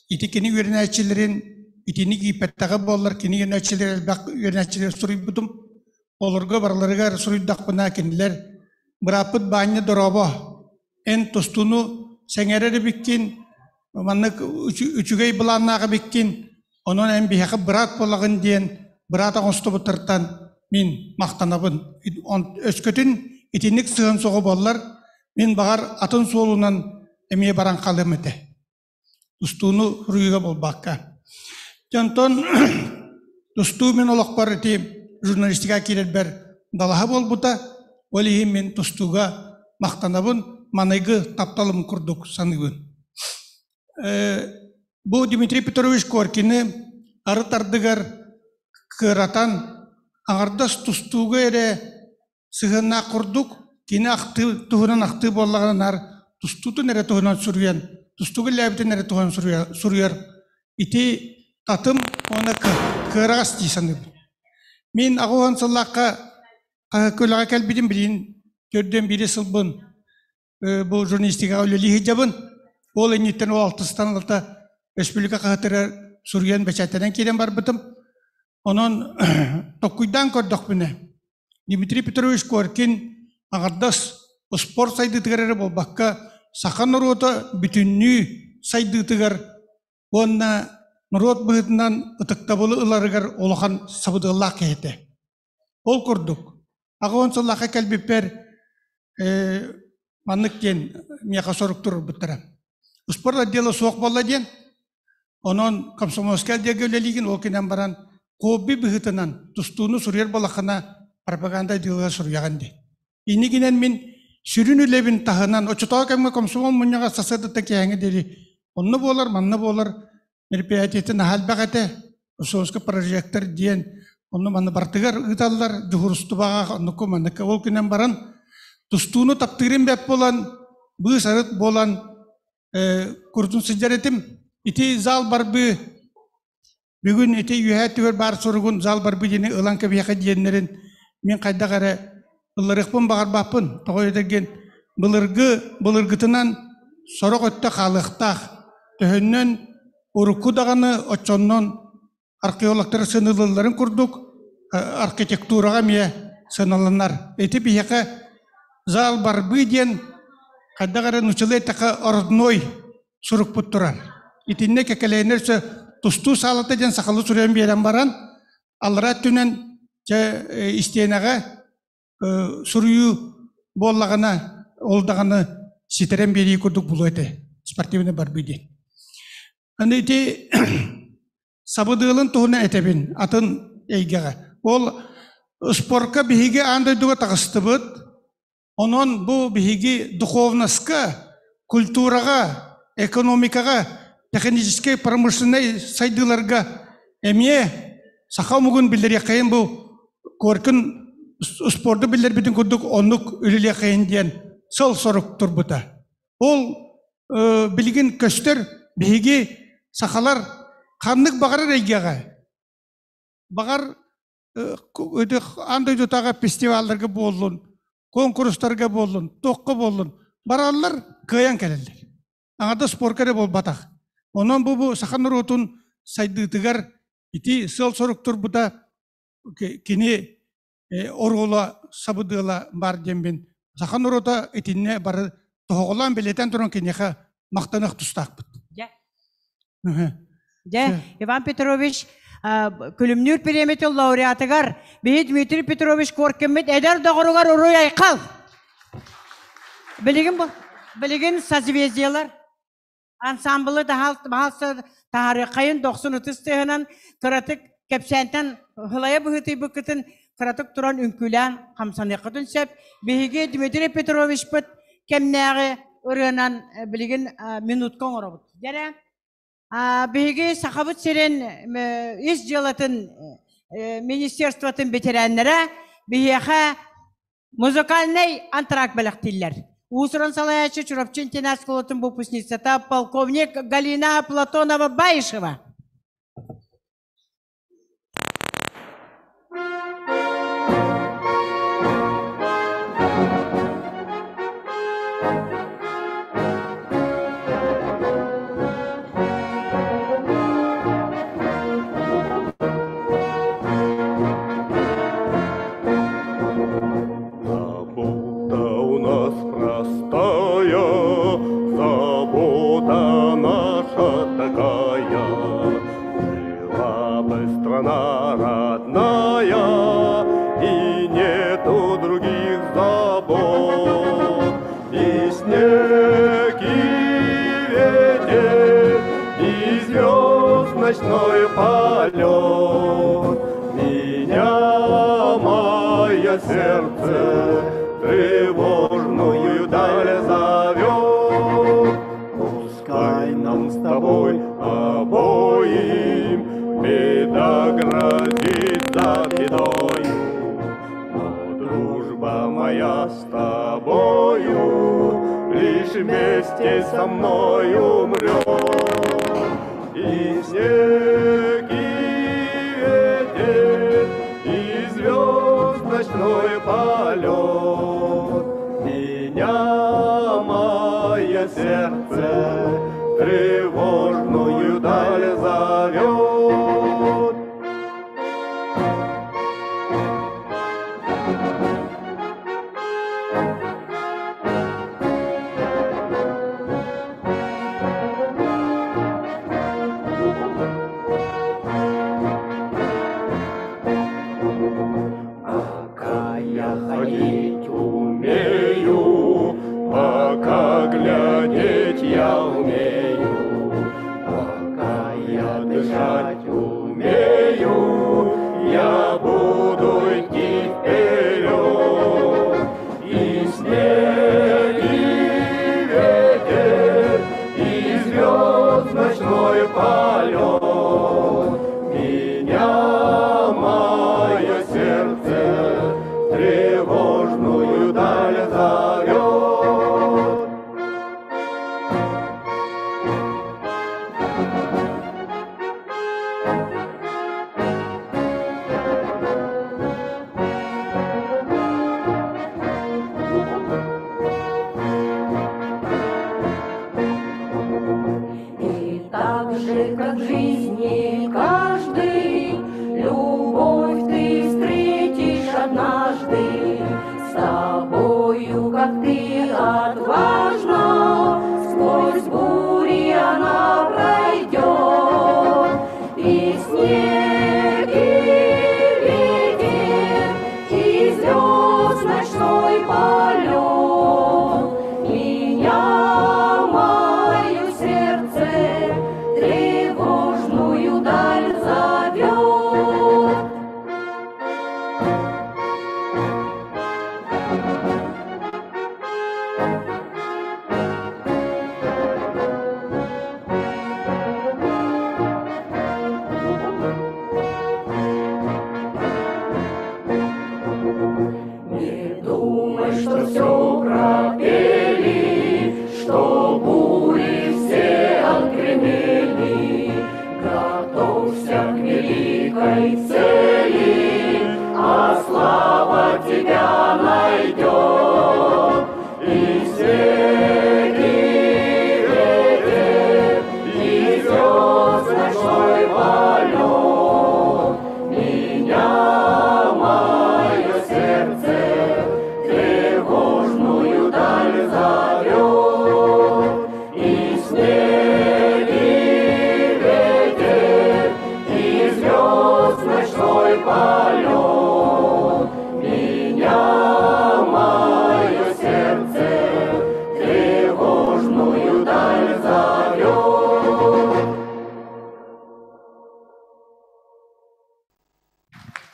ити кини үөрэнээччилэрин итини кииппэттэҕэ буоллар, кини үөрэнээччилэр элбэх үөрэнээччилэр суруйбутум. Олорго барыларыгар суруйдахпына кинилэр бырааппыт Баанньа дорообо, эн тустууну сэҥээрэр эбиккин, маннык үчүгэй былааннаах эбиккин, онон эн биһиэхэ быраат буолаҕын диэн быраат оҥостубуттартан мин махтанабын. Өскөтүн итинник сыһыан суоҕа буоллар, мин баҕар атын суолунан эмиэ баран халыам этэ. Тустууну суруйууга буолбакка. Онтон тустуу мин олохпор ити журналистика киирэрбэр далаһа буолбута. Ол иһин мин тустууга махтанабын, маныгы тапталым курдук саныыбын. Бу Дмитрий Петрович Коркины арыт ардыгар кыаратан аҥардас тустууга эрэ сыһыаннаах курдук кини ахтыы туһунан ахтыы буоллаҕына наар тустуутун эрэ туһунан суруйан тустууга үлэлээбитин эрэ туһунан суруйар ити татым уонна кыараҕас дии саныыбын. Мин 80 сыллаахха хаһыакка үлэҕэ кэлбитим билигин төрдүөн биир сылбын бу журналистикаҕа үлэлии сылдьабын. Ол инниттэн ол алтыстан ылата республика хаһыатыгар суруйан бэчээттэнэн киирэн барбытым. Онон токкуйдаан көрдөхпүнэ, Дмитрий Петрович Коркин аҥардас спорт сайдыытыгар эрэ буолбакка, саха норуота бүтүннүү сайдыытыгар уонна норуот быһыытынан ытыктабылы ыларыгар улахан сабыдыаллаах киһи этэ. Ол курдук, 80 сыллаахха кэлбиппэр маннык диэн миэхэ сорук туруорбуттара. Спорт отдела суох буолла диэн, онон комсомольскай отделга үлэлиигин, ол гынан баран хобби быһыытынан тустууну суруйар буоллаххына пропаганда отделыгар суруйаҕын диэн. Иннигинэн мин сүрүн үлэбин таһынан, оччотооҕу кэмҥэ комсомол мунньаҕа сарсыардаттан киэһээҥҥэ диэри онно буолар, манна буолар мероприятиетын наһаа элбэх этэ. Комсомольский прожектор диэн онно манна барытыгар ыыталлар, дьуһурустубаҕа оннуку манныка. Ол гынан баран тустууну таптыырым бэрт буолан, быыс-арыт буолан курдун сылдьар этим. Ити зал барбыы бүгүн ити үөһээ түгэр баар суругун зал барбыы диэни ылан кэбиһиэхэ диэннэрин мин хайдах эрэ ылларыахпын баҕарбаппын. Тоҕо диэтэргин былыргы былыргытынан сорох өттө хаалыахтаах. Төһөннөн урукку даҕаны оччоннон археологтар сыаналыылларын курдук архитектураҕа эмиэ сыаналанар. Ити биһиэхэ зал барбыы диэн хайдах эрэ нууччалыы эттэххэ родной сурукпут турар. Итиннэ кэкэлээннэр өссө тустуу саалата диэн сахалыы суруйан биэрэн баран аллараа өттүнэн чэ истиэнэҕэ суруйуу буоллаҕына ол даҕаны ситэрэн биэрии курдук булуо этэ спортивный барбыы диэн. Аны ити сабыдыалын туһунан этэбин атын эйгэҕэ. Ол спорка биһиги аан дойдуга таҕыстыбыт. Онон бу биһиги духовноска, культураҕа, экономикаҕа, техническэй, промышленнай сайдыыларга эмиэ саха омугун биллэриэххэйин бу Коркин спорду биллэрбитин курдук оннук үлэлиэххэйин диэн сыл-сорук турбута. Ол билигин көстөр биһиги сахалар ханнык баҕарар эйгэҕэ баҕар аан дойдутааҕы фестивалларга буоллун, конкурстарга буоллун, туохха буоллун, бараллар, кыайан кэлэллэр. Аҥардас спорка эрэ буолбатах. Онон бу саха норуотун сайдыытыгар ити сыал-сорук турбута кини оруола сабыдыала бар диэммин саха норуота итиннэ бары тоһоҕолоон бэлиэтээн туран киниэхэ махтаныах тустаахпыт. Дьэ, Иван Петрович Күлүмнүүр премиятын лауреатыгар биһи Дмитрий Петрович Коркиммит эдэр доҕоругар уруй айхал! Билигин, билигин созвездиелар ансамблы таһаалса таһаарыаххайын дохсун ытыс тыаһынан кыратык кэпсээнтэн хылайа быһыытыйбыккытын кыратык туран үҥкүүлээн хамсаныаххытын сөп. Биһиги Дмитрий Петровичпыт кэмнээҕи ырыанан билигин минутка оҥоробут. Дьэрэ, биһиги Сахабыт сирин ис дьыалатын министерствотын бэтэрээннэрэ биһиэхэ музыкальнай антракт бэлэхтииллэр. Уус-уран салайааччы Чурапчы интернат школатын выпускницата полковник Галина Платонова-Баишева. Забота у нас простая, забота наша такая. Жила бы страна родная, и нету других забот. И снег, и ветер, и звезд ночной полет. Меня мое сердце тревожную даль зовет. Пускай нам с тобой обоим беда грозит за бедою, но дружба моя с тобою лишь вместе со мной умрет. И снег, и ветер, и звезд ночной полет меня мое сердце тревожную даль зовет. Дышать умею, я буду идти вперед. И снег, и ветер, и звезд ночной полет Меня мое сердце в тревожную даль зовет. И так же, как в жизни каждый, любовь ты встретишь однажды. С тобою, как ты отважна, сквозь бури она пройдет. И снег, и ветер, и звезд ночной полет Меня, мое сердце, тревожную даль зовет. Не думай, что все пропели, что бури все отгремели. Готовься к великой цели, а слава тебя найдет. И снег, и ветер, и звезд ночной полет Меня, мое сердце, тревожную даль зовет. И снег, и ветер, и звезд ночной полет Меня, мое сердце, тревожную даль зовет.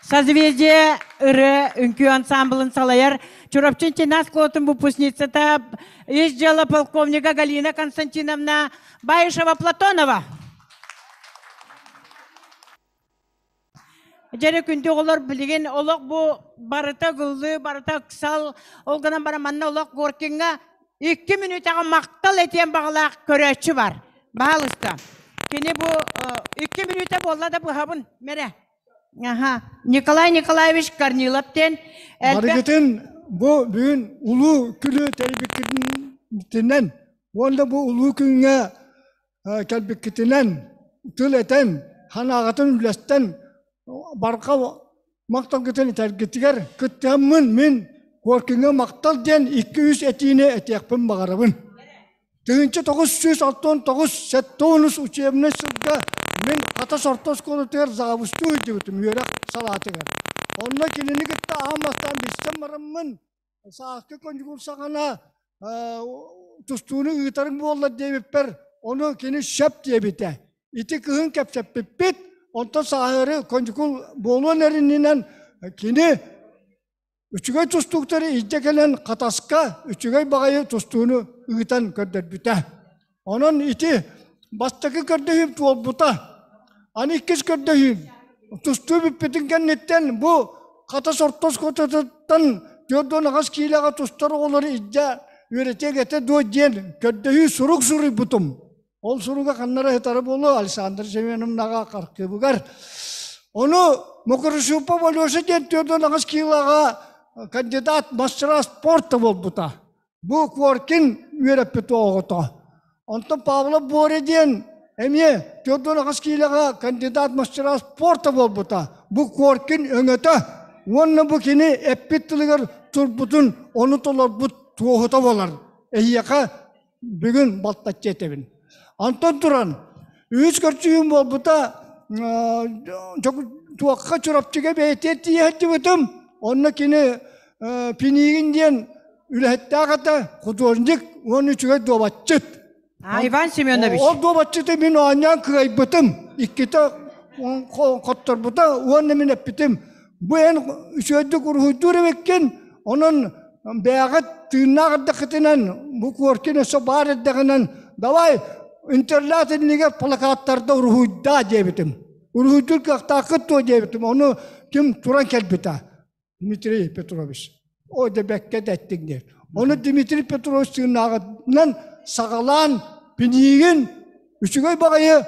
Созвездие ыры үҥкүү ансамблын салайар Чурапчын Чинас Клотын выпускницата из дела полковника Галина Константиновна Баишева-Платонова. Дьэрэ күндү оҕолор билигин олох бу барыта гыллыы, барыта ыксал, ол гынан баран манна олох Горкиҥҥа икки мүнүүтэҕэ махтал этиэн баҕалаах көрөөччү бар. Баһаалыста. Кини бу икки мүнүүтэ буолла да быһабын мэрэ. Аха. Николай Николаевич Корнилов диэн элбэх Барыгытын бу бүгүн улуу күнү тэрийбиккитинэн уонна бу улуу күҥҥэ кэлбиккитинэн тыл этэн, санааҕытын үллэстэн барҕа махталгытын этэргитигэр кыттыһаммын мин Коркиҥҥа махтал диэн икки-үс этиини этиэхпин баҕарабын. 1969 сэттэ учебнай сылга мин Хатас орто оскуолатыгар завустуу сылдьыбытым үөрэх салаатыгар. Онно кинини кытта аан бастаан билсэн бараммын сааскы коньгур саҕана тустууну ыытарыҥ буолла диэбиппэр ону кини сөп диэбитэ. Ити кыһын кэпсэппиппит, онтон сааһыары коньгул буолуон эрининэн кини үчүгэй тустууктары илдьэ кэлэн Хатаска үчүгэй баҕайы тустууну ыытан көрдөрбүтэ. Онон ити бастакы көрдөһүүм туолбута. Аны иккис көрдөһүүм тустуу бүппүтүн кэнниттэн бу Хатас орто оскуолатыттан 48 киилэҕэ тустар оҕолору илдьэ үөрэтиэк этэ дуо диэн көрдөһүү сурук суруйбутум. Ол суруга ханнара сытара буолуо Александр Семеновнаҕа архивыгар. Ону Мокрощупов Алеша диэн 48 киилэҕэ кандидат мастера спорта буолбута. Бу Коркин үөрэппит оҕото. Онтон Павлов Боря диэн эмиэ 48 киилэҕэ кандидат мастера спорта буолбута. Бу Коркин өҥөтө уонна бу кини эппит тылыгар турбутун ону толорбут туоһута буолар. Эһиэхэ бүгүн балтаччы этэбин. Онтон туран үс көрсүһүүм буолбута туохха Чурапчыга бэйэтигэр тиийэ сылдьыбытым. Онно кини Пинигин диэн үлэһиттээх этэ, художник уонна үчүгэй дуобатчыт. Иван Семенович. Ол дуобатчыты мин оонньоон кыайбытым. Иккитэ хотторбута уонна мин эппитим. Бу эн үчүгэйдик уруһуйдуур эбиккин, онон бэйэҕит тыыннаах эрдэххитинэн, бу Коркин өссө баар эрдэҕинэн, давай интернат иннигэр плакаттарда уруһуйдаа диэбитим. Уруһуйдуур кыахтааххыт дуо диэбитим. Ону ким туран кэлбитэ. Дмитрий Петрович. О да бэккэ да эттиҥ диэн. Ону Дмитрий Петрович тыыннааҕынан саҕалаан пиниигин үчүгэй баҕайы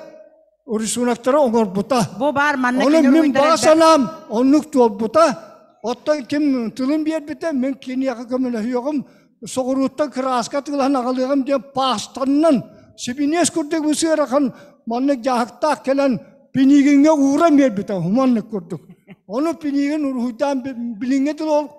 рисунактары оҥорбута. Бу баар манна Ону мин баҕа санаам оннук туолбута. Оттон ким тылын биэрбитэ, мин киниэхэ көмөлөһүөҕүм, соҕурууттан кырааска тылаһан аҕалыаҕым диэн паастаннан сибиниэс курдук бу сыарахан маннык дьааһыктаах кэлэн Пинигиҥҥэ ууран биэрбитэ маннык курдук. Ону Пинигин уруһуйдаан билиҥҥи дылы ол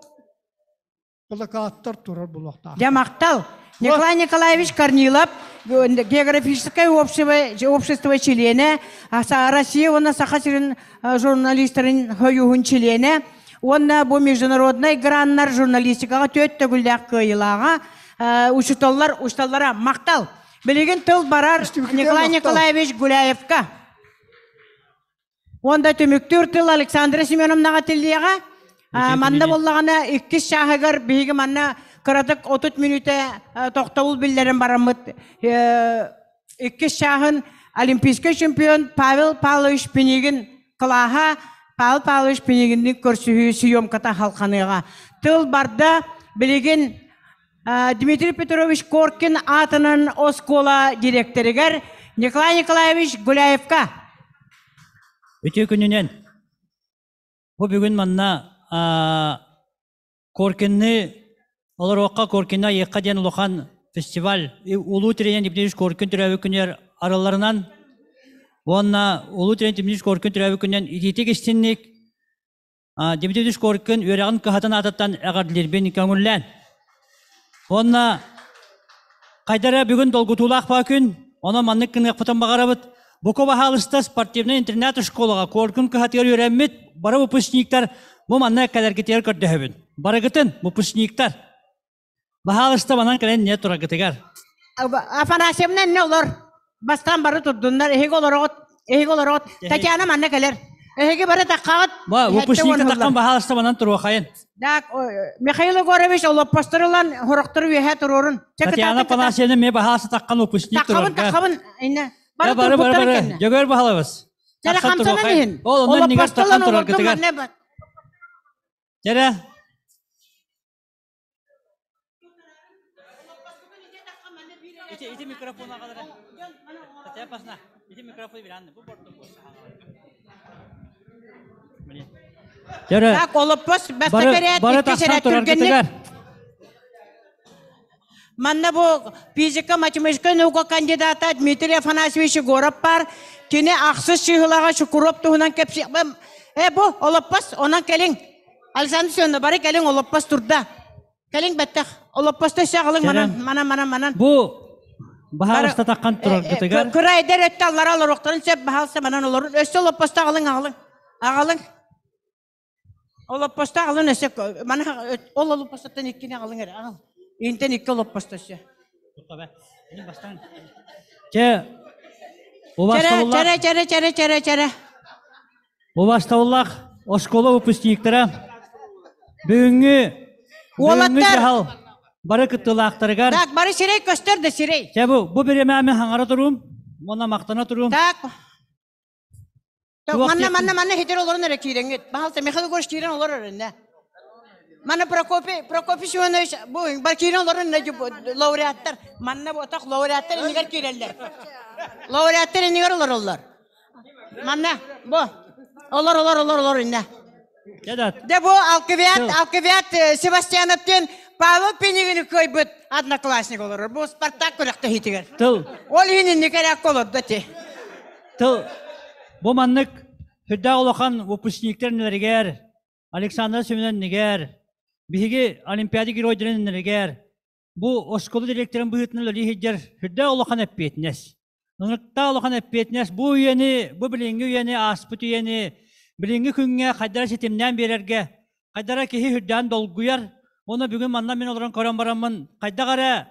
плакаттар турар булуохтаах. Дьэ махтал. Николай Николаевич Корнилов, географическое общество, общество чилиэнэ, Россия уонна Саха сирин журналистарын хойуһун чилиэнэ, уонна бу международнай граннар журналистикаҕа төрт төгүллээх кыайыылааҕа, учууталлар учууталлара махтал. Билигин тыл барар Николай Николаевич Гуляевка. Уонда түмүктүүр тыл Александра Семеновнаҕа тиллиэҕэ. Манна буоллаҕына иккис чааһыгар биһиги манна кыратык 30 мүнүүтэ тохтобул биллэрэн бараммыт иккис чааһын олимпийскай чемпион Павел Павлович Пинигин кылааһа Павел Павлович Пинигинни көрсүһүү съемката халханыаҕа. Тыл барда билигин Дмитрий Петрович Коркин аатынан оскуола директорыгар Николай Николаевич Гуляевка. Үтүө күнүнэн. Бу бүгүн манна Коркинны олоруохха Коркинна айыахха диэн улахан фестиваль Улуу тренер Дмитрий Коркин төрөөбүт күнүгэр арылларынан уонна Улуу тренер Дмитрий Коркин төрөөбүт күнүнэн итиитик истинник Дмитрий Коркин үөрэҕин кыһатын аатыттан эҕэрдэлиирбин көҥүллээн. Уонна хайдара бүгүн долгутуулаах баа күн, онон маннык гыныахпытын баҕарабыт. Бука баһаалыста спортивнай интернат школаҕа Коркин кыһатыгар үөрэммит бары выпускниктар бу манна кэлэргитигэр көрдөһөбүн. Барыгытын выпускниктар. Баһаалыста манан кэлэн не тураргытыгар. Афанасьевна эмне олор. Бастаан бары турдуннар. Эһиги олороҕут. Эһиги олороҕут. Татьяна манна кэлэр. Эһиги бары таххаҕыт. Ба, выпускникта таххан баһаалыста манан туруохайын. Так, Михаил Егорович олоппостору ылан хорохтору үөһэ туруорун. Татьяна Афанасьевна ме баһаалыста таххан выпускник турарга. Таххабын, таххабын. Инне. Бары бары бары бары. Дьөгөр баһалабыз. Чара хамсанан иһин. Ол онон нигер таххан тураргытыгар. Чара. Ити ити микрофон аҕалара. Татьяна Пасна, ити микрофон биланны бу борту Так, олоппос бастакы эрээт, иккис эрээт түргэнник. Манна бу физика, математика наука кандидата Дмитрий Афанасьевич Егоров бар. Кини ахсыс чыһылаҕа Чукуруоп туһунан кэпсиэх. Э, бу олоппос, онон кэлиҥ. Александр Семеновна, бары кэлиҥ, олоппос турда. Кэлиҥ бэттэх. Олоппосто өссө аҕалыҥ манан, манан, манан, манан. Бу баһаарыста таххан тураргытыгар. Кыра эдэр өттө аллара олоруохтарын сөп, баһаалыста манан олорун. Өссө олоппосто аҕалыҥ, аҕалыҥ. Аҕалыҥ. Олоппосто аҕалын өссө мана ол олоппостоттан иккини аҕалыҥ эрэ, аҕал. Интэн икки олоппосто өссө. Чэ, Чэрэ, чэрэ, чэрэ, чэрэ, чэрэ. Убастабыллаах оскуола выпускниктара бүгүҥҥү бүгүҥҥү дьаһал бары кыттыылаахтарыгар Так, бары сирэй көстөр да сирэй. Чэ бу бу бириэмэми хаҥара туруум уонна махтана туруум. Так. Манна манна манна хитер олорун эрэ киирэҥҥит. Баһалта Михаил Егорович киирэн олорор эрэннэ. Манна Прокопий Прокопий Семенович бу бар киирэн олорун лауреаттар. Манна бу отох лауреаттар иннигэр киирэллэр. Лауреаттар иннигэр олороллор. Манна, бу. Олор, олор, олор, олор инне. Де бу Алкивиад, Алкивиад Себастьянов диэн Павел Пинигини кыайбыт одноклассник олорор. Бу Спартак күрэхтэһиитигэр. Тыл. Ол иһин инники эрээккэ олордо ти. Тыл. Бу маннык үрдээх улахан выпускниктар иннилэригэр, Александр Семеновна иннигэр, биһиги Олимпиада геройдарын иннилэригэр, бу оскуола директорын быһыытынан үлэлии сылдьар үрдээх улахан эппиэтинэс. Ынырыктаах улахан эппиэтинэс бу үйэни, бу билиҥҥи үйэни, ааспыт үйэни билиҥҥи күҥҥэ хайдара ситимнээн биэрэргэ, хайдара киһи үрдээн долгуйар. Уонна бүгүн манна мин олорон көрөн бараммын хайдах эрэ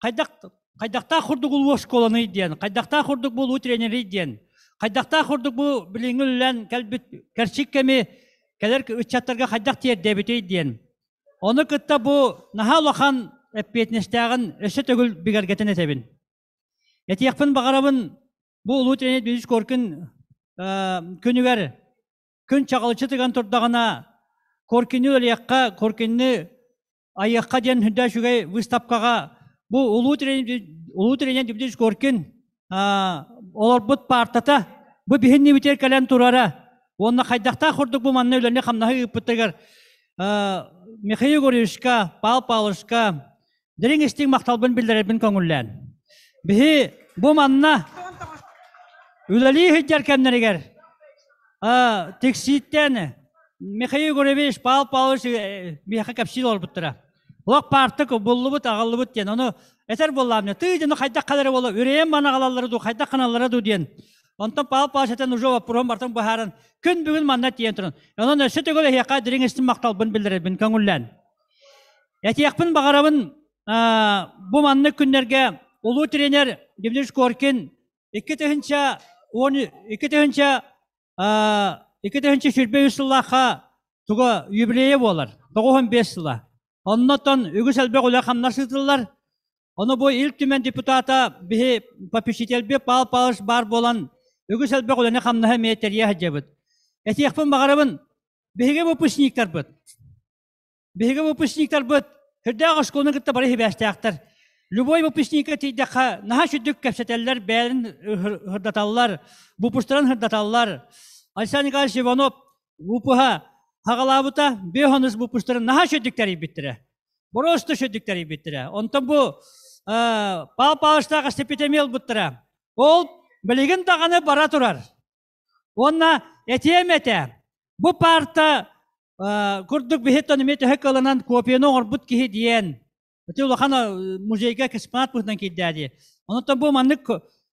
хайдах Хайдахтаах курдук улуу оскуоланый диэн, хайдахтаах курдук бу улуу тренерий диэн, хайдахтаах курдук бу билиҥҥи үлэлээн кэлбит кэрчик кэми кэлэр ыччаттарга хайдах тиэрдэбитий диэн. Ону кытта бу наһаа улахан эппиэтинэстээҕин өссө төгүл бигэргэтэн этэбин. Этиэхпин баҕарабын, бу улуу тренер Дмитрий Коркин күнүгэр күн чаҕылыччы тыган турдаҕына Коркины өлүөххэ, Коркины айыахха диэн үрдэ үчүгэй выставкаҕа бу улуу тренер улуу тренер Дмитрий Коркин олорбут паартата бу биһиннибитигэр кэлэн турара уонна хайдахтаах курдук бу манна үлэни хамнаһы ыыппыттарыгар Михаил Егоровичка, Павел Павловичка дириҥ истиҥ махталбын биллэрэрбин көҥүллээн. Биһи бу манна үлэлии сылдьар кэмнэригэр тиксииттэн Михаил Егорович, Павел Павлович миэхэ кэпсиил олорбуттара. Олох паартык буллубут, аҕаллыбыт диэн. Ону этэр буоллаам, тыы дьону хайдах халары буола, үрэйэн маны аҕалаллара дуу, хайдах ханаллара дуу диэн. Онтон Павел Павлович этэн уже вопроһун бартын быһааран, күн бүгүн манна тиийэн туран. Онон өссө төгүл эһиэхэ дириҥ истин махталбын биллэрэрбин көҥүллээн. Этиэхпин баҕарабын, бу маннык күннэргэ улуу тренер Дмитрий Коркин 2010 2023 сыллаахха туга юбилейа буолар, 95 сыла. Оннотон үгүс элбэх үлэ хамнас ыытыллар. Ону бу Ил Түмэн депутата биһи попечительби Павел Павлович баар буолан үгүс элбэх үлэни хамнаһы эмиэ тэрийэ сылдьабыт. Этиэхпин баҕарабын, биһиги выпускниктарбыт Биһиги выпускниктарбыт үрдээх оскуоланы кытта бары сибээстээхтэр. Любой выпускникка тиийдэххэ наһаа сүрдүк кэпсэтэллэр, бэйэлэрин ырдаталлар, выпустарын ырдаталлар. Александр Николаевич Иванов выпуһа хаҕалаабыта, биэс выпустарын наһаа сүрдүк тэрийбиттэрэ. Просто сүрдүк тэрийбиттэрэ. Онтон бу Павел Павловичтаах эстипитемия ылбыттара. Ол билигин даҕаны бара турар. Уонна этиэм этэ, бу паарта курдук биһиттэн эмиэ төһө кылынан копияны оҥорбут киһи диэн. Ити улахан музейга экспонат быһыытынан киирдээ дии. Онон бу маннык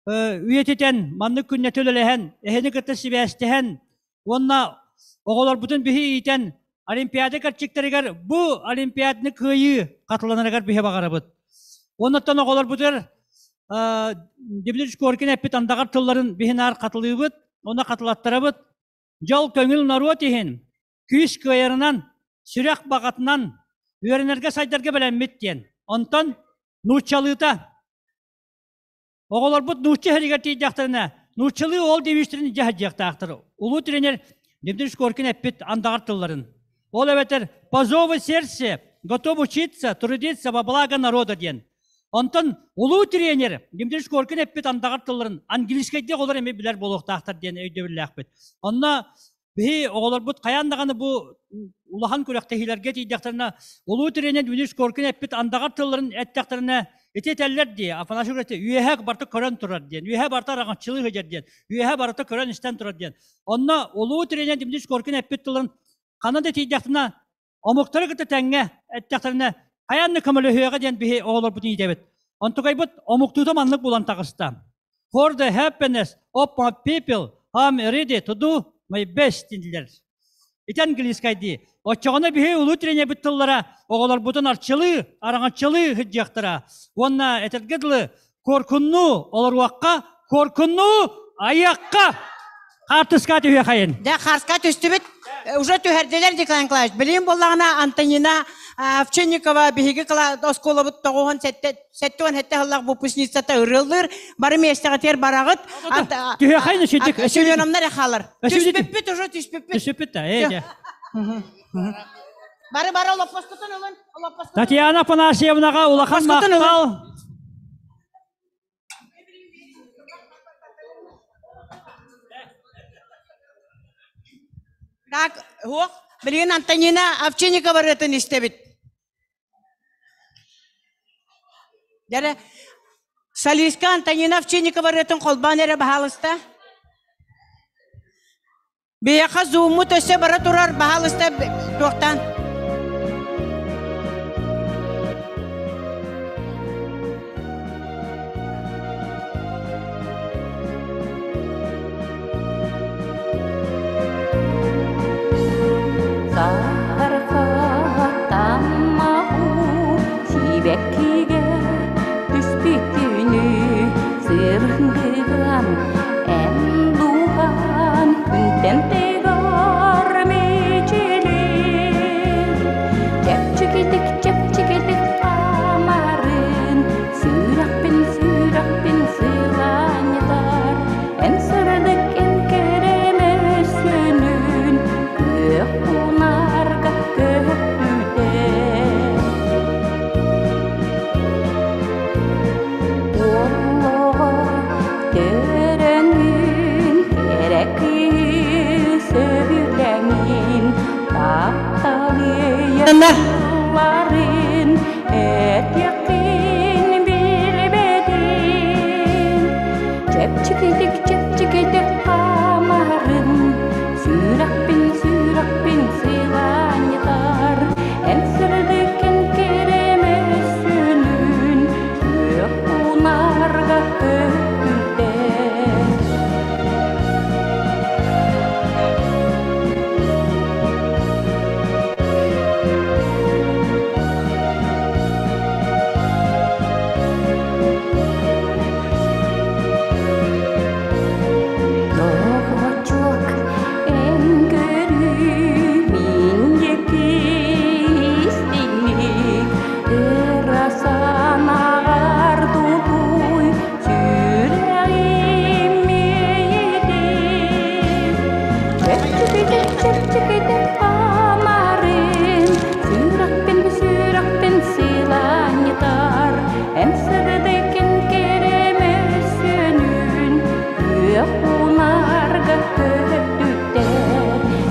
үйэтитэн, маннык күннэтэ үлэлэһэн, эһини кытта сибээстэһэн уонна оҕолорбутун биһи иитэн Олимпиада кэрчиктэригэр бу Олимпиаданы кыайыы хатыланарыгар биһи баҕарабыт. Оннуттан оҕолорбутугар Дмитрий Коркин эппит андаҕар тылларын биһинаар хатылыыбыт, онно хатылаттарабыт. Дьол көҥүл норуот иһин, күүс кыайарынан, сүрэх баҕатынан үөрэнэргэ сайдарга бэлэммит диэн. Онтон нууччалыыта Оҕолорбут нуучча иһэригэр тиийдэхтэринэ, нууччалыы ол девизтэрин илдьэ сылдьыахтаахтар. Улуу тренер Дмитрий Коркин эппит андаҕар тылларын. Ол эбэтэр «По зову сердца готов учиться, трудиться во благо народа» диэн. Онтон улуу тренер Дмитрий Коркин эппит андаҕар тылларын английскайдыы оҕолор эмиэ билэр буолуохтаахтар диэн өйдөбүллээхпит. Онно биһи оҕолорбут хайаан даҕаны бу улахан күрэхтэһиилэргэ тиийдэхтэринэ улуу тренер Дмитрий Коркин эппит андаҕар тылларын эттэхтэринэ ити этэллэр дии Афанасий Григорьевич үөһэ барыта көрөн турар диэн үөһэ барыта араҥаччылыы сылдьар диэн үөһэ барыта көрөн истэн турар диэн онно улуу тренер Дмитрий Коркин эппит тылын ханна да тиийдэхтэринэ омуктары кытта тэҥҥэ эттэхтэринэ хайаан да көмөлөһүөҕэ диэн биһи оҕолорбутун иитэбит онтукайбыт омуктуута маннык булан таҕыста For the happiness of my people, I'm ready to do my best дииллэр. Ити английскайдыы. Оччоҕуна биһи улуу тренербит тыллара оҕолорбутун арчылыы, араҥаччылыы сылдьыахтара. Уонна этэргэ дылы, куоркуннуу олоруохха, куоркуннуу айыахха! Хаартыска түһүөхайын. Дэ, хаарска түстүбүт. Уже түһэрдилэр Николай Николаевич. Билигин буоллаҕына Антонина Овчинникова биһиги оскуолабыт тоҕуһун 77 сыллаах выпускницата ырыалыыр. Бары миэстэҕитигэр бараҕыт. Түһүөхайын үчүдүк. Семеновнар хаалар. Түспүппүт уже түспүппүт. Түспүппүт да, ээ. Бары бары олоппоскутун ылын. Татьяна Афанасьевнаҕа улахан махтал. Так, уох, билигин Антонина Овчинникова ырыатын истэбит. Дәрэ, солистка Антонина Овчинникова ырыатын холбоон эрэ баһаалыста. Биһиэхэ зууммут өссө бара турар, баһаалыста туохтаан. Саһархаттаммаһу сибэккигэ түспүттүү. унаарга көтүтэр,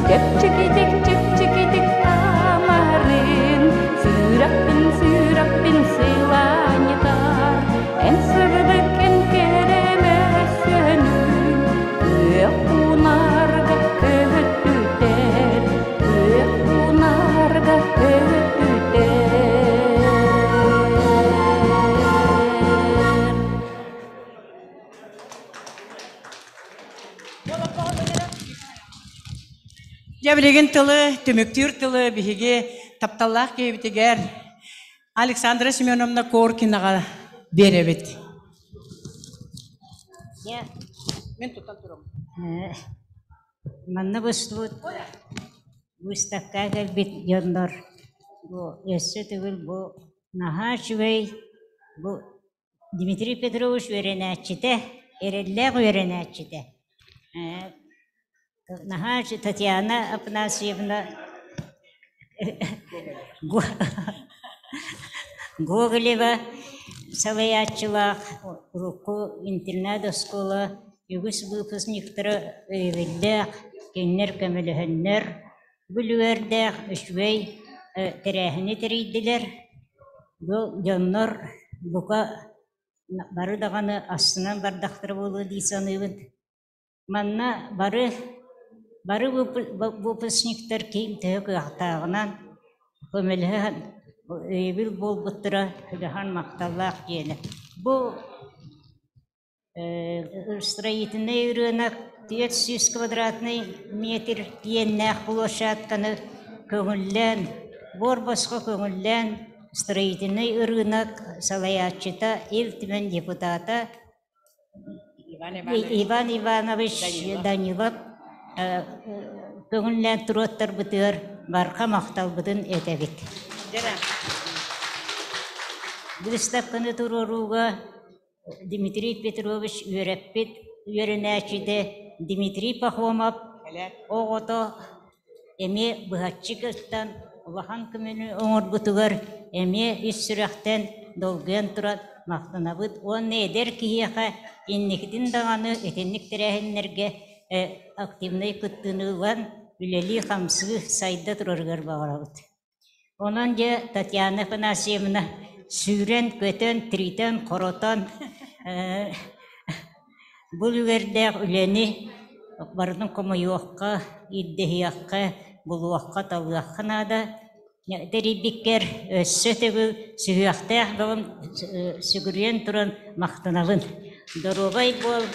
Чэпчэкитик, чэпчэкитик таамарын, Сүрэхпин, сүрэхпин сылаанньытар. Эн сырдык, эн кэрэ мөссүөнүҥ, Күөх унаарга көтүтэр, Күөх унаарга көтүтэр. Дьэ билигин тылы, түмүктүүр тылы биһиги тапталлаах киһибитигэр Александра Семеновна Коркинаҕа биэрэбит. Мен тутан турам. Манна быстыбыт выставка кэлбит дьоннор бу өссө төгүл бу наһаа үчүгэй бу Дмитрий Петрович үөрэнээччитэ, эрэллээх үөрэнээччитэ. Наһаа Татьяна Афанасьевна Гоголева салайааччылаах урукку интернат-оскуола үгүс выпускниктара өйөбүллээх, кинилэр көмөлөһөннөр, бу үлүгэрдээх үчүгэй тэрээһини тэрийдилэр. Бу дьоннор бука бары даҕаны астынан бардахтара буолуо дии саныыбын. Манна бары бары выпускниктар ким төһө кыахтааҕынан көмөлөһөн өйөбүл буолбуттара улахан махталлаах диэнэ. Бу строительнай ырыынак 400 квадратный метр иэннээх площадканы көҥүллээн, буор-босхо көҥүллээн строительнай ырыынак салайааччыта Ил Түмэн депутата Иван Иванович Данилов көҥүллээн туруоттарбытыгар барҕа махталбытын этэбит. Быыстапканы туруорууга Дмитрий Петрович үөрэппит үөрэнээччитэ Дмитрий Пахомов оҕото эмиэ быһаччы кыттан улахан көмөнү оҥорбутугар эмиэ ис сүрэхтэн долгуйан туран махтанабыт уонна эдэр киһиэхэ инникитин даҕаны итинник тэрээһиннэргэ активнай кыттыыны ылан үлэлии-хамсыы сайда турарыгар баҕарабыт. Онон дьэ Татьяна Афанасьевна сүүрэн-көтөн, тиритэн-хоротон бу үлүгэрдээх үлэни барытын хомуйуохха, ирдэһиэххэ, булуохха-талыахха наада. Тэрийбиккэр өссө төгүл сүһүөхтээх бөҕүм сүгүрүйэн туран махтанабын. Доруобай буол,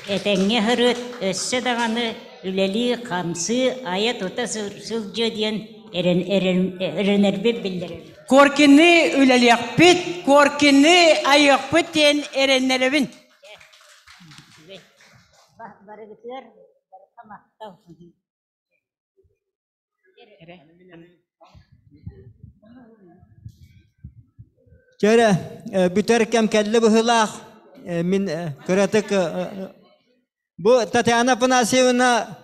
этэҥҥэ сырыт, өссө даҕаны үлэлии-хамсыы, айа-тута сылдьыа диэн эрэнэрбин биллэрэбин. Коркины үлэлиэхпит, Коркины айыахпыт диэн эрэннэрэбин. Барыгытыгар барыта махтал. Чэрэ, бүтэр кэм кэллэ быһыылаах. Мин кыратык бу Татьяна Афанасьевна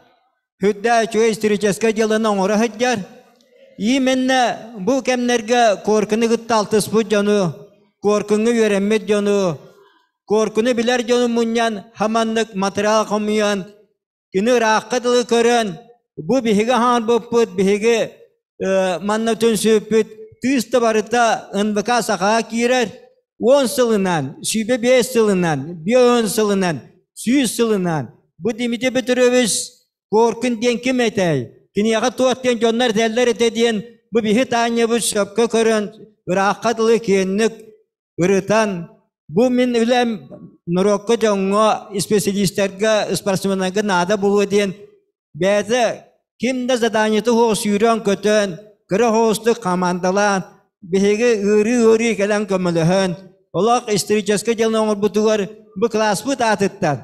үрдээ үчүгэй историческай дьыаланы оҥоро сылдьар. Именно бу кэмнэргэ Коркины кытта алтыспыт дьону, Коркиҥҥа үөрэммит дьону, Коркины билэр дьону мунньан, хаманнык материал хомуйан, Кини ыраахха дылы көрөн, бу биһиги хаалбыппыт, биһиги манна түнсүппүт, тыыс да барыта НВК сахаҕа киирэр, 10 сылынан, 25 сылынан, 50 сылынан, 100 сылынан бу Дмитрий Петрович Коркин диэн ким этэй? Киниэхэ туох диэн дьоннор этэллэр этэ диэн бу биһи Таанньабыт сөпкө көрөн, ыраахха дылы киэнник ырытан, бу мин үлэм норуокка дьоҥҥо, исписэлиистэргэ, спортсменнарга наада буолуо диэн бэйэтэ ким да заданиеты суох сүүрэн-көтөн, кыра соҕустук хамаандалаан, биһиги ыарыы-ыарыы кэлэн көмөлөһөн, олох историческай дьыаланы оҥорбутугар бу кылааспыт аатыттан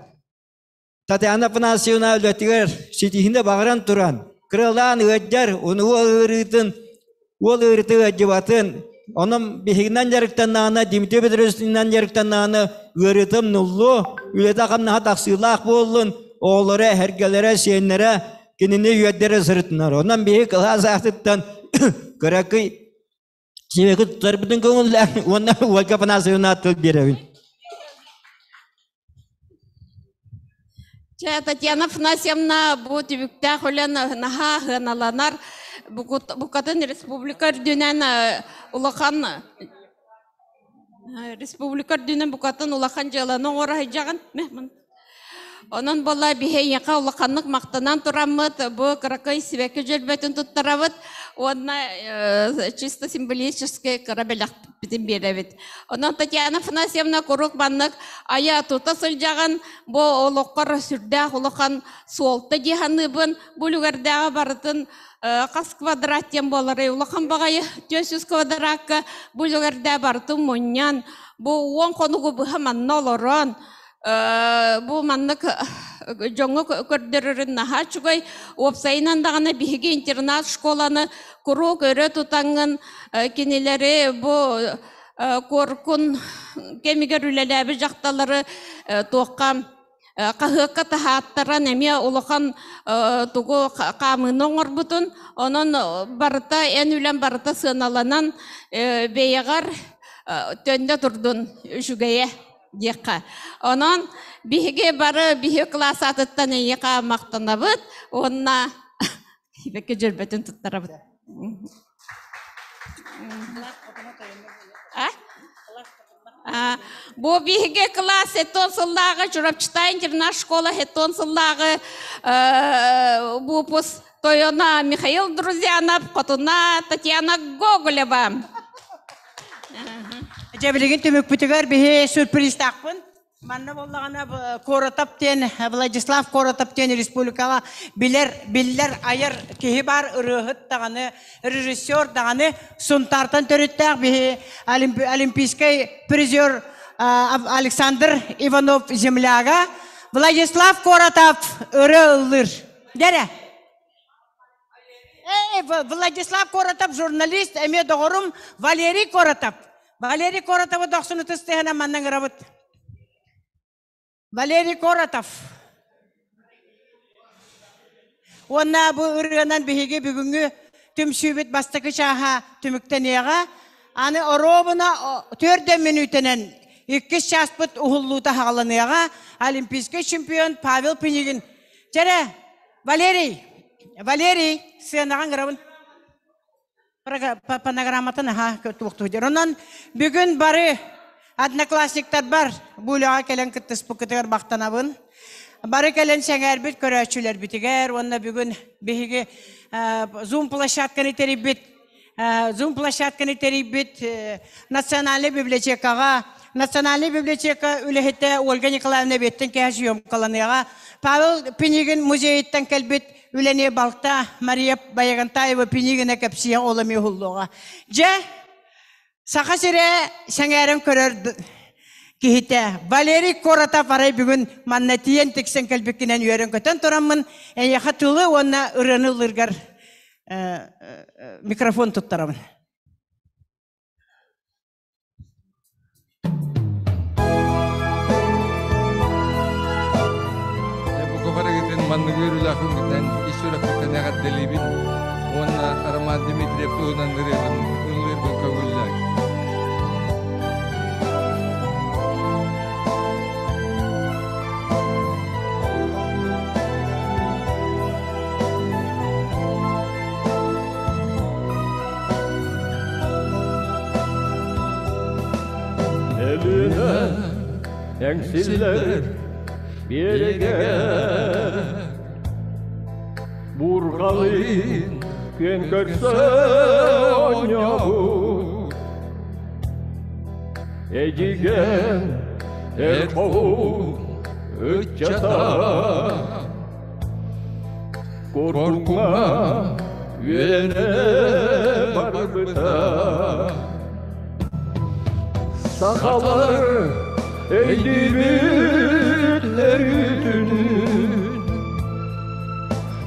Татьяна Афанасьевна үлэтигэр ситиһиини баҕаран туран, кыралаан ыалдьар, уну уол ыарыытын, уол ыарыыта ыалдьыбатын, онон биһигинэн дьарыктаннаҕына, Дмитрий Петровичтыынан дьарыктаннаҕына ыарыытым нуллуо, үлэтэ-хамнаһа тахсыылаах буоллун, оҕолоро, эһэргэлэрэ, сиэннэрэ кинини үөрдэрэ сырытынар. Онон биһиги кылаас аатыттан кыракый сибэки туттарбытын көҥүллээн уонна Ольга Афанасьевна тыл биэрэбин. Чэ, Татьяна Афанасьевна бу түбүктээх үлэн наһаа сыаналанар. Букатын республика үрдүнэн улахан республика үрдүнэн букатын улахан дьыаланы оҥоро сылдьаҕын. Онон буолла биһи эйиэхэ улаханнык махтанан тураммыт бу кыракый сибэкки дьөлбөтүн туттарабыт уонна чисто символический кыра бэлэхпитин биэрэбит. Онон Татьяна Афанасьевна куруук маннык айа тута сылдьаҕын бу олоххор сүрдээх улахан суолта дии саныыбын. Бу үлүгэрдээҕи барытын хас квадрат диэн буоларый улахан баҕайы 400 квадратка бу үлүгэрдээ барытын мунньан бу уон хонугу быһа манна олорон бу маннык дьоҥҥо көрдөрөрүн наһаа үчүгэй. Уопсайынан даҕаны биһиги интернат школаны куруук өрө тутаҥҥын кинилэри бу Куоркун кэмигэр үлэлээбит дьахталлары туохха хаһыакка таһааттаран эмиэ улахан тугу хаамыыны оҥорбутун. Онон барыта эн үлэм барыта сыаналанан бэйэҕэр төннө турдун үчүгэйэ диэххэ. Онон биһиги бары биһи кылаас аатыттан эйиэхэ махтанабыт уонна бэккэ дьөрбөтүн туттарабыт. Бу биһиги кылаас хеттон сыллааҕы Чурапчыта интернат школа хеттон сыллааҕы выпуск тойоно Михаил Друзьянов, хотуна Татьяна Гоголева. Дьэ билигин түмүкпүтүгэр биһи сюрпризтаахпын. Манна буоллаҕына Коротов диэн Владислав Коротов диэн республикаҕа билэр биллэр айар киһи баар ырыаһыт даҕаны режиссер даҕаны Сунтаартан төрүттээх биһи олимпийскай призер Александр Иванов земляга Владислав Коротов ырыа ыллыыр. Дэрэ. Владислав Коротов журналист, эмиэ доҕорум Валерий Коротов. Валерий Коротовы дохсун ытыс тыһынан манна ыҥырабыт. Валерий Коротов. Уонна бу ырыанан биһиги бүгүҥҥү түмсүүбүт бастакы чааһа түмүктэниэҕэ. Аны оруобуна төрдөн мүнүүтэнэн иккис чааспыт уһуллуута хаҕаланыаҕа. Олимпийскай чемпион Павел Пинигин. Чэрэ, Валерий, Валерий, сыанаҕа ыҥырабын. Панограмматын аха туохтуһудер. Онон бүгүн бары одноклассниктарбар бу үлэҕэ кэлэн кыттыспыккытыгар махтанабын. Бары кэлэн сэҥээрбит көрөөччүлэрбитигэр уонна бүгүн биһиги Zoom площадканы тэрийбит Zoom площадканы тэрийбит Национальнай библиотекаҕа Национальнай библиотека үлэһитэ Ольга Николаевна Беттин кэһэ съемкаланыаҕа. Павел Пинигин музейыттан кэлбит үлэни балта Мария Баягантаева Пинигина кэпсиэ ол эмиэ уһуллуоҕа. Дьэ, Саха сирэ сэҥээрэн көрөр киһитэ Валерий Коротов арай бүгүн манна тиийэн тиксэн кэлбиккинэн үөрэн-көтөн тураммын эйиэхэ тылы уонна ырыаны ыллыыргар микрофон туттарабын. Бука манныгы үлэхүнгүтэн ис сүрэхпиттэн эҕэрдэлиибин уонна Роман Дмитриев туһунан ырыабын ыллыырбын көҥүллээн. Элүнэ эҥсиллэр биэрэгэ Бурҕалыын күөн көрсө оонньообут Эдьигээн эр хоһуун ыччата Куркуҥа үөнэ барбыта Сахалар өйдүүбүт өрүүтүн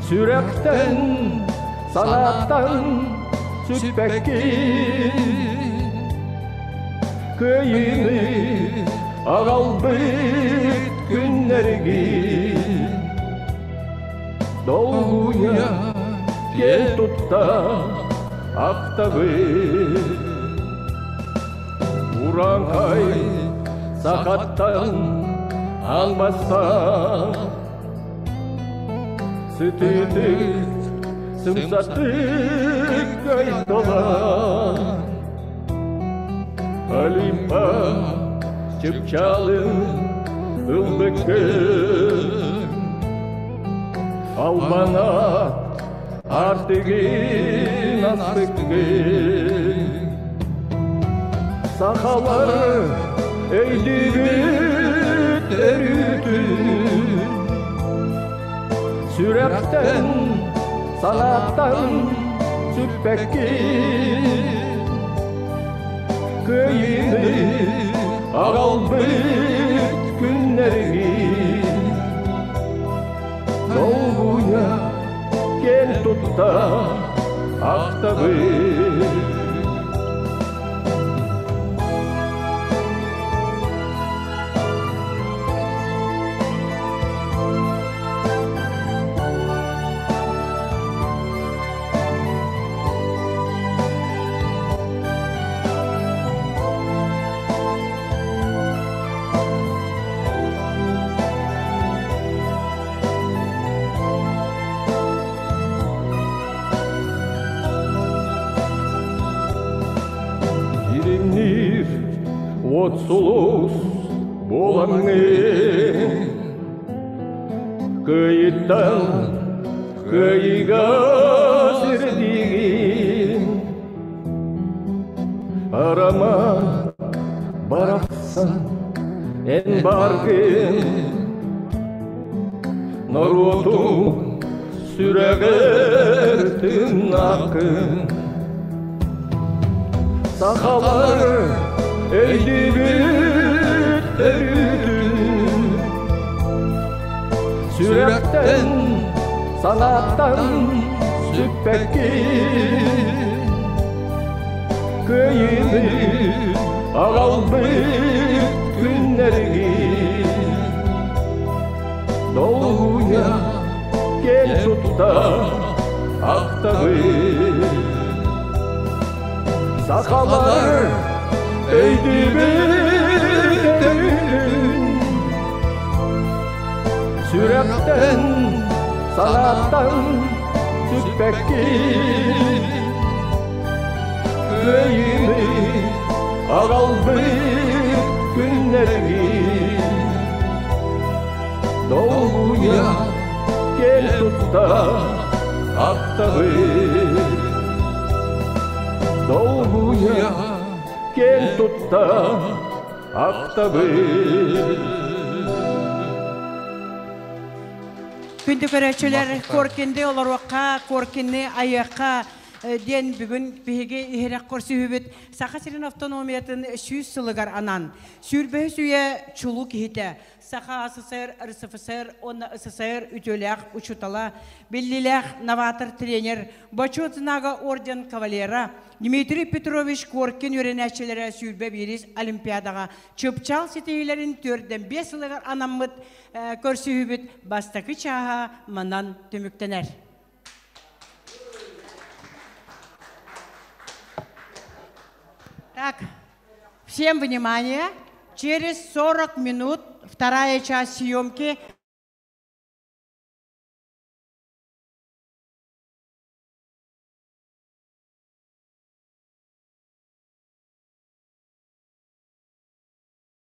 Сүрэхтэн, санааттан сүппэккин Кыайыыны аҕалбыт күннэргин Долгуйа киэн тутта ахтабыт Урааҥхай сахаттан аҥбастан. Сытыытык, сымсатык кайталан Олимпа чыпчаалын ылбыккын Албанат артыгын аспыккын Сахалар өйдүүбүт өрүүтүн Сүрэхтэн, санааттан сүппэккин Кыайыыны аҕалбыт күннэргин Долгуйа киэн тутта ахтабыт Иримниир от сулус буолаҥҥын Кыйыттан кыайыыга сирдиигин Арама барахсан эн баргын Норуотуҥ сүрэҕэр тыыннааххын Сахалар өйдүүбүт өрүүтүн Сүрэхтэн, санааттан сүппэккин Кыайыыны аҕалбыт күннэргин Долгуйа киэн тутта ахтабыт Сахалар өйдүүбүт өйүн Сүрэхтэн, санааттан сүппэккин Кыайыыны аҕалбыт күннэргин Долгуйа киэн тутта ахтабыт Долгуйа киэн тутта ахтабыт Күндү көрөөччүлэр, Коркинди олоруохха, Коркинни айыахха диэн бүгүн биһиги иһирэх көрсүһүүбүт Саха сирин автономиятын 100 сылыгар анан сүүрбэһис үйэ чулуу киһитэ Саха СССР, РСФСР уонна СССР үтүөлээх учуутала, биллиилээх новатор-тренер, Бочуот знага орден кавалера Дмитрий Петрович Коркин үөрэнээччилэрэ сүүрбэ биирис Олимпиадаҕа чыпчаал ситиһиилэрин төрдөн биэс сылыгар анаммыт көрсүһүүбүт бастакы чааһа манан түмүктэнэр. Так, всем внимание. Через 40 минут вторая часть съемки.